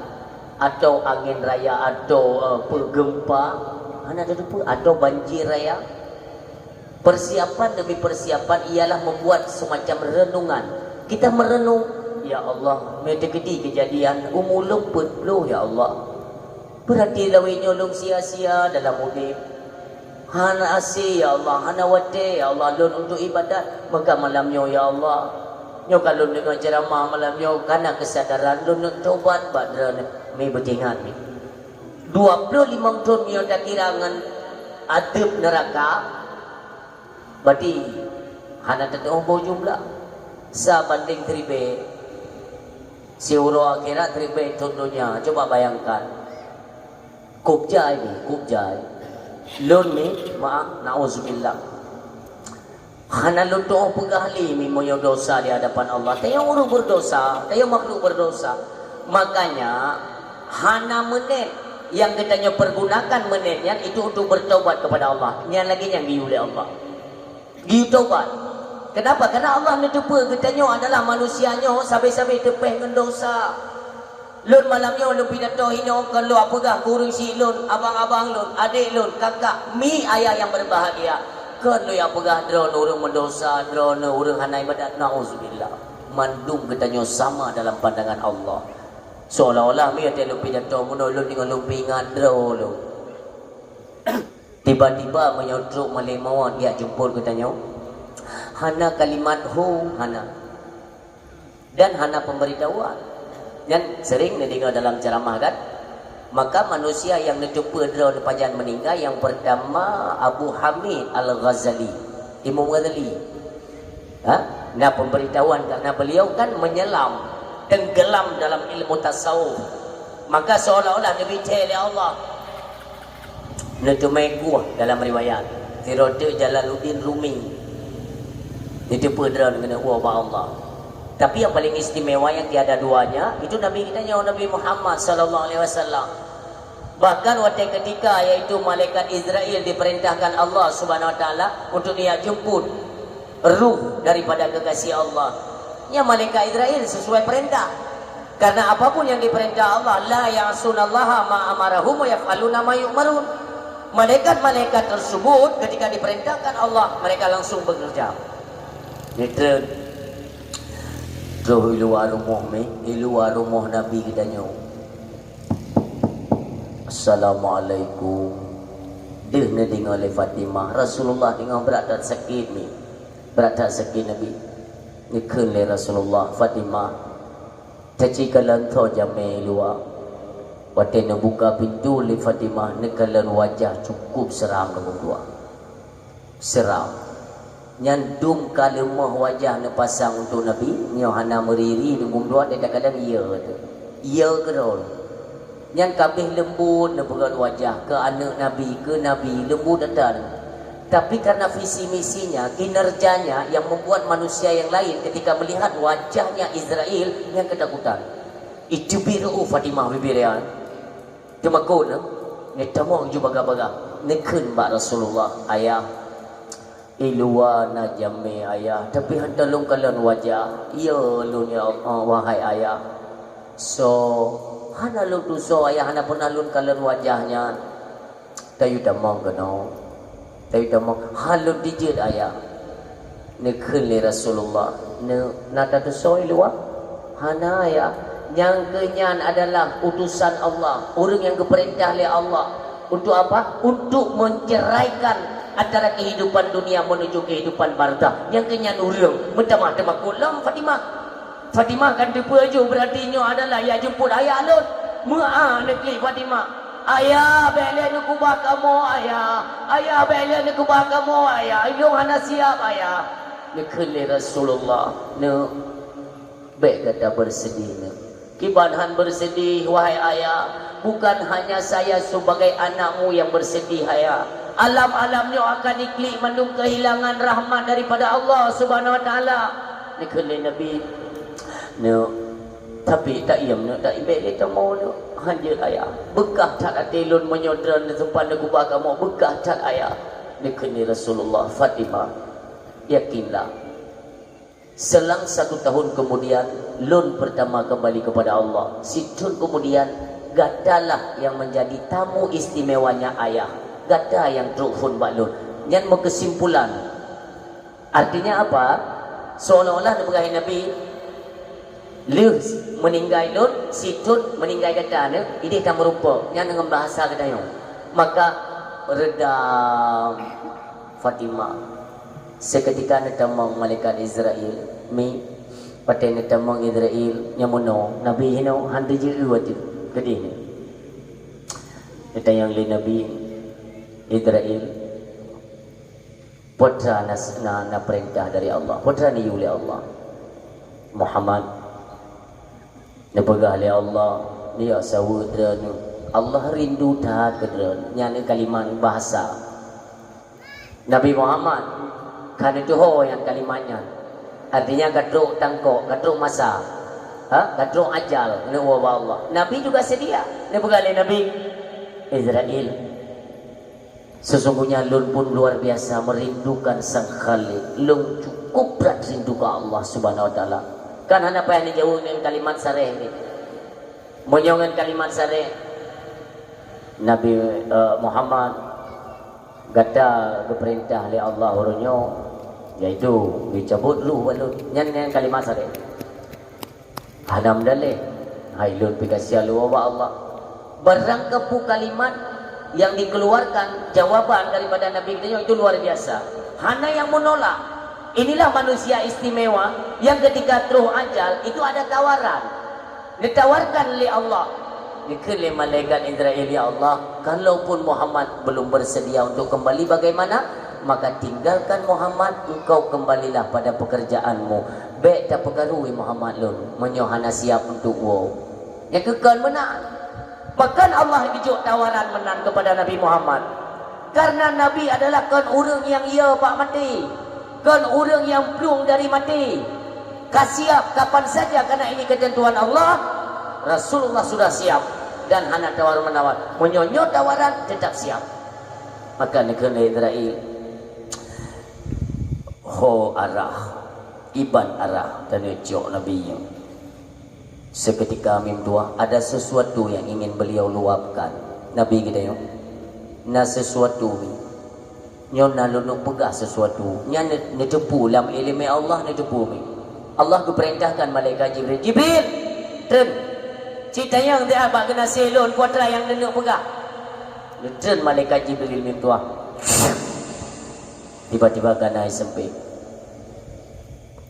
atau angin raya, atau, eh, peue, gempa, hana tateupeue, atau banjir raya? Persiapan demi persiapan ialah membuat semacam renungan. Kita merenung, "Ya Allah, meu teukeudi keujadian umu lôn peuet ploh, ya Allah. Berarti lawét nyoe lôn sia-sia dalam udeb. Hana asé, ya Allah, hana watée, ya Allah, lôn untuk ibadat. Maka malam nyoe, ya Allah, nyoe ka lôn deungoe ceuramah malam nyoe, ka na keusadaran lôn neutobat bak Droeneuh." Mi beutingat mi. Dua ploh limong thon nyoe takira ngon adeueb neuraka, berarti hana teutuoh boh jumlah. Sa bandeng siribée, siuroe akhirat siribée thon donya. Coba bayangkan. Kôb jai nyoe, kôb jai. Lôn mi, maaf, nauzubillah. Hana lôn tuoh peugah lé mi meunyoe dosa di hadapan Allah. Tanyoe ureuëng berdosa, tanyoe makhluk berdosa. Makanya, hana menét nyang geutanyoe pergunakan menét nyan itu untuk bertaubat kepada Allah. Nyan lagée nyang geuyue lé Allah. Geuyue taubat. Kenapa? Karena Allah neuteupeue geutanyoe adalah manusia nyoe sabe-sabe teupéh ngon dosa. Lôn malam nyoe lôn pidato inoe kon lôn peugah keu ureuëng syiek lôn, abang-abang lôn, adék lôn, kakak, mi ayah nyang berbahagia. Kon lôn peugah droeneuh ureuëng meudosa, droeneuh ureuëng hana ibadat, nauzubillah. Mandum geutanyoe sama dalam pandangan Allah. Seolah-olah mi watée lôn pidato meunoe lôn deungoe lôn peuingat droe lôn. Tiba-tiba meunyoe trok malée mawöt jak jemput geutanyoe, hana kalimat ho, hana. Dan hana pemberitahuan. Nyan sering neudeungoe dalam ceramah kan? Maka manusia nyang neuteupeue droe neupajan meuninggai, nyang pertama Abu Hamid Al-Ghazali, Imam Ghazali. Ha? Na pemberitahuan karena beliau kan menyelam, tenggelam dalam ilmu tasawuf. Maka seolah-olah neubiet lé Allah. Neuteumé kueh dalam riwayat, sidroe teuk Jalaluddin Rumi. Neuteupeue droe ngon woe bak Allah. Tapi yang paling istimewa yang tiada duanya itu Nabi kita nyoe, Nabi Muhammad sallallahu alaihi wasallam. Bahkan watée ketika, yaitu malaikat Izrail diperintahkan Allah Subhanahu wa Taala untuk dia jemput ruh daripada kekasih Allah. Nya malaikat Izrail sesuai perintah. Karena apapun yang diperintah Allah, la ya'sunallaha ma amarahum wa yaf'aluna ma yu'marun. Malaikat-malaikat tersebut ketika diperintahkan Allah, mereka langsung bekerja. Nitron. Troh i luwa rumoh mi, i luwa rumoh Nabi geutanyoe. Assalamualaikum. Deuh neudeungoe lé Fatimah, Rasulullah deungoe brat that sakét mi. Brat that sakét Nabi. Neukheun lé Rasulullah, "Fatimah, taci kalon tho jamé i luwa." Watée neubuka pintoe lé Fatimah, neukalon wajah cukup seram lom dua. Seram. Nyan dum ka leumoh wajah neupasang untuk Nabi, nyoe hana meuriri, deungon dua teuka kadang iya tu. Iya keudroe. Nyan ka abéh leumbot neupeugöt wajah keu aneuk Nabi, keu Nabi, leumbot ata. Tapi karena visi misinya, kinerjanya yang membuat manusia yang lain ketika melihat wajahnya Izrail, nyan ketakutan. Iteubiet reu'uh Fatimah bibir nyan. Teumakot, neutamong ju bagah-bagah. Neukheun bak Rasulullah, "Ayah, i luwa na jamé ayah, tapi han lôn kalon wajah. Iya lôn ya Allah, wahai ayah. Soe, hana lôn tusoe ayah, hana pernah lôn kalon wajah nyan. Tayue tamong keunoe. Tayue tamong, han lôn tijeuet ayah." Neukheun lé Rasulullah, "Neu-, na tatusoe i luwa?" "Hana, ayah. Nyang keu nyan adalah utusan Allah, ureuëng nyang geupeurintah lé Allah." "Untuk apa?" "Untuk menceraikan antara kehidupan dunia menuju kehidupan barzakh." Nyang keu nyan ureuëng. Meutamah teumakot lom Fatimah. Fatimah kan teupeue ju, berarti nyoe adalah jak jemput ayah lôn. Meu'ah neuklik Fatimah. "Ayah, bék lé neukeubah kamoe, ayah. Ayah, bék lé neukeubah kamoe, ayah. Ilôn hana siap, ayah." Neukheun lé Rasulullah, "Neuk, bék gata beuseudih, neuk." "Kiban han beuseudih, wahai ayah. Bukan hanya saya sebagai anakmu yang bersedih, ayah. Alam-alam nyoe akan iklik mandum kehilangan rahmat daripada Allah Subhanahu wa Taala." Neukheun lé Nabi, "Neuk, tapi taiem neuk, taiem bék lé tamong neuk. Han jeuet ayah. Beukah that até lôn meunyoe droeneuh teumpat neukeubah kamoe, beukah that ayah." Neukheun lé Rasulullah, "Fatimah, yakinlah, selang satu tahun kemudian lôn pertama kembali kepada Allah. Sithon kemudian gatalah yang menjadi tamu istimewanya ayah. Gata nyang trok phon bak lôn." Nyan meukesimpulan. Artinya apa? Seolah-olah neupeugah lé Nabi, "Lheueh meuninggai lôn, sithon meuninggai gata neuk, idéh tameurumpok." Nyan deungon bahasa geutanyoe. Maka redam Fatimah. Seketika neutamong malaikat Izrail. Mi, watée neutamong Izrail, nyan meunoe, Nabi hinoe han teujeuet watée keudeh nyan. Neutanyong lé Nabi, "Izrail, peue teuma na, na, na peurintah dari Allah? Peue teuma neuyue lé Allah?" "Muhammad, neupeugah lé Allah, neujak saweue droeneuh. Allah rindu that keu droeneuh." Nyan kalimat bahasa. Nabi Muhammad ka neuteuho nyang kalimat nyan. Artinya ka trok tangkok, ka trok masa. Ha? Ka trok ajal, neuwoe bak Allah. Nabi juga sedia. Neupeugah lé Nabi, "Izrail, sesungguhnya lôn pun luar biasa merindukan Sang Khalik. Lôn cukup brat rindu keu Allah Subhanahu wa Taala." Kan hana payah neujaweueb ngon kalimat sareh nyoe. Meunyoe ngon kalimat sareh, "Nabi, eh, Muhammad, gata geupeurintah lé Allah uroe nyoe, yaitu geucabot ruh bak lôn." Nyan, nyan kalimat sareh. Hana meudaléh, hai lôn pih ka siap lôn woe bak Allah. Barang kapeue kalimat yang dikeluarkan, jawaban daripada Nabi geutanyoe itu luar biasa. Hana nyang menolak. Inilah manusia istimewa yang ketika troh ajal itu ada tawaran. Ditawarkan lé Allah. Dikheun lé malaikat Izrail, "Ya Allah, kalaupun Muhammad belum bersedia untuk kembali, bagaimana? Maka tinggalkan Muhammad, engkau kembalilah pada pekerjaanmu. Bék tapeukaru, wahai Muhammad lôn, meunyoe hana siap untuk woe." Nyang keu kon meunan. Pakon Allah geujok tawaran meunan kepada Nabi Muhammad? Karena Nabi adalah kon ureuëng nyang ye bak maté, kon ureuëng nyang plueng dari maté. Ka siap kapan saja, karena ini ketentuan Allah, Rasulullah sudah siap. Dan hana tawar-menawar. Meunyoe nyoe tawaran, teutap siap. Maka neukheun lé Israel, "Ho arah, iban arah, taneuk cok Nabi nyoe." Seketika mim tuah, ada sesuatu yang ingin beliau luapkan. Nabi geutanyoe, "Na sesuatu, Mi." Nyoe na lôn peugah sesuatu. Nyan ne-, neuteupeue lam iéleumé Allah, neuteupeue, Mi. Allah geupeurintahkan malaikat Jibril, "Jibril, treun! Ci tanyong siat bak geunaséh lôn, peue atra nyang neuneuk peugah." Neutreun malaikat Jibril mim tuah. Tiba-tiba ka na seumpéh.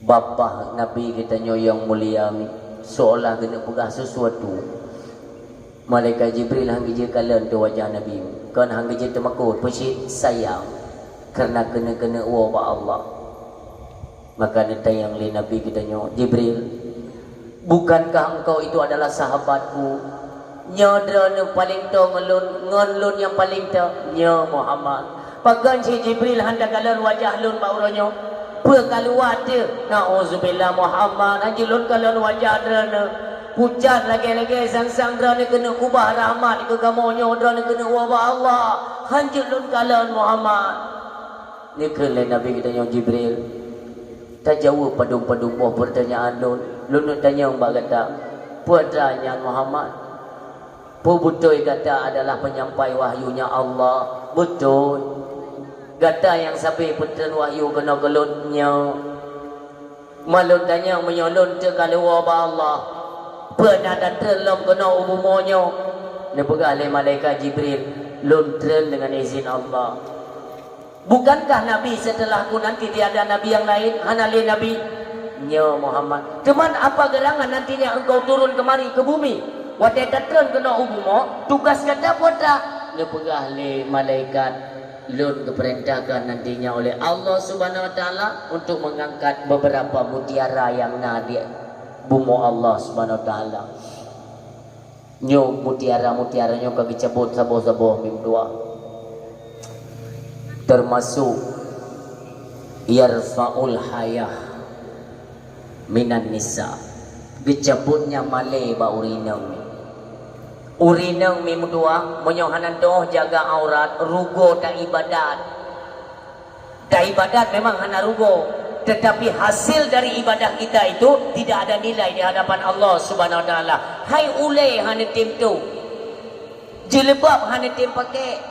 Babah Nabi geutanyoe nyang mulia, Mi, seolah geuneuk peugah sesuatu. Malaikat Jibril han geujeuet kalon teuh wajah Nabi, kon han geujeuet teumakot, peucit sayang, kareuna keuneuk-keuneuk woe bak Allah. Maka neutanyong lé Nabi geutanyoe, "Jibril, bukankah engkau itu adalah sahabatku? Nyoe droeneuh paleng toe ngon lôn, ngon lôn nyang paleng toe, nyoe Muhammad." Pakon cit Jibril han takalon wajah lôn bak uroe nyoe? Peue ka luwa teuh? Nauzubillah Muhammad, hanjeuet lôn kalon wajah droeneuh. Pucat lagée-lagée sang-sang droeneuh keuneuk ubah rahmat keu kamoe nyoe, droeneuh keuneuk woe bak Allah. Hanjeuet lôn kalon Muhammad. Neukheun lé Nabi geutanyoe, "Jibril, tajaweueb padum-padum boh peurtanyaan lôn. Lôn neuk tanyong bak gata, peue atra nyan Muhammad?" Peue beutôi gata adalah penyampai wahyu-Nya Allah? Beutôi. Gata nyang sabe peutreun wahyu keunoe keu lôn nyoe. Ma lôn tanyong, meunyoe lôn teuka leuwoe bak Allah, peue na tatreun lom keunoe u bumoe nyoe? Neupeugah lé malaikat Jibril, "Lôn treun deungon izin Allah." Bukankah Nabi setelahku nanti tiada nabi yang lain? Hana lé nabi? Nyoe Muhammad. Teuma apa gerangan nantinya engkau turun kemari ke bumi? Watée tatreun keunoe u bumoe, tugas gata peue atra? Neupeugah lé malaikat, "Lôn geupeurintahkan nantinya oleh Allah Subhanahu wa Taala untuk mengangkat beberapa mutiara yang na di bumoe Allah Subhanahu wa Taala." Nyoe mutiara-mutiara nyoe ka geucabot saboh-saboh mim tuah. Termasuk yarfa'ul hayah minan nisa. Geucabot nyang malée bak ureuëng inong. Ureuëng inong mim tuah, meunyoe hana toh jaga aurat, rugoe taibadat. Taibadat memang hana rugoe, tetapi hasil dari ibadah kita itu tidak ada nilai di hadapan Allah Subhanahu wa Taala. Hai ulée hana tem tueng, jilbab hana tem pakai.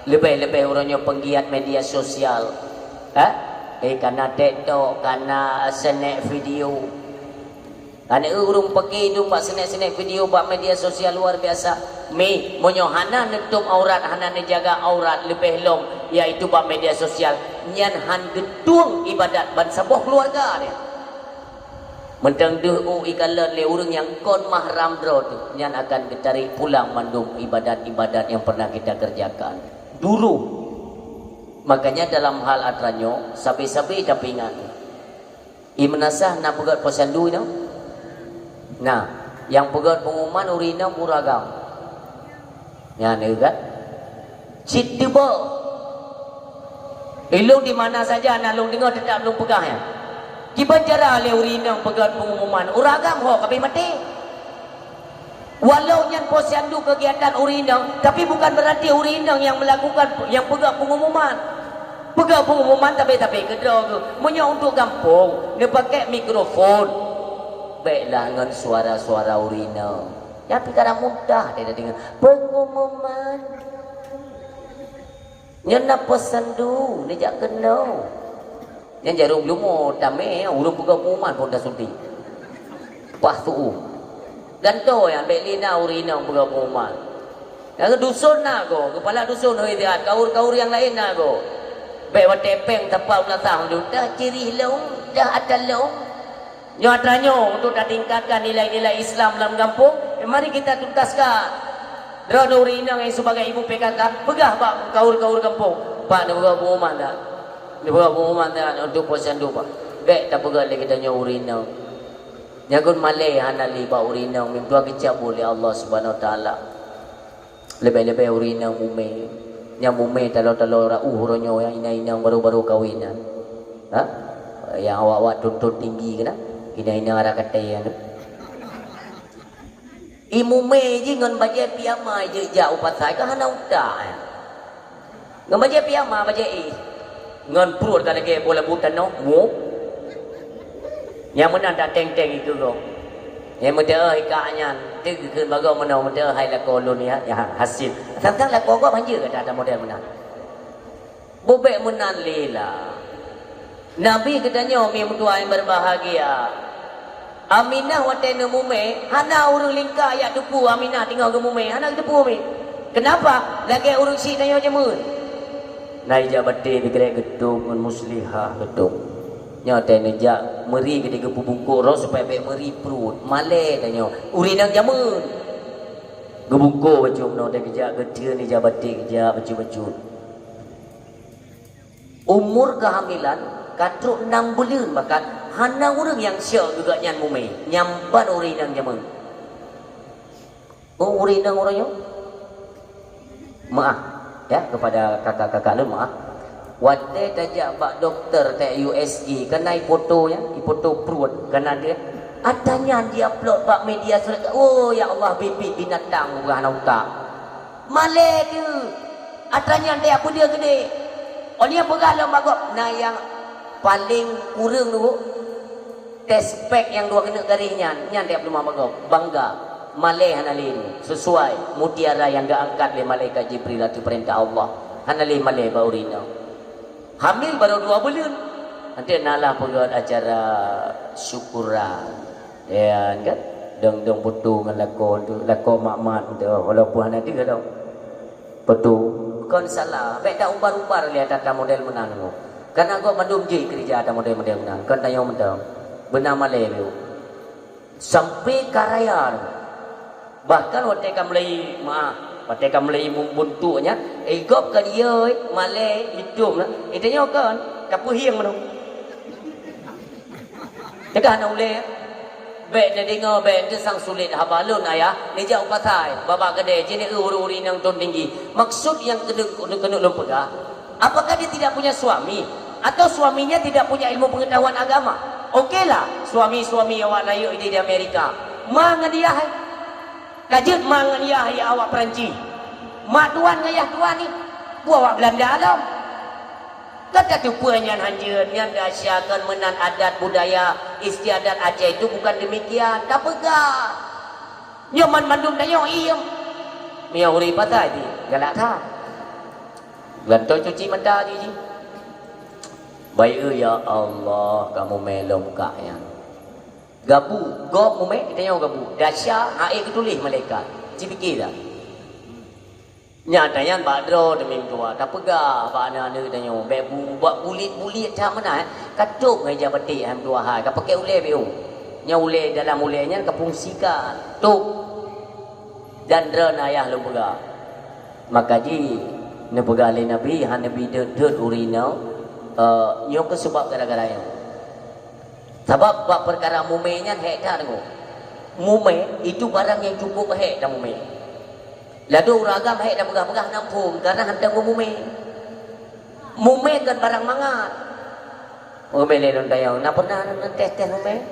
Leubeh-leubeh uroe nyoe penggiat media sosial. Ha? Eh, kana TikTok, kana snack video. Aneuk ureuëng peuki dum bak snack-snack video bak media sosial luar biasa. Mi, meunyoe hana neutôb aurat, hana neujaga aurat leubeh lom, yaitu bak media sosial, nyan han geutueng ibadat ban saboh keuluwarga nyan. Mantong deuh u ikalon lé ureuëng nyang kon mahram droe teuh, nyan akan geutarek pulang mandum ibadat-ibadat nyang pernah kita kerjakan dulu. Makanya dalam hal atra nyoe, sabe-sabe tapeuingat. Imeunasah na peugét posyandu inong? Na, nyang peugét pengumuman ureuëng inong ureuëng agam. Nyan, kan? Cit teuba. Ilong di mana saja na lôn deungoe, teutap lôn peugah nyan. Kiban cara lé ureuëng inong peugét pengumuman, ureuëng agam ho ka abéh maté. Walau nyan posyandu kegiatan ureuëng inong, tapi bukan berarti ureuëng inong nyang melakukan, nyang peugét pengumuman. Peugét pengumuman tapi-tapi keudroe geuh. Meunyoe untuk gampông, neupaké mikrofon. Béklah ngon suara-suara ureuëng inong. Nyan pih kadang mudah teudeungoe. Pengumuman. Nyan na posyandu, neujak keunoe. Nyan jaroe leumo tamé, ureuëng peugét pengumuman phon tasudi. Paih tu'uh. Gantoe nyan bék lé na ureuëng inong peugét pengumuman. Nyang dusun na goe, kepala dusun hôi siat, kaur-kaur nyang laén na goe. Bék watée péng tapa u lasang lôn, dah cirih lôn, dah atra lôn. Nyoe atra nyoe untuk tatingkatkan nilai-nilai Islam lam gampông, eh, mari kita tuntaskan. Droeneuh ureuëng inong nyang sibagai ibu P K K, peugah bak kaur-kaur gampông, "Pak, neupeugét pengumuman dak? Neupeugét pengumuman dak untuk posyandu, Pak?" Bék tapeugét lé geutanyoe ureuëng inong. Nyan kon malée hana lé bak ureuëng inong, meuntue geucabut lé Allah Subhanahu Wa Taala. Leubeh-leubeh ureuëng inong mumé. Nyang mumé taloe-taloe rauh uroe nyoe, nyang inong-inong baru-baru kawen nyan. Ha? Nyang awak-awak tuntun tinggi keunan. Inong-inong arah katé nyan. I mumé jih ngon bajèe piyama jeuet jak u pasai ka hana utak, eh. Ngon bajèe piyama, bajèe éh. Ngon pruet ka lagèe boh labu tanoh, mu. Nyang meunan tateng-teng ikeue gob. Nyang meuteu'oh ikak nyan, teuk geukheun bagoe meunoe, meuteu'oh hai lakoe lôn ya, ya haseb. Sang-sang lakoe gob hanjeuet gata-gata model meunan. Bubek meunan lé lah. Nabi geutanyoe mi meutuah nyang berbahagia. Aminah watèe neumumé, hana ureueng lingka jak teupeu Aminah teungoh geumumé, hana geuteupeue mi. Keunapa? Lagèe ureueng syiek tanyoe jameun. Na ija baté beugrek geutueng ngon muslihah geutueng. Nyoe watèe neujak meuri geude geupeubungkôh roh supaya bèk meuri pruet. Malèe tanyoe. Ureueng inong jameun. Geubungkôh bacut meunoe watèe geujak geuteun ija baté geujak bacut-bacut. Umur keuhamilan ka trok nam buleuen bahkan hana ureueng nyang syok geugat nyan mumé, nyang ban ureueng inong jameun. Oh, ureueng inong uroe nyoe? Maaf, ya, kepada kakak-kakak lôn maaf. Watèe tajak bak dokto teuh U S G, kan na ifoto nyan, ifoto pruet, kan na deuh. Atra nyan di-upload bak media sosial. Oh, ya Allah, bit-bit binatang bukan hana utak. Malèe deuh. Atra nyan deuh peudeuh geude. Oh, nyan peugah lom bak gob, na nyang paleng kureueng deuh. Test pack nyang dua keuneuk garéh nyan, nyan deuh peuleumah bak gob. Bangga. Malèe hana lé. Sesuai mutiara nyang geuangkat lé malaikat Jibril ateueh peurintah Allah. Hana lé malèe bak ureueng inong. Hamil baru dua buleuen. Nanti nalah peugöt acara syukuran. Ya kan? Dong-dong foto ngon lakoe tu, lakoe mat-mat tu, walaupun hana deuh dong. Foto. Kon salah, bèk ta ubar-ubar lé ata model meunan tu. Karena gob mandum jih keureuja ata model-model meunan, kon tanyoe mantong. Beuna malèe biôh. Sampai ka raya tu. Bahkan watèe ka mulai, maaf, watèe ka mulai mumbuntuk nyan, eh, gob ka diyeu, eh, malèe, itom lah. Eh, tanyoe kon, ka peuhieng meunoe. Teuka hana ulèe. Bèk neudeungö, bèk neusang sulet haba lôn, ayah. Neujak u pasai, babah keudè, jih neu ureueng-ureueng nyang thôn tinggi. Maksud nyang keuneuk, keuneuk lôn peugah, apakah dia tidak punya suami? Atau suaminya tidak punya ilmu pengetahuan agama? Okelah, suami-suami awak rayeuk di, di Amerika. Ma ngon yah, eh. Ka jeuet ma ngon yah, yah awak Perancis. Ma tuan ngon yah tuan ni, peue awak Belanda lom. Ka tateupeue nyan hanjeuet, nyan dahsyat kon meunan adat budaya istiadat Aceh itu bukan demikian. Tapeugah. Nyoe man mandum tanyoe iem. Meunyoe ureueng pasai jih, galak that. Gantoe cuci mata jih jih. Bayeue, ya Allah, kamu melom kak nyan. Gabu, gob mumé, geutanyoe gabu. Dahsyat, ha'é geutuléh malaikat. Ci pike dah. Nyata nyan bak droe teumim tuha, tapeugah bak aneuk-aneuk tanyoe, bèk bu-, bak bulet-bulet that meunan, eh. Ka top ngon ija baté hai meutuha hai, ka pakèk ulèe biôh. Nyang ulèe dalam ulèe nyan ka fungsikan, top. Dan droeneuh ayah lôn peugah. Maka jih neupeugah lé Nabi, hana neubi deuet-deuet ureueng inong, eh, nyoe keuh seubab gara-gara nyoe. Sabab bak peukara mumé nyan hék that deungoe. Mumé itu barang nyang cukup hék tamumé. Ladôm ureueng agam hék tapeugah-peugah na phôn, karena hantom ngon mumé. Mumé kon barang mangat. Mumé lé lôn tanyong, na pernah na tes-tes mumé?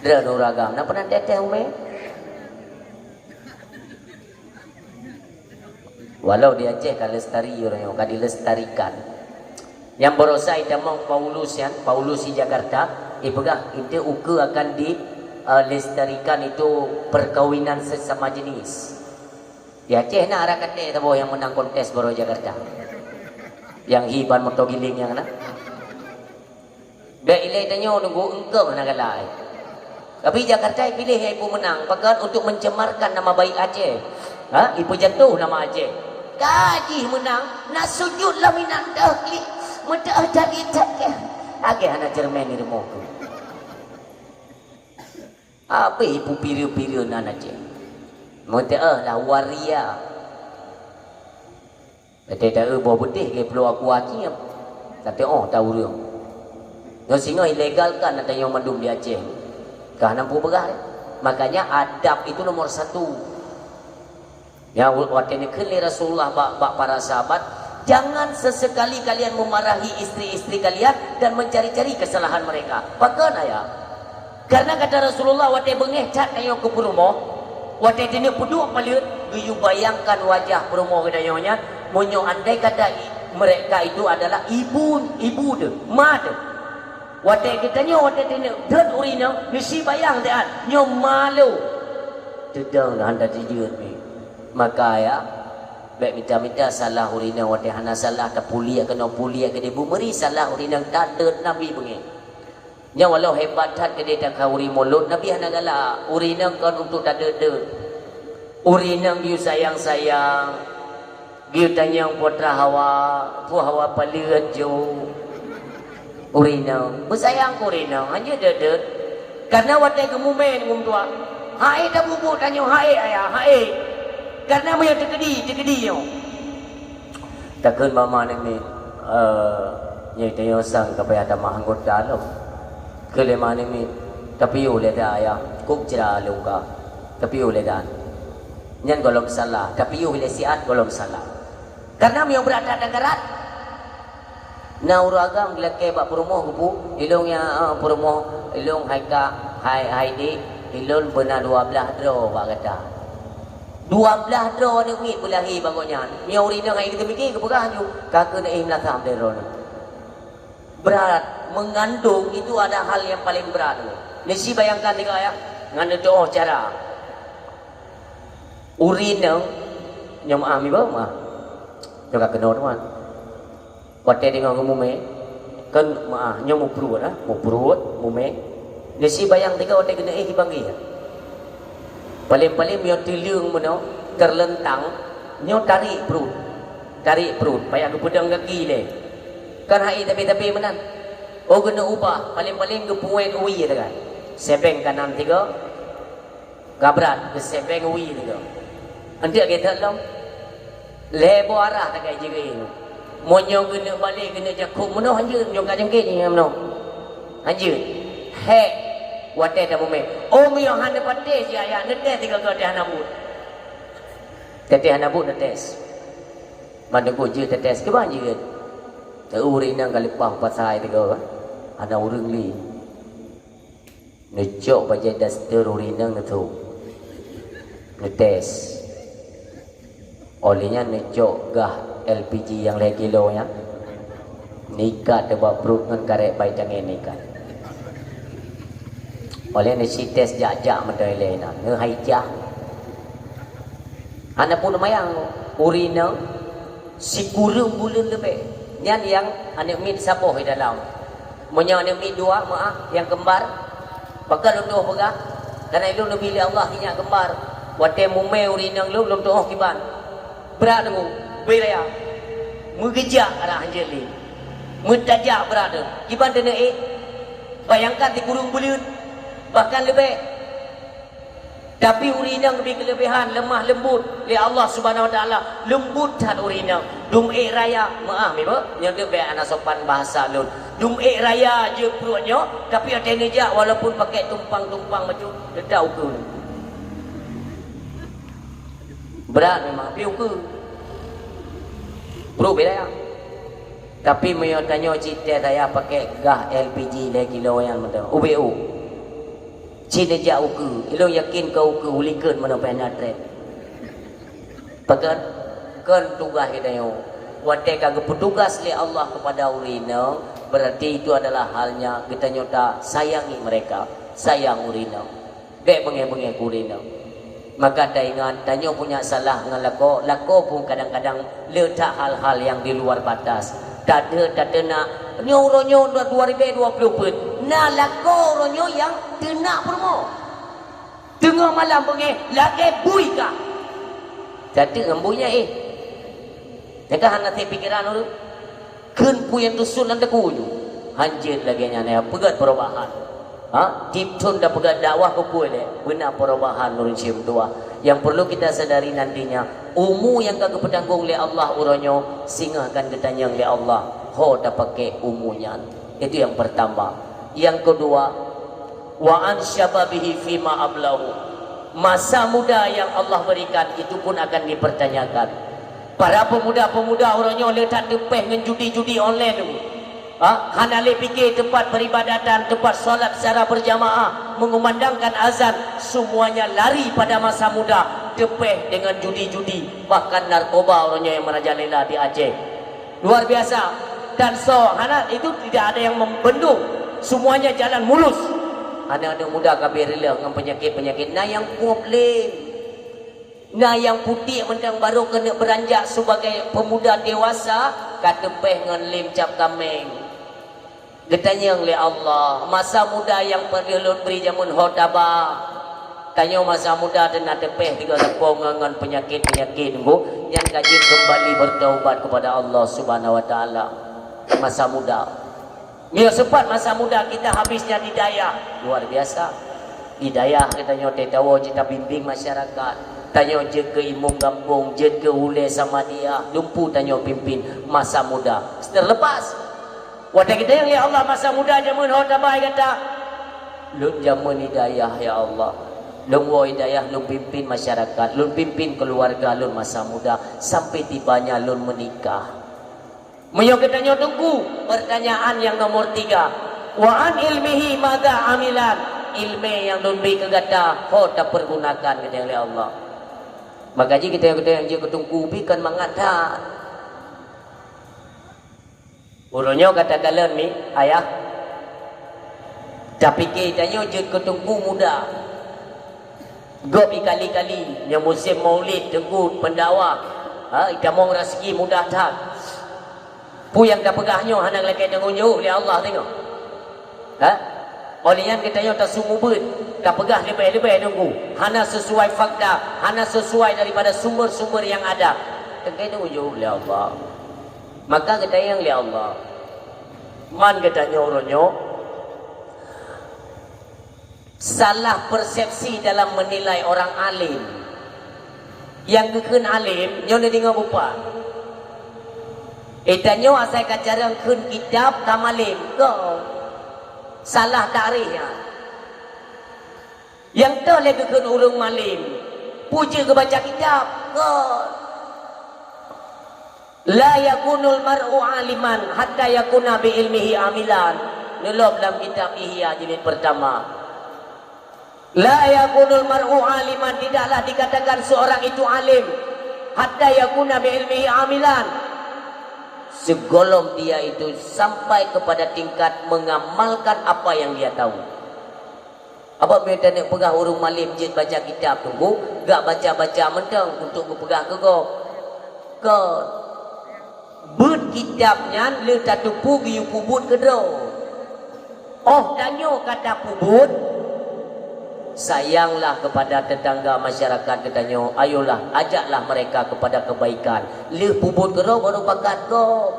Droeneuh ureueng agam, na pernah tes-tes mumé? Walau di Aceh ka lestari, ureueng nyoe ka dilestarikan. Nyang barosa itamong Paulus nyan, Paulus di Jakarta, ipeugah itu ukeue akan di, eh, lestarikan itu perkawinan sesama jenis. Di Aceh na arah katé saboh nyang meunang kontes baroe Jakarta. Nyang hi ban moto giling nyang na. Bèk ilèe tanyoe nunggu eungkông hana galak. Tapi Jakarta ipiléh nyang ipeue meunang, pakon untuk mencemarkan nama baik Aceh. Ha? Ipeujatoh nama Aceh. Ka jih meunang, na sujut lam inan deuh klik. Meudeuh dari Aceh. Lagèe hana ceureumen di rumoh tu. Abéh ipeue pire-pire nan Aceh. Meuteu'oh lah waria. Watèe taeu boh beudeh lé pulo aku acieb. Tapi oh ta ureueng. Nyoe singoh ilegalkan ata nyoe mandum di Aceh. Ka hana peue peugah deh. Makanya adab itu nomor satu. Ya, watèe neukheun lé Rasulullah bak, bak para sahabat, "Jangan sesekali kalian memarahi istri-istri kalian dan mencari-cari kesalahan mereka." Pakon ayah? Karena kata Rasulullah, watèe beungéh that tanyoe keu peurumoh, Watée teuneuk peuduek paleuet, geuyue bayangkan wajah peurumoh geutanyoe nyan, meunyoe andai kata i-, mereka itu adalah ibu, ibu teuh, ma teuh. Watée geutanyoe watée teuneuk deuet ureueng inong, neusibayang teuh, nyoe ma lôn. Teudong hana jijeuet mi. Maka ya, bék mita-mita salah ureueng inong watée hana salah, tapuliek keunoe puliek keudeh, beumeuri salah ureueng inong, tadeuet Nabi beungéh. Nyan walau hebat that keudeh takheun ureueng mulod, Nabi hana galak. Ureueng inong kon untuk tadeuet-deuet. Ureueng inong geuyue sayang-sayang. Geuyue tanyong putra hawa, pu hawa paleuet jo. Ureueng inong beusayang keu ureueng inong, hana deuet-deuet. Karena watée geumumé ngon tuha, hai tabubuet tanyoe, hai ayah, hai. Karena meunyoe teukeudi, teukeudi nyoe. Takheun bak ma namiet, "Eh, nyoe tanyoe sang ka payah tamah anggota lom." Kheun lé ma namiet, "Tapiôh lé dah ayah, kok cira lôn ka. Tapiôh lé dan." Nyan gohlom salah, tapiôh lé siat gohlom salah. Karena meunyoe brat that dan karat, na ureueng agam geulakée bak peurumoh geupeu, "Ilôn ya, eh, peurumoh, ilôn hai kak, hai, hai dik, ilôn beuna dua blaih droe bak gata." Dua blaih droe aneuk miet beulahé bak gobnyan. Meunyoe ureueng inong hai geuteumiké, geupeugah laju, "Ka keuneuk éh meulasam lé droeneuh." Berat, mengandung itu ada hal yang paling berat. Neusibayangkan tiga ayat, ngon neutuoh cara. Ureueng inong, nyoe meuah miba meuah. Nyoe ka keunoe teuma. Watée deungoe geumumé, kon meuah, nyoe mupruet, ah, mupruet, mumé. Neusibayang tiga watée keuneuk éh dipanggil. Paleng-paleng meunyoe teuleueng meunoe, teurleuntang, nyoe tarék pruet. Tarék pruet, payah geupeudong gaki lé. Kon hai tapi-tapi meunan. Oh, keuneuk ubah, paleng-paleng geupuet wie teuka. Sebeng kanan tiga, Kabrat geusebeng wie lé goe. Anteuk geutot lom. Lhée boh arah tagai jih geuh. Meunyoe geuneuk balek, geuneuk jakong meunoe hanjeuet, meunyoe ka jangkét nyan meunoe. Hanjeuet. Hék. Watée tamumé. Oh, meunyoe hana patéh si ayah, neutéh sigoe-goe teuh hana buet. Teuh hana buet neutéh. Mandum jeuet teutéh, keuban jeuet. Teu ureueng inong ka leupah pasai tiga, hana ureueng li. Neucok bajée daster ureueng inong neutôp. Neutés. Óh lheueh nyan neucok gah L P G nyang lhée kilo nyan. Neuikat bak pruet ngon karet bai tangen neuikat. Óh lheueh neusités jak-jak mantong ilée na. Neuhai jah. Hana pun neumayang ureueng inong. Sikureueng buleuen leubeh. Nyan nyang aneuk miet saboh di dalam. Meunyoe aneuk miet dua, meuah, nyang keumbar, pakon lôn tuoh peugah, kareuna ilôn neubi lé Allah sinyak keumbar. Watée mumé ureueng inong lôn, lôn tuoh kiban. Brat teungku, bri raya. Meugeujak arah hanjeuet lé. Meutajak brat teuh. Kiban teuneuk éh. Bayangkan sikureueng buleuen, bahkan leubeh. Tapi ureueng inong geubri keuleubehan, leumah leumbot lé Allah Subhanahu Wa Taala, leumbot that ureueng inong. Dum ék raya, meuah miba, nyoe teuh bék hana sopan bahasa lôn. Dum ék raya jeuet pruet nyoe, tapi watée neujak walaupun pakai tumpang-tumpang macam, teutap ukeue. Brat memang, tapi ukeue. Pruet bék raya. Tapi meunyoe tanyoe cit teuh raya pakai gah L P G lhée kilo nyan mantong, ubé u. Cit neujak ukeue, ilôn yakin ka ukeue ulikot meunoe pih na treb. Pakon? Kon tugaih geutanyoe. Watée ka geupeutugas lé Allah keupada ureueng inong, berarti itu adalah halnya geutanyoe ta sayangi mereka, sayang ureueng inong. Bék beungéh-beungéh keu ureueng inong. Maka taingat, tanyoe pun nyak salah ngon lakoe, lakoe pun kadang-kadang le that hal-hal nyang di luar batas. Tadeue tateunak, nyoe uroe nyoe dua ribée dua ploh peuet, na lakoe uroe nyoe nyang teunak peurumoh. Teungoh malam beungéh, lagée bui kah. Tateuk ngon bui nyan éh. Nyang ka hana teupikiran ureueng. Kheun peue nyang teusuet lam teungku nyoe. Hanjeuet lagée nyan, ya, peugét perubahan. Ha? Tieb thon tapeugét dakwah keupeue lé, beuna perubahan ureueng syeuruga dua. Yang perlu kita sadari nantinya, umu nyang ka geupeutanggong lé Allah uroe nyoe, singoh akan geutanyong lé Allah, ho tapaké umu nyan. Itu yang pertama. Yang kedua, wa an syababihi fima ablahu. Masa muda yang Allah berikan itu pun akan dipertanyakan. Para pemuda-pemuda uroe nyoe le that teupéh ngon judi-judi online tu. Ha? Hana lé pike teumpat peribadatan, teumpat salat secara berjamaah, mengumandangkan azan, semuanya lari pada masa muda, teupeh dengan judi-judi, bahkan narkoba uroe nyoe nyang merajalela di Aceh. Luar biasa. Dan so, hana, itu tidak ada yang membendung. Semuanya jalan mulus. Aneuk-aneuk muda ka abéh reuloh ngon peunyakét-peunyakét. Na nyang pueb lé. Na nyang putéh mantong baru keuneuk beuranjak sebagai pemuda dewasa, ka teupeh ngon lem cap kaméng. Geutanyong lé Allah, masa muda nyang pernah lôn bri jameun ho taba. Tanyoe masa muda teuna teupeh tiga sapo ngon, ngon peunyakét-peunyakét nyoe, nyan ka jeuet keumbali bertaubat kepada Allah Subhanahu wa Taala. Masa muda. Meunyoe sempat masa muda kita habisnya di dayah, luar biasa. Di dayah geutanyoe teuh tawoe jeuet tabimbing masyarakat. Tanyoe jeuet keu imum gampông, jeuet keu ulée Samadiyah, dumpeue tanyoe pimpin masa muda. Terlepas. Watée geutanyong lé Allah masa muda jameun ho taba gata. Lôn jameun hidayah, ya Allah. Lôn woe hidayah, lôn pimpin masyarakat, lôn pimpin keuluwarga lôn masa muda, sampai tibanya lôn meunikah. Meunyoe geutanyoe teungku, pertanyaan nyang nomor tiga. Wa an ilmihi madza amilan? Ilmé nyang lôn bri keu gata, ho tapeurgunakan geutanyoe lé Allah? Maka jih geutanyoe-geutanyoe nyang jeuet keu teungku pih kon mangat that. Uroe nyoe ka takalon mi, ayah. Tapike tanyoe jeuet keu teungku muda. Gob ikali-kali, nyoe musém maulid, teungku pendakwah. Ha, itamong raseuki mudah that. Peue nyang tapeugah nyoe hana lakée tanggong jaweueb lé Allah teungoh. Ha? Óh lheueh nyan geutanyoe taseumeubeuet, tapeugah leubeh-leubeh teungku, hana sesuai fakta, hana sesuai daripada sumber-sumber nyang ada. Lakée tanggong jaweueb lé Allah. Maka geutanyong lé Allah, man geutanyoe uroe nyoe salah persepsi dalam menilai orang alim. Nyang geukheun alim, nyoe neudeungoe bupat. Eh, tanyoe asai ka carông kheun kitab ka malem, kon. Salah takrif nyan. Nyang toh lé geukheun ureuëng malem, peue jeuet geubaca kitab, kon. La yakunul mar'u aliman hatta yakuna bi ilmihi amilan. Neulom lam kitab Ihya jilid pertama. La yakunul mar'u aliman, tidaklah dikatakan seorang itu alim, hatta yakuna bi ilmihi amilan. Segohlom dia itu sampai kepada tingkat mengamalkan apa yang dia tahu. Abah meutanyoe peugah ureuëng malem jeuet baca kitab teungku, gak baca-baca mantong untuk geupeugah keu gob. Kon. Beuet kitab nyan lheueh tateupeue geuyue peubuet keudroe. Óh tanyoe ka tapeubuet, sayanglah kepada tetangga masyarakat geutanyoe, ayolah ajaklah mereka kepada kebaikan. Lheueh peubuet keudroe baru pakat gob.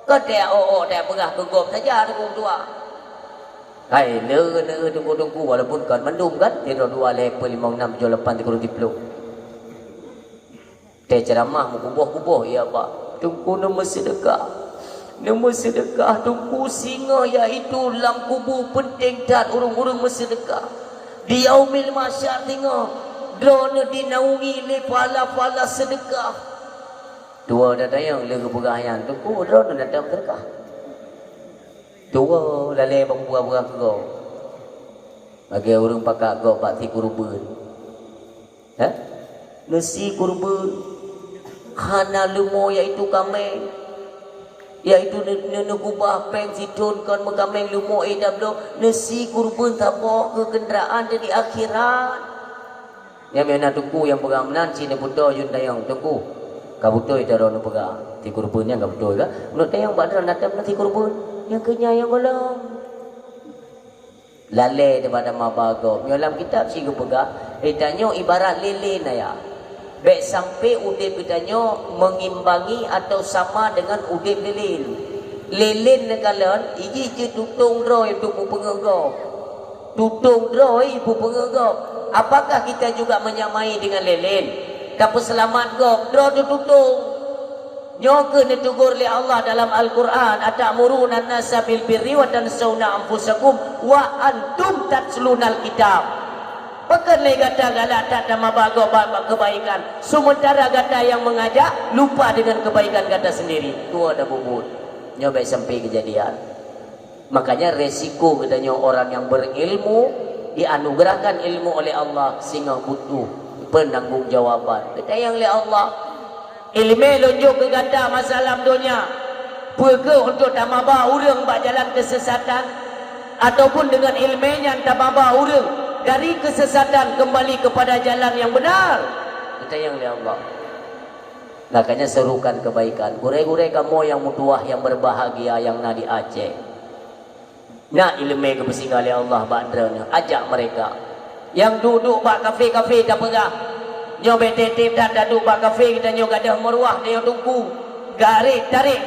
Kon teuh ôk-ôk teuh peugah keu gob saja teungku tuha. Hai, le-le teungku-teungku, walaupun kon mandum kan, sidroe dua lhèe peuet limong nam tujoh lapan sikureueng siplôh. Teuh ceuramah meukuboh-kuboh, ya bah. Teungku neumeuseudeukah. Neumeuseudeukah teungku singoh, yaitu lam kubu peunteng that ureuëng-ureuëng meuseudeukah. Di yaumil mahsyar singoh, droeneuh dinaungi lé pahala-pahala seudeukah. Tuwoe tatanyong lé geupeugah nyan, teungku droeneuh na tom seudeukah. Tuwoe lalé bak buah-buah keudroe. Lagée ureuëng pakat gob bak si kureubeuen. Heh? Neusi kureubeuen. Hana leumo yaitu kaméng. Yaitu ne-, ne-, neugubah péng sithon kon meukaméng leumo éh dabloe. Neusi kureubeuen saboh keu keundraan di akhirat. Nyang meunan teungku nyang peugah meunan si neubeutôi jeuet tanyong teungku. Ka beutôi droeneuh peugah. Si kureubeuen nyan ka beutôi ka. Meunurot tanyong bak droeneuh na tom na si kureubeuen. Nyang keu nyan nyang gohlom. Lalé daripada maba gob. Nyoe lam kitab si geupeugah, geutanyoe ibarat lilin ayah. Bék sampai udeb geutanyoe mengimbangi atau sama dengan udeb lilin. Lilin neukalon, iji jeuet tutong droe untuk mupeungeuh gob. Tutong droe ipeupeuék gob. Apakah kita juga menyamai dengan lilin? Tapeuseulamat gob, droe teututong. Nyoe keuh neutegur lé Allah dalam Al-Qur'an, "Atamuruna nasa bil birri wa tansawna anfusakum wa antum tatlunal kitab." Pakon lé gata galak that tamaba gob bak, bak keubaikan, seumeuntara gata nyang meungajak lupa dengan keubaikan gata seundiri? Tuwoe tapubuet. Nyoe bèk sampai keujadian. Makanya resiko geutanyoe orang yang berilmu, dianugerahkan ilmu oleh Allah, singoh butuh peunanggung jawaban. Geutanyong lé Allah, "Ileumèe lôn jok keu gata masa lam donya, peu kheueh untuk tamaba ureueng bak jalan keusesatan, ataupun deungon ileumèe nyan tamaba ureueng dari keusesatan keumbali keupada jalan nyang beunar?" Geutanyong lé Allah. Makanya serukan kebaikan. Gurèe-gurèe kamoe nyang meutuwah, nyang berbahagia, nyang na di Aceh. Na ileumèe geupeusinggah lé Allah bak droeneuh, ajak mereka. Nyang duek-duek bak kafé-kafé tapeugah, "Nyoe bèk teutab that taduek bak kafé, geutanyoe gadôh meuruah, tanyoe teungku. Garéh tarek.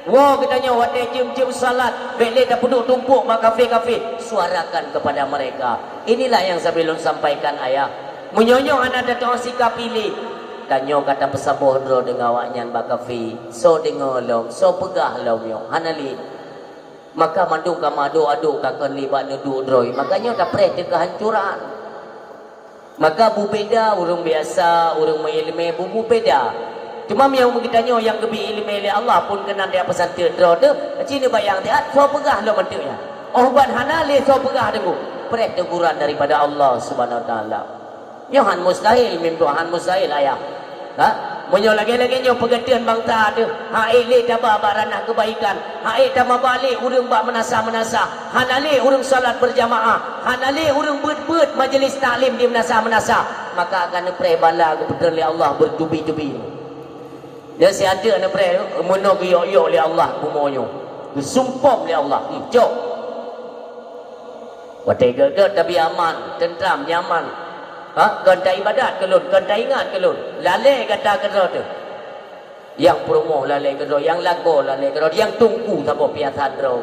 Woe geutanyoe watèe jeuem-jeuem salat, bèk lé tapeuduek tumpôk bak kafé-kafé." Suarakan kepada mereka. Inilah yang sabe lôn sampaikan, ayah. Meunyoe nyoe hana tatu'oh sikap ilèe, tanyoe ka tapeusaboh droe deungon awaknyan bak kafé. Soe deungoe lom, soe peugah lom nyoe, hana lé. Maka mandum ka meuadôk-adôk ka kon lé bak neuduek droe. Maka nyoe tapreh teuh keuhancoran. Maka bubeda ureueng biasa, ureueng meuileumèe bu-, bubeda. Cuma meunyoe geutanyoe nyang geubri ileumèe lé Allah pun keunan tajak peusanteut droe teuh, ci neubayang that soe peugah lom anteuk nyan. Óh ban hana lé soe peugah teungku, preh teguran daripada Allah Subhanahu Wa Taala. Nyoe han mustahil, mim tu han mustahil, ayah. Ha? Meunyoe lagèe-lagèe nyoe peugeuteun bansa teuh, han ék lé taba bak ranah keubaikan, han ék tamaba lé ureueng bak meunasah-meunasah, hana lé ureueng salat beurjamaah, hana lé ureueng beuet-beuet majeulis taklim di meunasah-meunasah, maka akan neupreh bala geupeutreun lé Allah beutubi-tubi. Nyoe siat teuk neupreh meunoe geuyok-yok lé Allah bumoe nyoe. Geusumpom lé Allah. Hmm, cok. Watèe gèt-gèt tabi aman, teuntram, nyaman. Ha, kon taibadat keu lôn, kon taingat keu lôn. Lalè gata keudroe teuh. Nyang peurumoh lalè keudroe, nyang lakoe lalè keudroe, nyang teungku saboh piasan droe.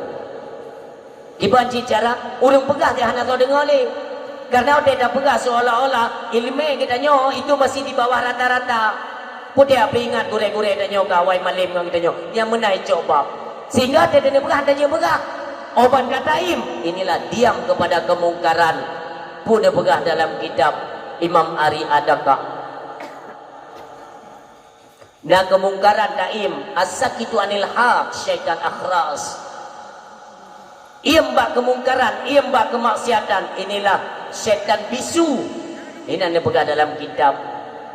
Kiban cit cara, ureueng peugah teuh hana soe deungoe lé. Karena watèe tapeugah seolah-olah ileumèe geutanyoe itu masih di bawah rata-rata. Peue teuh peuingat gurèe-gurèe tanyoe ka awai malém ngon geutanyoe, nyang meunan cok bab. Sehingga watèe tapeugah, tanyoe peugah. Óh ban ka taim, inilah diam kepada kemungkaran. Peue neupeugah dalam kitab Imam Ari Adaka. Na keumungkaran taim, as-sakitu anil haq, syaitan akhras. Iem bak keumungkaran, iem bak keumaksiatan, inilah syaitan bisu. Inan neupeugah dalam kitab,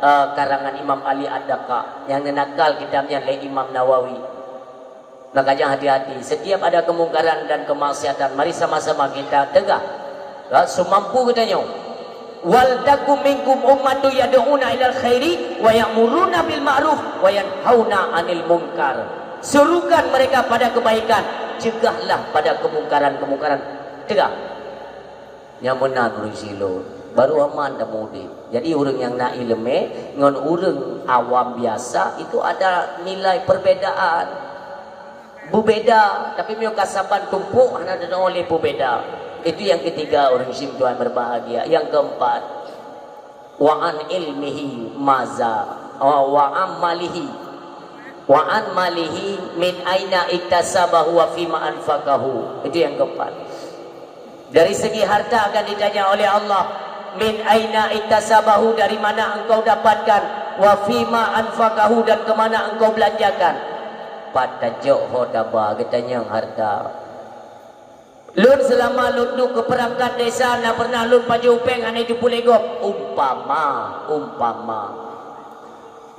eh, karangan Imam Ali Ad-Daqaq, nyang neunakal kitab nyan lé Imam Nawawi. Maka jangan hati-hati, setiap ada kemungkaran dan kemaksiatan, mari sama-sama kita tegah. Ya, semampu kita nyoe. "Wal takum minkum ummatu yad'una ilal khairi wa ya'muruna bil ma'ruf wa yanhauna 'anil munkar." Serukan mereka pada kebaikan, cegahlah pada kemungkaran-kemungkaran. Tegah. Nyang meunan ureueng Silo, baru aman dan mudik. Jadi ureueng nyang na ileumé ngon ureueng awam biasa itu ada nilai perbedaan. Beubeda, tapi meunyoe ka saban tumpok hana deungoe lé beubeda. Itu yang ketiga ureueng sim Tuhan berbahagia. Yang keempat, wa an ilmihi maza, oh, wa amalihi. Wa an malihi min aina iktasabahu wa fima anfaqahu. Itu yang keempat. Dari segi harta akan ditanya oleh Allah, "Min aina iktasabahu, dari mana engkau dapatkan, wa fima anfaqahu, dan ke mana engkau belanjakan?" Pat tajok ho taba geutanyong harta. Lôn seulama lôn duek keu peurangkat desa na pernah lôn pajoh péng hana jipeuleugop. Umpama, umpama.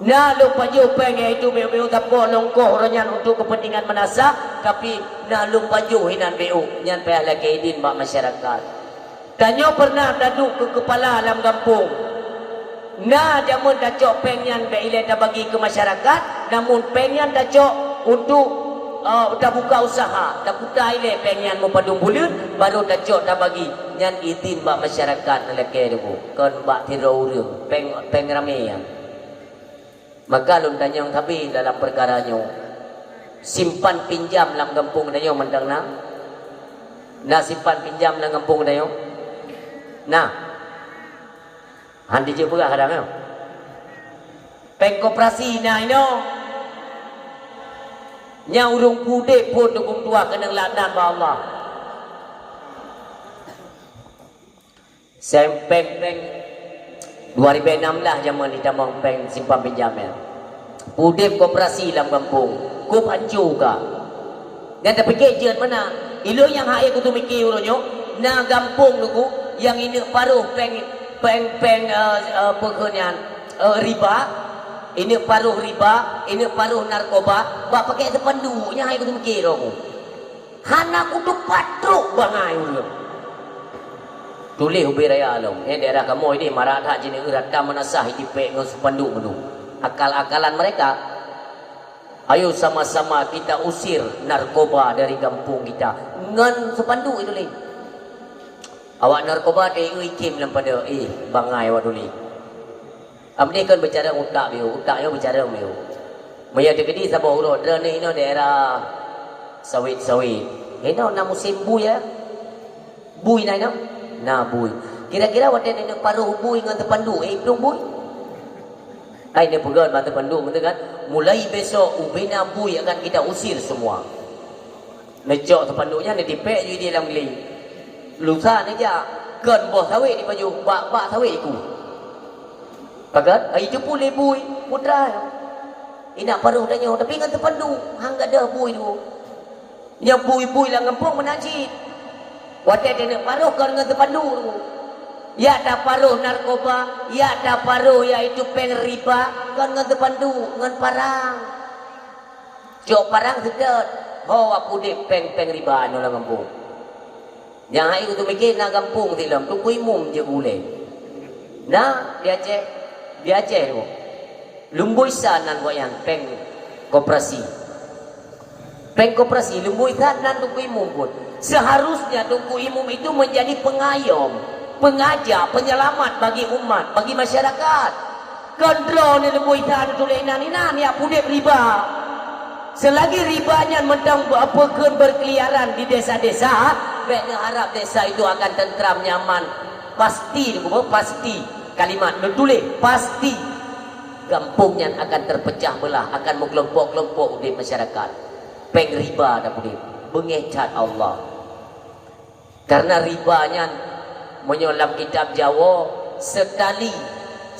Na lôn pajoh péng, yaitu bék-bék tapok longkoh uroe nyan untuk kepentingan meunasah, tapi na lôn pajoh inan bék, nyan payah lakée idin bak masyarakat. Tanyoe pernah taduek keu keupala lam gampông. Na jameun tacok péng nyan bék ilée tabagi keu masyarakat, namun péng nyan tacok untuk, eh, tabuka usaha, takuta ilée péng nyan meupadum buleuen, baru tacok tabagi. Nyan idin bak masyarakat lakée teungku. Kon bak sidroe ureueng, péng, péng ramé nyan. Maka lôn tanyong sabe dalam peukara nyoe, simpan pinjam lam gampông tanyoe mantong na? Na simpan pinjam lam gampông tanyoe? Na. Han jijeuet peugah kadang nyoe. Péng koperasi na inoe. Nyang ureueng udeb phon dukung tuha keunong laknat bak Allah. Sempeng péng dua ribu enam belas jameun ditamong péng simpan pinjam nyan. Udeb koperasi lam gampông, kop hanco ka. Nyang tapike jeuet meunan. Ilôn nyang hai kuteumike uroe nyoe, na gampông Teungku nyang ineuk paroh péng, péng, péng, eh, eh, peue kheun nyan, eh, riba, ineuk paroh riba, ineuk paroh narkoba, bak pakèk seupandu, nyang hai kuteumike uroe nyoe. Hana kuteupat trok bangai ureueng. Tuléh ubé raya lom. Eh, daerah kamoe idéh marak that jineuk rata meunasah itipèk ngon seupandu meundu. Akal-akalan mereka. Ayo sama-sama kita usir narkoba dari gampông kita. Ngon seupandu ituléh. Awak narkoba teu ikem lam pada, eh, bangai awak tuléh. Amdeh kan beucarông utak biôh, utak nyoe beucarông biôh. Meunyoe teukeudi saboh uroe, droeneuh inoe daerah sawét-sawét. Inoe na musém bui, ya? Bui na inoe? Na bui. Kira-kira watèe neuneuek paroh bui ngon seupandu, eh, plueng bui? Hai, neupeugah bak seupandu, beutôi kan? Mulai besok, ubena bui akan kita usir semua. Neucok seupandu nyan, neutipèk ju di lam glé. Lusa neujak, kon boh sawét di pajôh, bak, bak sawét iku. Pakat, ai jeuet pun lé bui, putra. Inak paroh tanyoe, tapi ngon seupandu, han gadôh bui tu. Nyoe bui-bui lam gampông meunan cit. Watèe teuneuk paroh kon ngon seupandu tu. Ya taparoh narkoba, ya taparoh yaitu péng riba, kon ngon seupandu, ngon parang. Cok parang seudôt, ho wak udép péng-péng riba nyoe lam gampông. Nyang hai kuteumike na gampông silom, Teungku Imum jeuet ulèe. Na di Aceh, di Aceh tu. Lumbôi sa nan gobnyan péng koperasi. Péng koperasi, lumbôi sa nan Teungku Imum pun. Seharusnya Teungku Imum itu menjadi pengayom, pengajar, penyelamat bagi umat, bagi masyarakat. Kon droeneuh lumbôi sa neutuléh inan-inan nyang udép riba. Selagi riba nyan mantong beu-, apa kheun berkeliaran di desa-desa, bèk neuharap desa itu akan tentram, nyaman. Pasti, pasti. Kalimat neutuléh, pasti. Gampông nyan akan terpecah belah, akan meukelompok-kelompok udép masyarakat. Péng riba dak udép. Beungéh that Allah. Karena riba nyan, meunyoe lam kitab Jawoe, seutali,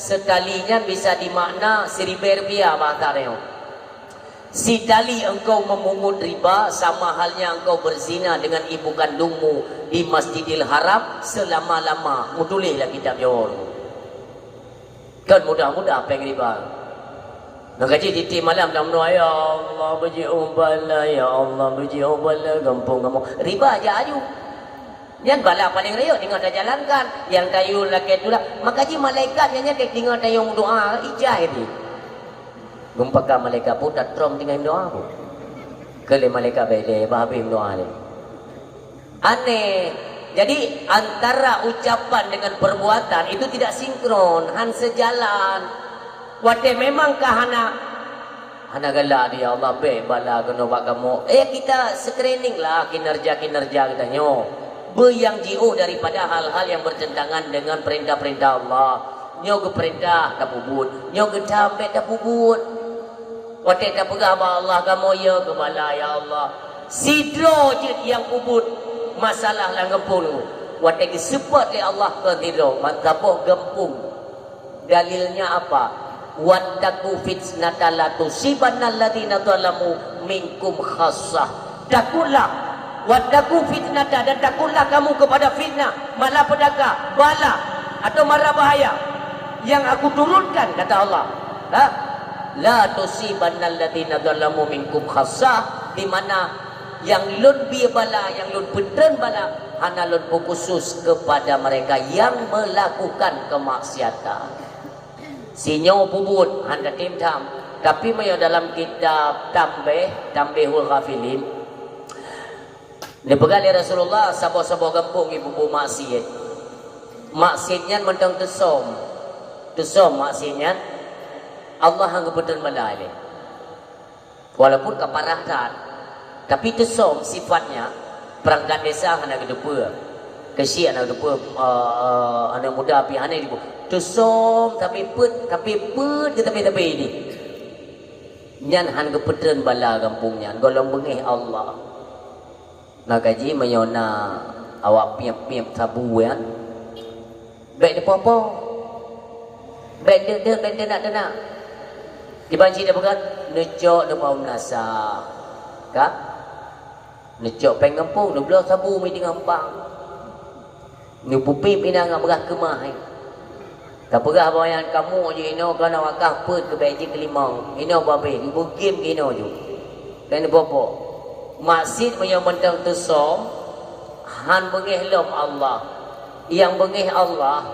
seutali nyan bisa dimakna siribèe rupiah bahasa tanyoe. Sitali engkau memungut riba sama halnya engkau berzina dengan ibu kandungmu di Masjidil Haram selama-lama. Meutuléh lam kitab Jawoe. Kan mudah-mudah péng riba. Maka jih tiep-tiep malam lam doa, "Ya Allah, beujiôh bala, ya Allah, beujiôh bala gampông kamoe." Riba jak aju. Nyan bala paléng rayeuk teungoh tajalankan, nyang tayue lakèe tulak. Maka jih malaikat nyan nyan teungoh tayue meudoa, ijai jih. Geumpaka malaikat peue tatrông teungoh doa peue. Keu lé malaikat bèk lé, bah habéh meudoa lé. Aneh. Jadi, antara ucapan dengan perbuatan itu tidak sinkron, han sejalan. Watèe memang ka hana, hana galak di, "Ya Allah, bèk bala keunoe bak kamoe." Eh, kita screening lah kinerja-kinerja geutanyoe. Beu nyang jiôh daripada hal-hal yang bertentangan dengan perintah-perintah Allah. Nyoe geupeurintah tapeubuet, nyoe geutham bèk tapeubuet. Watèe tapeugah bak Allah, "Kamoe yö keu bala, ya Allah." Sidroe jeuet nyang peubuet masalah lam gampông nyoe. Watèe geuseupôt lé Allah keu sidroe, ban saboh gampông. Dalilnya apa? "Wattaqu fitnatan la tusibanna alladziina zalamu minkum khassah." Takutlah, "Wattaqu fitnatan," dan takutlah kamu kepada fitnah, malapetaka, bala, atau mara bahaya yang Aku turunkan, kata Allah. Ha? "La tusibanna alladziina zalamu minkum khassah," di mana nyang Lôn bie bala, nyang Lôn peutreun bala, hana Lôn peukusus kepada mereka yang melakukan kemaksiatan. Sinyoe peubuet han tatem tham, tapi meunyoe dalam kitab Tambih, Tambihul Ghafilin, neupeugah lé Rasulullah, saboh-saboh gampông jipeubuet maksiet. Maksiet nyan mantong teusöm. Teusöm maksiet nyan, Allah han geupeutreun bala lé. Walaupun ka parah that, tapi teusöm sifatnya, perangkat desa hana geuteupeue, keuchik hana geuteupeue, eh, eh, aneuk muda pih hana geuteupeue. Teusöm tapi peuet, tapi peuet geutabi-tabi ini. Nyan han geupeutreun bala gampông nyan, gohlom beungéh Allah. Maka jih meunyoe na awak piep-piep sabu nyan, bèk neupoh-poh. Bèk deuek-deuek, bèk teunak-teunak. Kiban cit neupeugah, neucok neuba u meunasah. Ka? Neucok péng gampông, neubloe sabu meuteungoh pang. Neupeupiep inan ngon beurah keumah, eh. Tapeugah bahwa nyan kamoe jih inoe keunoe wakah peuet keubek jih keulimong. Inoe babeh, geubeugém keu inoe ju. Kan bobo. Maksiet meunyoe mantong teusöm, han beungéh lom Allah. Nyang beungéh Allah,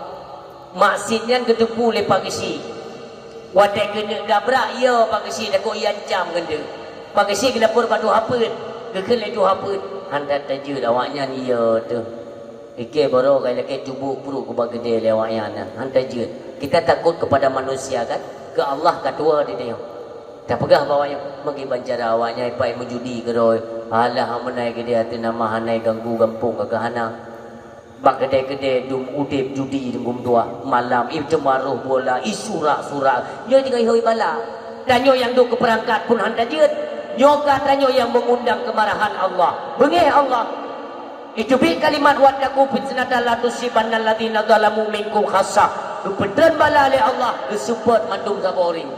maksiet nyan geuteupeue lé Pak Geuchik. Watée keuneuk dabrak, yo Pak Geuchik, takot iancam ngon deuek. Pak Geuchik geulapor bak tuha peuet, geukheun lé tuha peuet, han that tajeuet awaknyan, yo teuh. Ikei baroe ka ilakée tuboh pruet keubah keudée lé awaknyan nyan, han tajeuet. Kita takut kepada manusia kan? Keu Allah ka tuwoe di tanyoe. Tapeugah bak awaknyan, meukiban cara awaknyan ipai meujudi keudroe. Alah, meunan keudeh ateueh nama hana ganggu gampông ka hana. Bak keudée-keudée dum udeb judi deungon dua malam, ih ceumaroh bola, ih surak-surak. Nyoe tinggai hôi bala. Tanyoe nyang duek keu peurangkat pun han tajeuet. Nyoe ka tanyoe nyang meungundang keumarahan Allah. Beungéh Allah. Iteubiet kalimat, "Wattaqu fitnatan la tusibanna alladzina zalamu minkum khassah." Geupeutreun bala lé Allah, geuseupôt mandum saboh ureuëng.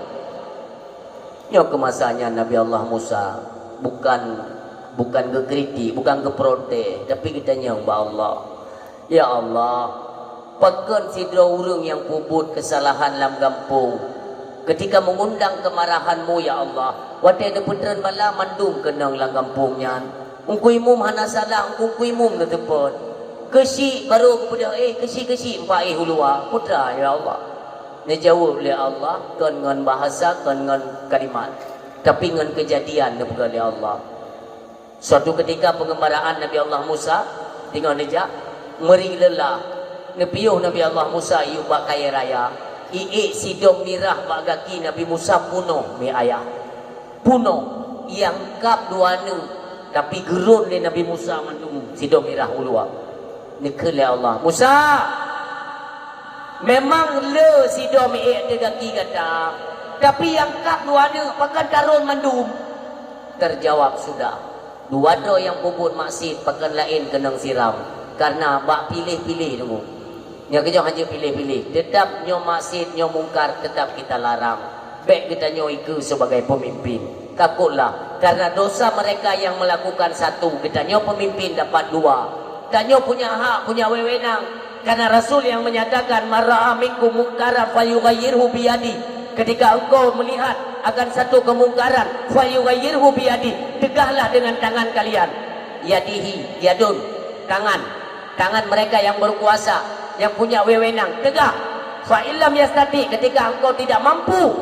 Nyoe keuh masa nyan Nabi Allah Musa bukan, bukan geukritik, bukan geuprotes, tapi geutanyong bak Allah, "Ya Allah, pakon sidroe ureuëng nyang peubuet keusalahan lam gampông, keutika meungundang keumarahan-Mu, ya Allah, watée neupeutreun bala mandum keunong lam gampông nyan? Teungku Imum hana salah, Teungku Imum neuteupon. Keuchik barô geupeudeuh éh, keuchik-keuchik meupaéh u luwa, putra, ya Allah." Neujaweueb lé Allah, kon ngon bahasa, kon ngon kalimat, tapi ngon keujadian neupeugah lé Allah. Suatu keutika peungeumaraan Nabi Allah Musa teungoh neujak, meuri lelah, neupiôh Nabi Allah Musa iyup bak kayée raya, iék sidom mirah bak gaki Nabi Musa punoh, mi ayah. Punoh, nyang kab dua neuk, tapi geurôn lé Nabi Musa mandum sidom mirah u luwa. Neukheun lé Allah, "Musa, memang le sidom ék di gaki gata, tapi nyang kab dua neuk pakon tarôn mandum?" Terjawab sudah. Dua droe nyang peubuet maksiet pakon laén keunong siram, kareuna bak piléh-piléh teungoh. Nyoe keunyoe hana piléh-piléh, teutab nyoe maksiet, nyoe mungkar, teutab kita larang. Bék geutanyoe ikeue sebagai peumimpin. Takutlah, karena dosa mereka yang melakukan satu, geutanyoe peumimpin dapat dua. Tanyoe punya hak, punya wewenang. Karena Rasul yang menyatakan, "Man ra'a minkum munkaran falyughayyirhu biyadih." Ketika engkau melihat akan satu kemungkaran, falyughayyirhu biyadih, tegahlah dengan tangan kalian. Yadihi, yadun, tangan. Tangan mereka yang berkuasa, yang punya wewenang, tegah. Fa illam yastati, ketika engkau tidak mampu,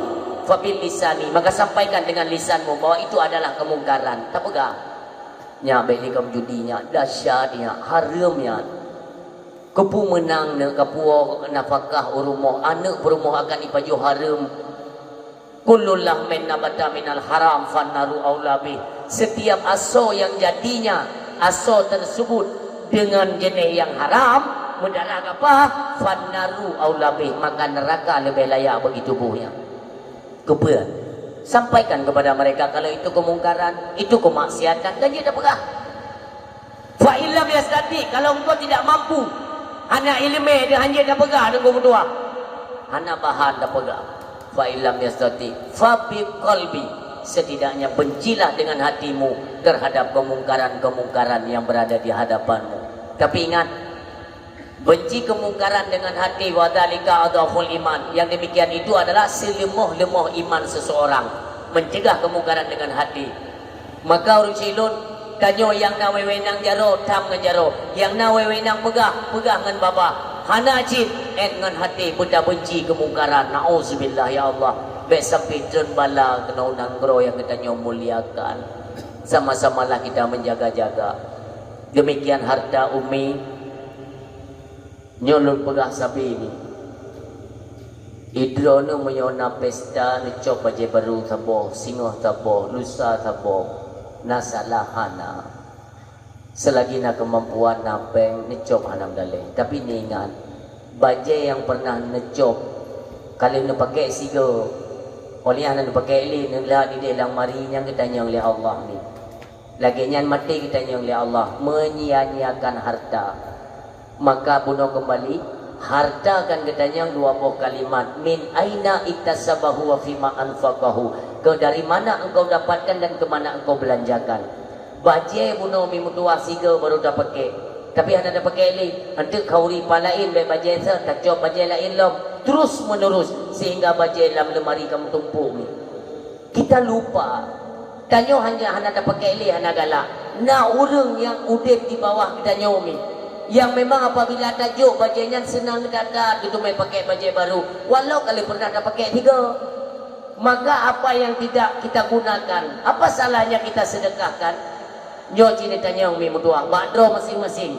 fa bil lisani, maka sampaikan dengan lisanmu bahwa itu adalah kemungkaran. Tapeugah. Nyak bék lé kamoe judi nyak, dahsyat nyak, hareuem nyak. Keupeue meunang nyak, keupeue nafakah u rumoh, aneuëk peurumoh akan ipajoh hareuem. Kullu lahmin nabata minal haram fannaru aula bih. Setiap asoe nyang jadinya asoe tersebut dengan jeuneh nyang haram, meudarah gapah, fannaru aula bih, maka neuraka leubeh layak bagi tuboh nyan. Keupeue? Sampaikan kepada mereka kalau itu kemungkaran, itu kemaksiatan, kan jeuet tapeugah. Fa illam yastati, kalau engkau tidak mampu, hana ileumé, dia hana tapeugah deungon meutuah. Hana bahan tapeugah. Fa illam yastati, fa bi qalbi, setidaknya bencilah dengan hatimu terhadap kemungkaran-kemungkaran yang berada di hadapanmu. Tapi ingat, benci kemungkaran dengan hati, wa dzalika adhaful iman. Yang demikian itu adalah seleumoh-leumoh iman seseorang. Mencegah kemungkaran dengan hati. Maka ureuëng syedara lôn, tanyoe nyang na wewenang jaroe, tham ngon jaroe. Nyang na wewenang peugah, peugah ngon babah. Hana cit, ék ngon hati beutabenci keumungkaran. Nauzubillah, ya Allah. Bék sampai treun bala keunoe nanggroe nyang geutanyoe muliakan. Sama-samalah kita menjaga-jaga. Demikian harta umi. Nyoe lôn peugah sabe nyoe. Idroeneuh meunyoe na pesta, neucok bajée barô saboh, singoh saboh, lusa saboh, na salah hana. Seulagi na keumampuan, na péng, neucok hana meudaleh. Tapi neuingat, bajée nyang peureunah neucok, ka lheueh neupakék sigoe, óh lheueh hana neupakék lé, neulat idéh lam mari, nyang geutanyong lé Allah nyoe. Lagée nyan maté geutanyong lé Allah, menyia-nyiakan harta. Maka bunoe keumbali, harta kan geutanyong dua boh kalimat, "Min aina iktasabahu wa fima anfaqahu?" Keu dari mana engkau dapatkan dan ke mana engkau belanjakan? Bajée bunoe mi meutuwah sigoe baru tapakée, tapi hana tapakée lé. Eunteuk khauri pa laén bék bajée sot, tacok bajée laén lom, terus menerus, sehingga bajée lam leumari ka meutumpôk mi. Kita lupa. Tanyoe hanya hana tapakée lé, hana galak. Na ureuëng nyang udeb di bawah geutanyoe mi, nyang memang apabila tajok bajée nyan seunang that-that geuteumé pakée bajée baru, walau ka lheueh pernah tapakée sigoe. Maka apa yang tidak kita gunakan, apa salahnya kita sedekahkan? Nyoe cit neutanyong mi meutuwah bak droe maséng-maséng.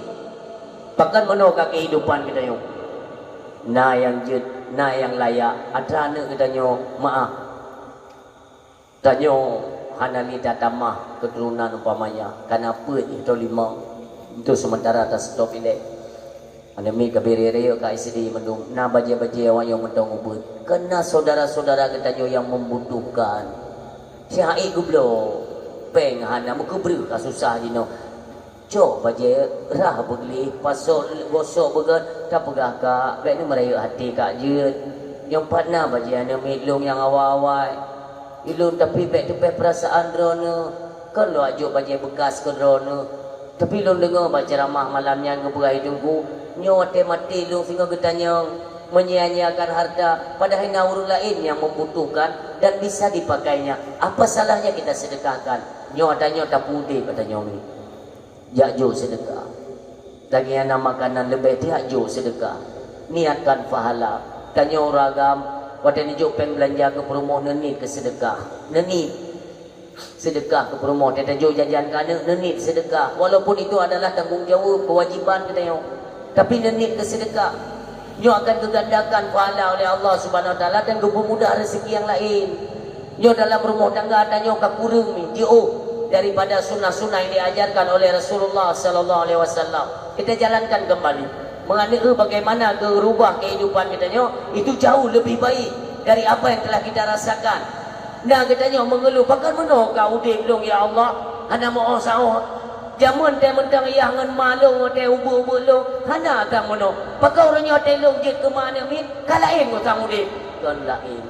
Pakon meunoe ka keuhidupan geutanyoe? Na nyang jeuet, na nyang layak, atra aneuëk geutanyoe meu'ah. Tanyoe hana lé tatamah keuturonan umpamanya, kana peuet atau limong, untuk sementara taseutop ilée. Aneuk miet ka bri rayeuk ka S D mandum, na bajée-bajée awaknyoe mantong ubeut. Keu na syedara-syedara geutanyoe nyang membutuhkan. Siat geubloe, péng hana, meukeubreuk ka susah jinoe. Cok bajée rhah beugleh, pasok gosok beugét, tapeugah kak, bék neumeurayeuk até kak jeuet. Nyang pat na bajée aneuk miet lôn nyang awai-awai. Ilôn tapi bék teupéh peurasaan droeneueh, kon lôn jok bajée beukas keu droeneueh. Tapi lôn deungoe bak ceuramah malam nyan geupeugah lé Teungku, nyoe watée maté lôn singoh geutanyong, menyia-nyiakan harta, padahai na ureuëng laén nyang membutuhkan dan bisa dipakainya. Apa salahnya kita sedekahkan? Nyoe tanyoe tapeudeh bak tanyoe nyoe. Jak jok seudeukah. Lagée hana makanan leubeh, jak jok seudeukah. Niatkan pahala. Tanyoe ureuëng agam, watée neujok péng beulanja keu peurumoh, neuniet keu seudeukah. Neuniet seudeukah keu peurumoh. Watée tajok jajan keu aneuk, neuniet seudeukah. Walaupun itu adalah tanggong jaweueb, keuwajiban geutanyoe. Tapi neuniet keu seudeukah. Nyoe akan geugandakan pahala oleh Allah Subhanahu Wa Taala dan geupeumudah rezeki nyang laén. Nyoe dalam rumoh tangga tanyoe ka kureueng jiôh daripada sunnah-sunnah yang diajarkan oleh Rasulullah sallallahu alaihi wasallam. Kita jalankan kembali. Mengenai bagaimana geurubah kehidupan kita nyoe, itu jauh lebih baik dari apa yang telah kita rasakan. Nah, kita nyoe mengeluh, "Pakon meunoe ka udeb lôn, ya Allah? Hana meu-oh saôh. Jameun teuh mantong yah ngon ma lôn, teuh ubeut-ubeut lôn, hana ka meunoe. Pakon uroe nyoe teuh lôn jeuet keu ma aneuk miet, ka laén ngon sang udeb?" Kon laén.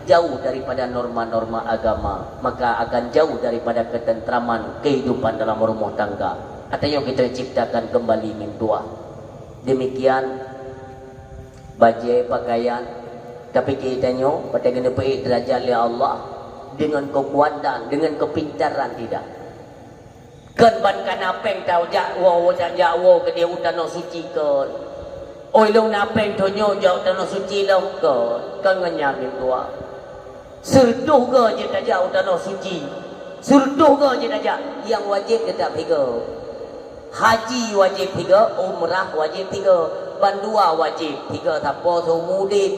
Jauh daripada norma-norma agama, maka akan jauh daripada ketentraman kehidupan dalam rumah tangga. Artinya, kita ciptakan kembali mintuah. Demikian, bajée, pakaian, tapi kita nyoe, watée geupeuék derajat lé Allah dengan kekuatan, dengan kepintaran tidak. Kon ban kana péng tajak woe, tajak woe keudeh u tanoh suci kon. Oi, lôn na péng tanyoe jak u tanoh suci lom kon. Kon ngon nyan mintuah. Sireutôh goe jeuet tajak u tanoh suci. Sireutôh goe jeuet tajak. Nyang wajéb teutap sigoe. Haji wajéb sigoe, umrah wajéb sigoe. Bandua wajéb sigoe sapo seumeu udeb.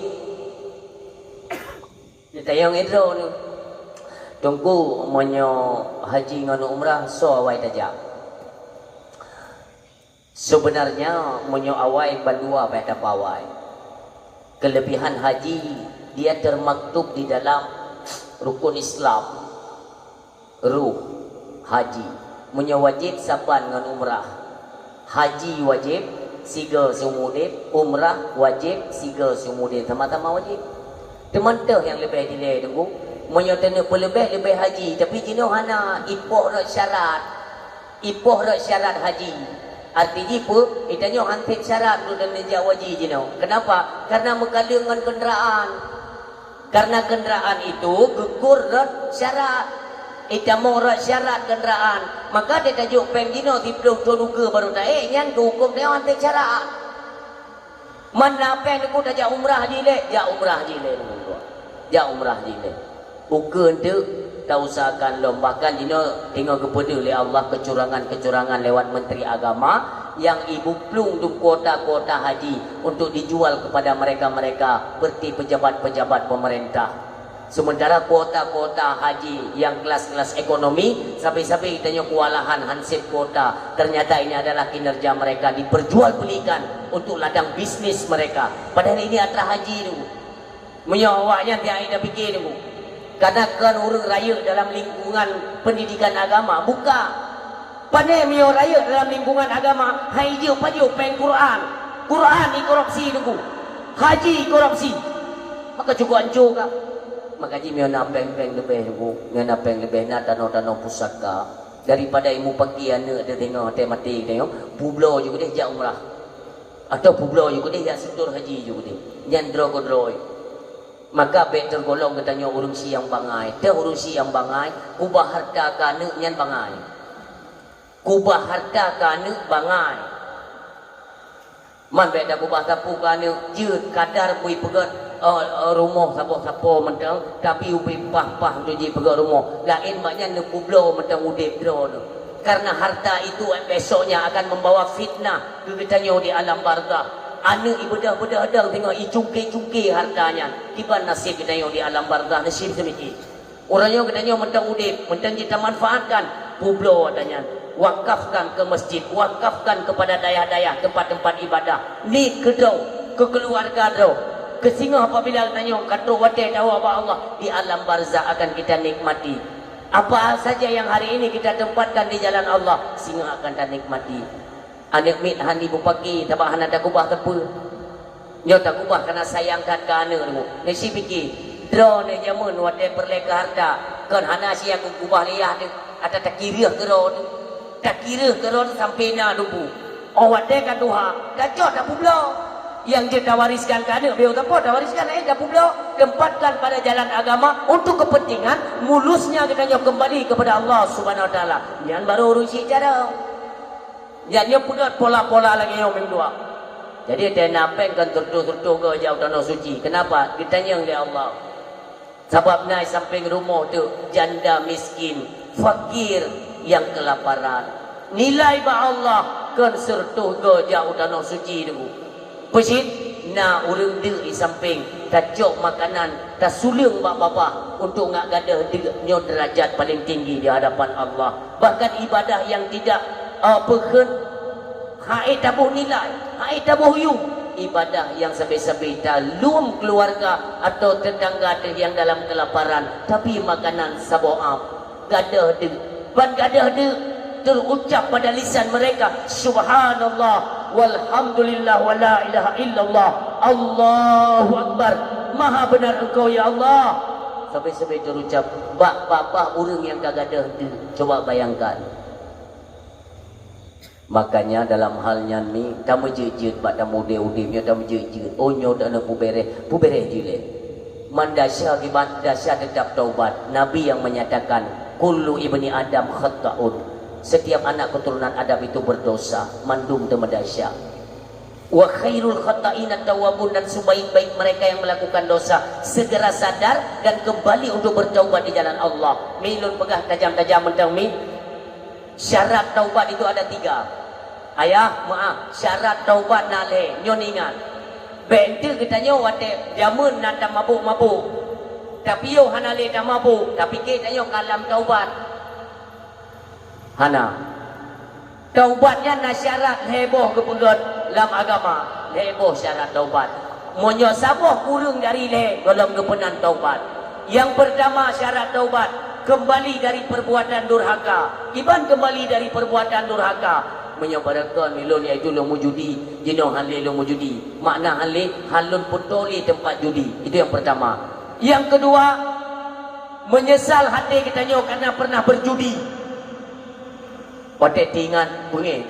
Neutanyong lé droeneuh, "Teungku, meunyoe haji ngon umrah, soe awai tajak?" Sebenarnya, meunyoe awai bandua payah tapeuawai. Kelebihan haji, dia termaktub di dalam rukun Islam. Rôh haji. Meunyoe wajéb saban ngon umrah. Haji wajéb sigoe seumeu udeb, umrah wajéb sigoe seumeu udeb, sama-sama wajéb. Teuma toh nyang leubeh dilée Teungku, meunyoe taneuk peuleubeh leubeh haji, tapi jinoe hana ipoh rot syarat. Ipoh rot syarat haji. Arti jih peue? Geutanyoe han sép syarat untuk taneuk jak haji jinoe. Kenapa? Karena meukaleueng ngon kendaraan. Karena kendaraan itu geukur rot syarat. Itamong rot syarat kendaraan. Maka teutajok péng jinoe siplôh thon ukeue baru taék, nyan geuhukôm teuh han sép syarat. Man na péng Teungku tajak umrah jilée, jak umrah jilée Teungku. Jak umrah jilée. Ukeue enteuk tausahakan lom. Bahkan jinoe teungoh geupeudeuh lé Allah kecurangan-kecurangan lewat Menteri Agama nyang ibuplung dum kuota-kuota haji untuk dijual kepada mereka-mereka seperti pejabat-pejabat pemerintah. Sementara kuota-kuota haji nyang kelas-kelas ekonomi, sabe-sabe geutanyoe kewalahan han sép kuota. Ternyata ini adalah kinerja mereka diperjualbelikan untuk ladang bisnis mereka. Padahal ini atra haji tu. Meunyoe awaknyan tiap hari tapike tu. Karena kon ureuëng rayeuk dalam lingkungan pendidikan agama, buka. Pane meunyoe rayeuk dalam lingkungan agama, hai jeuet pajoh péng Quran. Quran ikorupsi Teungku. Haji ikorupsi. Maka cukup hancô ka. Maka jih meunyoe na péng-péng leubeh Teungku, meunyoe na péng leubeh, na tanoh-tanoh pusaka. Daripada imupaki aneuk teuh teungoh teuh maté geutanyoe, peubloe ju keudeh jak umrah. Atawa peubloe ju keudeh jak seutôt haji ju keudeh. Nyan droe keudroe. Maka bék teugolong geutanyoe ureuëng siang bangai. Teuh ureuëng siang bangai, kubah hareuta keu aneuk nyan bangai. Kubah hareuta keu aneuk bangai. Man bék takubah sapeue keu aneuk, jeuet kadar bui peugét, eh, eh, rumoh saboh sapo mantong, tapi ubé paih-paih untuk jipeugét rumoh. Laén bak nyan neupeubloe mantong udeb droe neuh. Karena harta itu besoknya akan membawa fitnah keu geutanyoe di alam barzakh. Aneuk ibeudoh-beudoh dong teungoh icungke-cungke harta nyan, kiban naseb geutanyoe di alam barzakh, naseb seumiké. Uroe nyoe geutanyoe mantong udeb, mantong jitamanfaatkan, peubloe ata nyan, wakafkan keu masjid, wakafkan kepada dayah-dayah tempat-tempat ibadah. Niet keu droe, keu keuluwarga droe, keu singoh apabila geutanyoe ka trok watée tawoe bak Allah, di alam barzakh akan kita nikmati. Apa saja yang hari ini kita tempatkan di jalan Allah, singoh akan tanikmati. Aneuk miet hana ibupaki, sabab hana takubah sapeue. Nyoe takubah karena sayang that keu aneuk teungku. Neusi pike, droeneuh jameun watée peureulée keu harta, kon hana siat keu kubah lé yah teuh, ata takireuh keudroe teuh. Takireuh keudroe teuh sampoe na dubu. Óh watée ka tuha, tacok tapeubloe. Nyang jeuet tawariskan keu aneuk, beu tapo tawariskan, eh, tapeubloe. Tempatkan pada jalan agama untuk kepentingan mulusnya geutanyoe kembali kepada Allah Subhanahu Wa Taala. Nyan baru ureuëng syiek cara. Nyan nyoe peugét pola-pola lagée nyoe meudoá. Jadi, teuh na péng kon seureutôh-seureutôh goe jak u Tanoh Suci. Kenapa? Geutanyong lé Allah. Sabab na sampéng rumoh teuh janda miskin, fakir nyang keulaparan. Nilai bak Allah kon seureutôh goe jak u Tanoh Suci teungku. Peucit na ureuëng deuk di sampéng, tacok makanan, tasuleueng bak babah untuk ngat gadôh deuk, nyoe deurajat paleng tinggi di hadapan Allah. Bahkan ibadah nyang tidak, eh, peukheun, hana taboh nilai, hana taboh yuem. Ibadah nyang sabe-sabe taleuem keuluwarga atawa teutangga teuh nyang dalam keulaparan, tapi makanan saboh ap. Gadôh deuk. Ban gadôh deuk, teurucab pada lisan mereka, "Subhanallah, walhamdulillah, wa la ilaha illallah, Allahu Akbar. Maha benar Engkau, ya Allah." Sabe-sabe teurucab bak babah ureuëng nyang ka gadôh deuk. Coba bayangkan. Makanya dalam hal nyan mi, tameujeuet-jeuet bak tameudeh udeb nyoe tameujeuet-jeuet. Oh, nyoe dak na pubereh, pubereh jeuet lé. Man desya kiban desya tetap taubat. Nabi yang menyatakan, "Kullu ibni Adam khata'un." Setiap anak keturunan Adam itu berdosa, mandum teumeudesya. "Wa khairul khata'ina tawwabun," dan sebaik-baik mereka yang melakukan dosa segera sadar dan kembali untuk bertaubat di jalan Allah. Mi lôn peugah tajam-tajam mantong mi. Syarat taubat itu ada tiga. Ayah, maaf, syarat taubat na lhée, nyoe ingat. Bék enteuk geutanyoe watée jameun na tamabôk-mabôk. Tapi yoh hana lé tamabôk, tapike tanyoe ka lam taubat. Hana. Taubat nyan na syarat lhée boh geupeugét lam agama, lhée boh syarat taubat. Meunyoe saboh kureueng dari lhée, gohlom geupeunan taubat. Nyang peurtama syarat taubat, keumbali dari peurbuatan durhaka. Kiban keumbali dari peurbuatan durhaka? Meunyoe barokon lôn yaitu lôn meujudi, jinoe hán lé lôn meujudi. Makna hán lé, hán lôn peutoe lé teumpat judi. Itu nyang peurtama. Nyang keudua, meunyeusal até geutanyoe kareuna peureunah beujudi. Watée teuingat beungéh.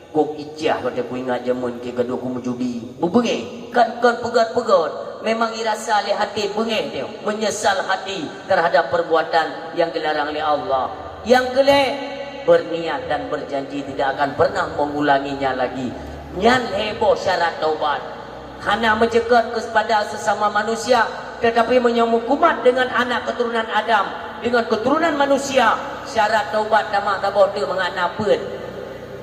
Kok ijah watée kuingat jameun keu gadôh kumeujudi. Beubeungéh, kan kon peugét-peugét. Memang irasa lé até beungéh teuh, meunyeusal até teuhadab peurbuatan nyang geularang lé Allah. Nyang keulhée, beurniat dan beurjanji tidak akan peureunah meungulanginya lagi. Nyan lhée boh syarat taubat. Hana meuceukeut keupada seusama manusia, teutapi meunyoe meukumat deungon anak keuturonan Adam, deungon keuturonan manusia, syarat taubat tamah saboh teuk mangat na peuet.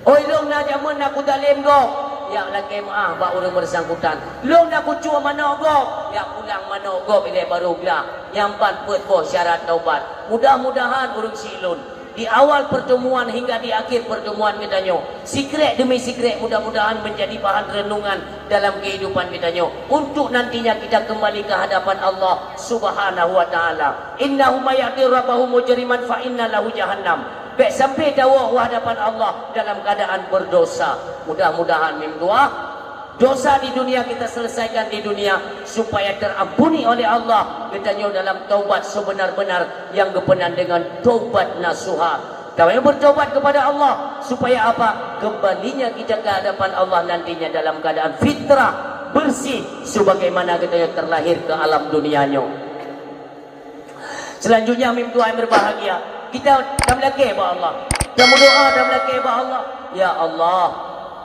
Oi lôn na jameun na kuzalem gob, jak lakée meuáh bak ureuëng beusangkutan. Lôn na kucue manok gob, jak pulang manok gob ilée barô glah. Nyan ban peuet boh syarat taubat. Mudah-mudahan ureuëng syiek lôn di awal pertemuan hingga di akhir pertemuan geutanyoe, sikrek demi sikrek mudah-mudahan menjadi bahan renungan dalam kehidupan geutanyoe, untuk nantinya kita kembali ke hadapan Allah Subhanahu wa Ta'ala. Innahu may ya'ti rabbahu mujriman fa inna lahu jahannam. Bék sampai tawoe u hadapan Allah dalam keadaan berdosa. Mudah-mudahan meudoa dosa di dunia kita selesaikan di dunia, supaya terampuni oleh Allah geutanyoe dalam taubat sebenar-benar nyang geupeunan deungon taubat nasuha. Kita yang bertobat kepada Allah, supaya apa? Kembalinya kita ke hadapan Allah nantinya dalam keadaan fitrah, bersih, sebagaimana kita yang terlahir ke alam dunia nyoe. Selanjutnya, mim tuan yang berbahagia, kita tameulakée bak Allah. Tameudoa tameulakée bak Allah. Ya Allah,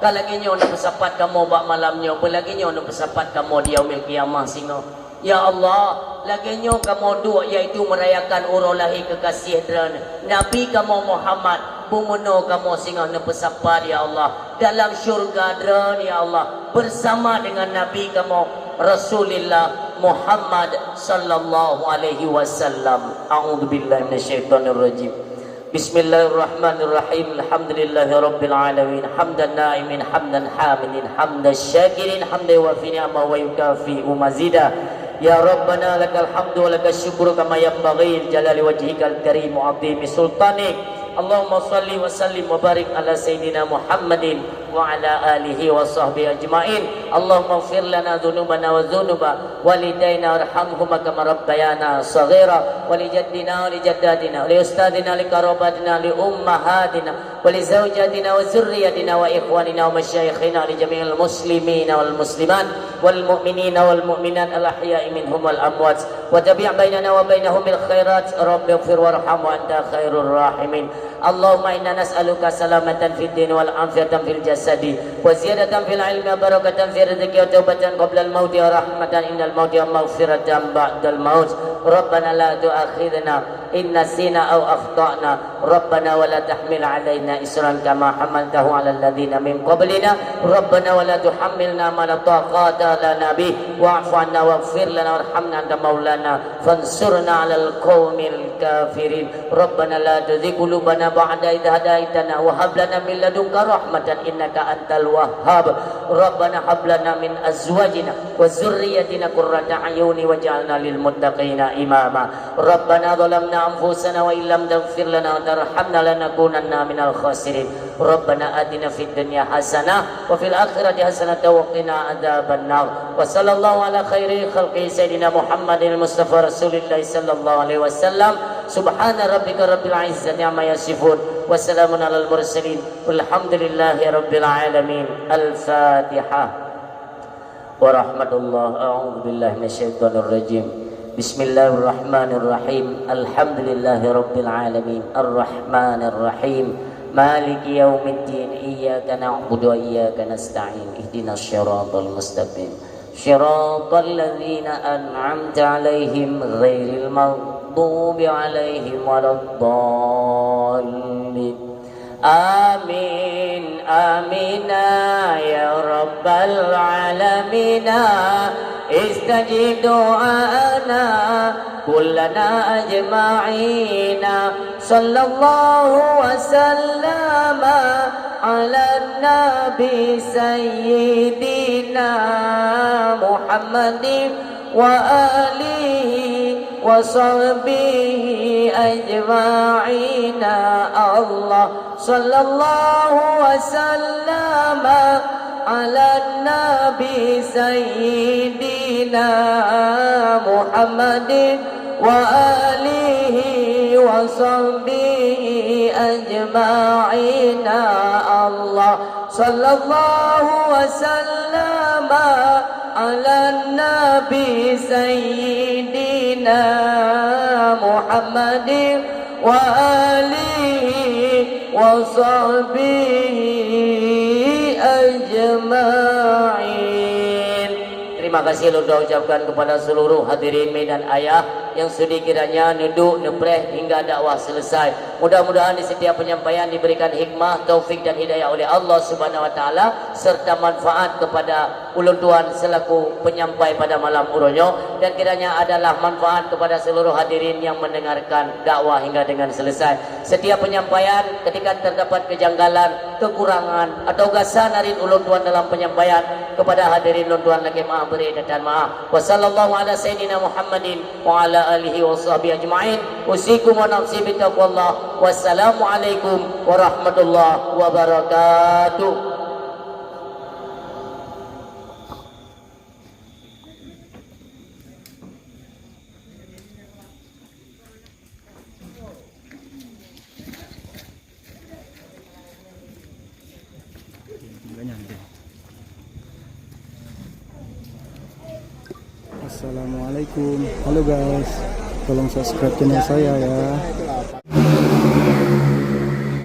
ka lagée nyoe neupeusapat kamoe bak malam nyoe, peulagée nyoe neupeusapat kamoe di yaumil qiyamah singoh. Ya Allah, lagée nyoe kamoe duek, yaitu merayakan uroe lahé keukasih Droeneuh, Nabi kamoe Muhammad, beumeunoe kamoe singoh neupeusapat, ya Allah, dalam syurga Droeneuh, ya Allah, bersama dengan Nabi kamoe, Rasulillah Muhammad sallallahu alaihi wasallam. A'udzubillahi minasyaitonirrajim. Bismillahirrahmanirrahim. Alhamdulillahirabbil alamin. Hamdan na'imin, hamdan hamidin, hamdan syakirin, hamdan yuwafi ni'amahu wa yukafi'u mazida. Ya Rabbana, lakal hamdu wa lakasy syukru kama yanbaghi li jalali wajhikal karim wa 'azimi sultanik. Allahumma shalli wa sallim wa barik ala sayyidina Muhammadin wa ala alihi wa sahbihi ajma'in. Allahumma ighfir lana dzunubana wa dzunuba walidaina warhamhuma kama rabbayana shaghira, wa li jaddina wa li jaddatina wa li ustadzina wa li qarabatina wa li ummahatina wa li zaujatina wa dzurriyyatina wa ikhwanina wa masyayikhina wa li jami'il muslimina wal muslimat wal mu'minina wal mu'minat al ahya'i minhum wal amwat, wa tabi' bainana wa bainahum bil khairat, rabbighfir warham wa anta khairur rahimin. Allahumma inna nas'aluka salamatan fid din wal afiyatan fil jasadi wa ziyadatan fil ilmi wa barakatan fir rizqi wa taubatan qablal mauti wa rahmatan indal mauti wa maghfiratan ba'dal maut. Rabbana la tu'akhidna in nasina aw akhtana. Rabbana wa la tahmil 'alaina isran kama hamaltahu 'alal ladzina min qablina. Rabbana wa la tuhammilna ma la taqata lana bih. Wa'fu 'anna waghfir lana warhamna anta maulana fansurna 'alal qaumil kafirin. Rabbana la tuzigh qulubana ba'da idh hadaitana wa hab lana min ladunka rahmatan innaka antal wahhab. Rabbana hab lana min azwajina wa dzurriyyatina qurrata a'yuni waj'alna lil muttaqina imama. Rabbana zalamna anfusana wa illam taghfir lana wa tarhamna lanakunanna minal khasirin. Rabbana atina fid dunya hasanah wa fil akhirati hasanah wa qina adzabannar. Wa sallallahu ala khairi khalqi sayyidina Muhammadil Mustafa Rasulillah sallallahu alaihi wasallam. Subhana rabbika rabbil izzati amma yasifun. Wa salamun alal mursalin. Walhamdulillahi rabbil alamin. Al-Fatihah. Warahmatullah. A'udzubillahi minasyaitonirrajim. Bismillahirrahmanirrahim. Alhamdulillahirabbil alamin. Arrahmanirrahim. Maliki yaumiddin. Iyyaka na'budu wa iyyaka nasta'in. Ihdinas siratal mustaqim. Siratal ladzina an'amta 'alaihim ghairil maghdubi 'alaihim waladdallin. Amin, amina, ya rabbal alamina. Istajib du'ana kullana ajma'ina. Sallallahu wa sallama 'alan nabi sayyidina Muhammadin wa alihi wa sahbihi ajma'ina. Allah sallallahu wa sallama 'alan nabi sayyidina Muhammadin wa alihi wa sahbihi ajma'ina. Allah sallallahu wa sallama 'alan nabi sayyidina Muhammadin wa alihi wa sahbihi ajma'in. Terima kasih lôn ucapkan kepada seluruh hadirin mak dan ayah yang sudi kiranya neuduek neupreh hingga dakwah selesai. Mudah-mudahan di setiap penyampaian diberikan hikmah, taufik dan hidayah oleh Allah Subhanahu wa taala serta manfaat kepada ulôn tuan selaku penyampai pada malam uroe nyoe dan kiranya adalah manfaat kepada seluruh hadirin yang mendengarkan dakwah hingga dengan selesai. Setiap penyampaian ketika terdapat kejanggalan, kekurangan atau gasa narit ulôn tuan dalam penyampaian, kepada hadirin lôn tuan lakée maaf, bri dan tan maaf. Wa sallallahu ala sayyidina Muhammadin wa ala alihi wa sahbihi ajma'in. Usikum wa nafsi bitaqwallah. Wassalamualaikum warahmatullahi wabarakatuh. Assalamualaikum. Halo guys, tolong subscribe channel saya ya.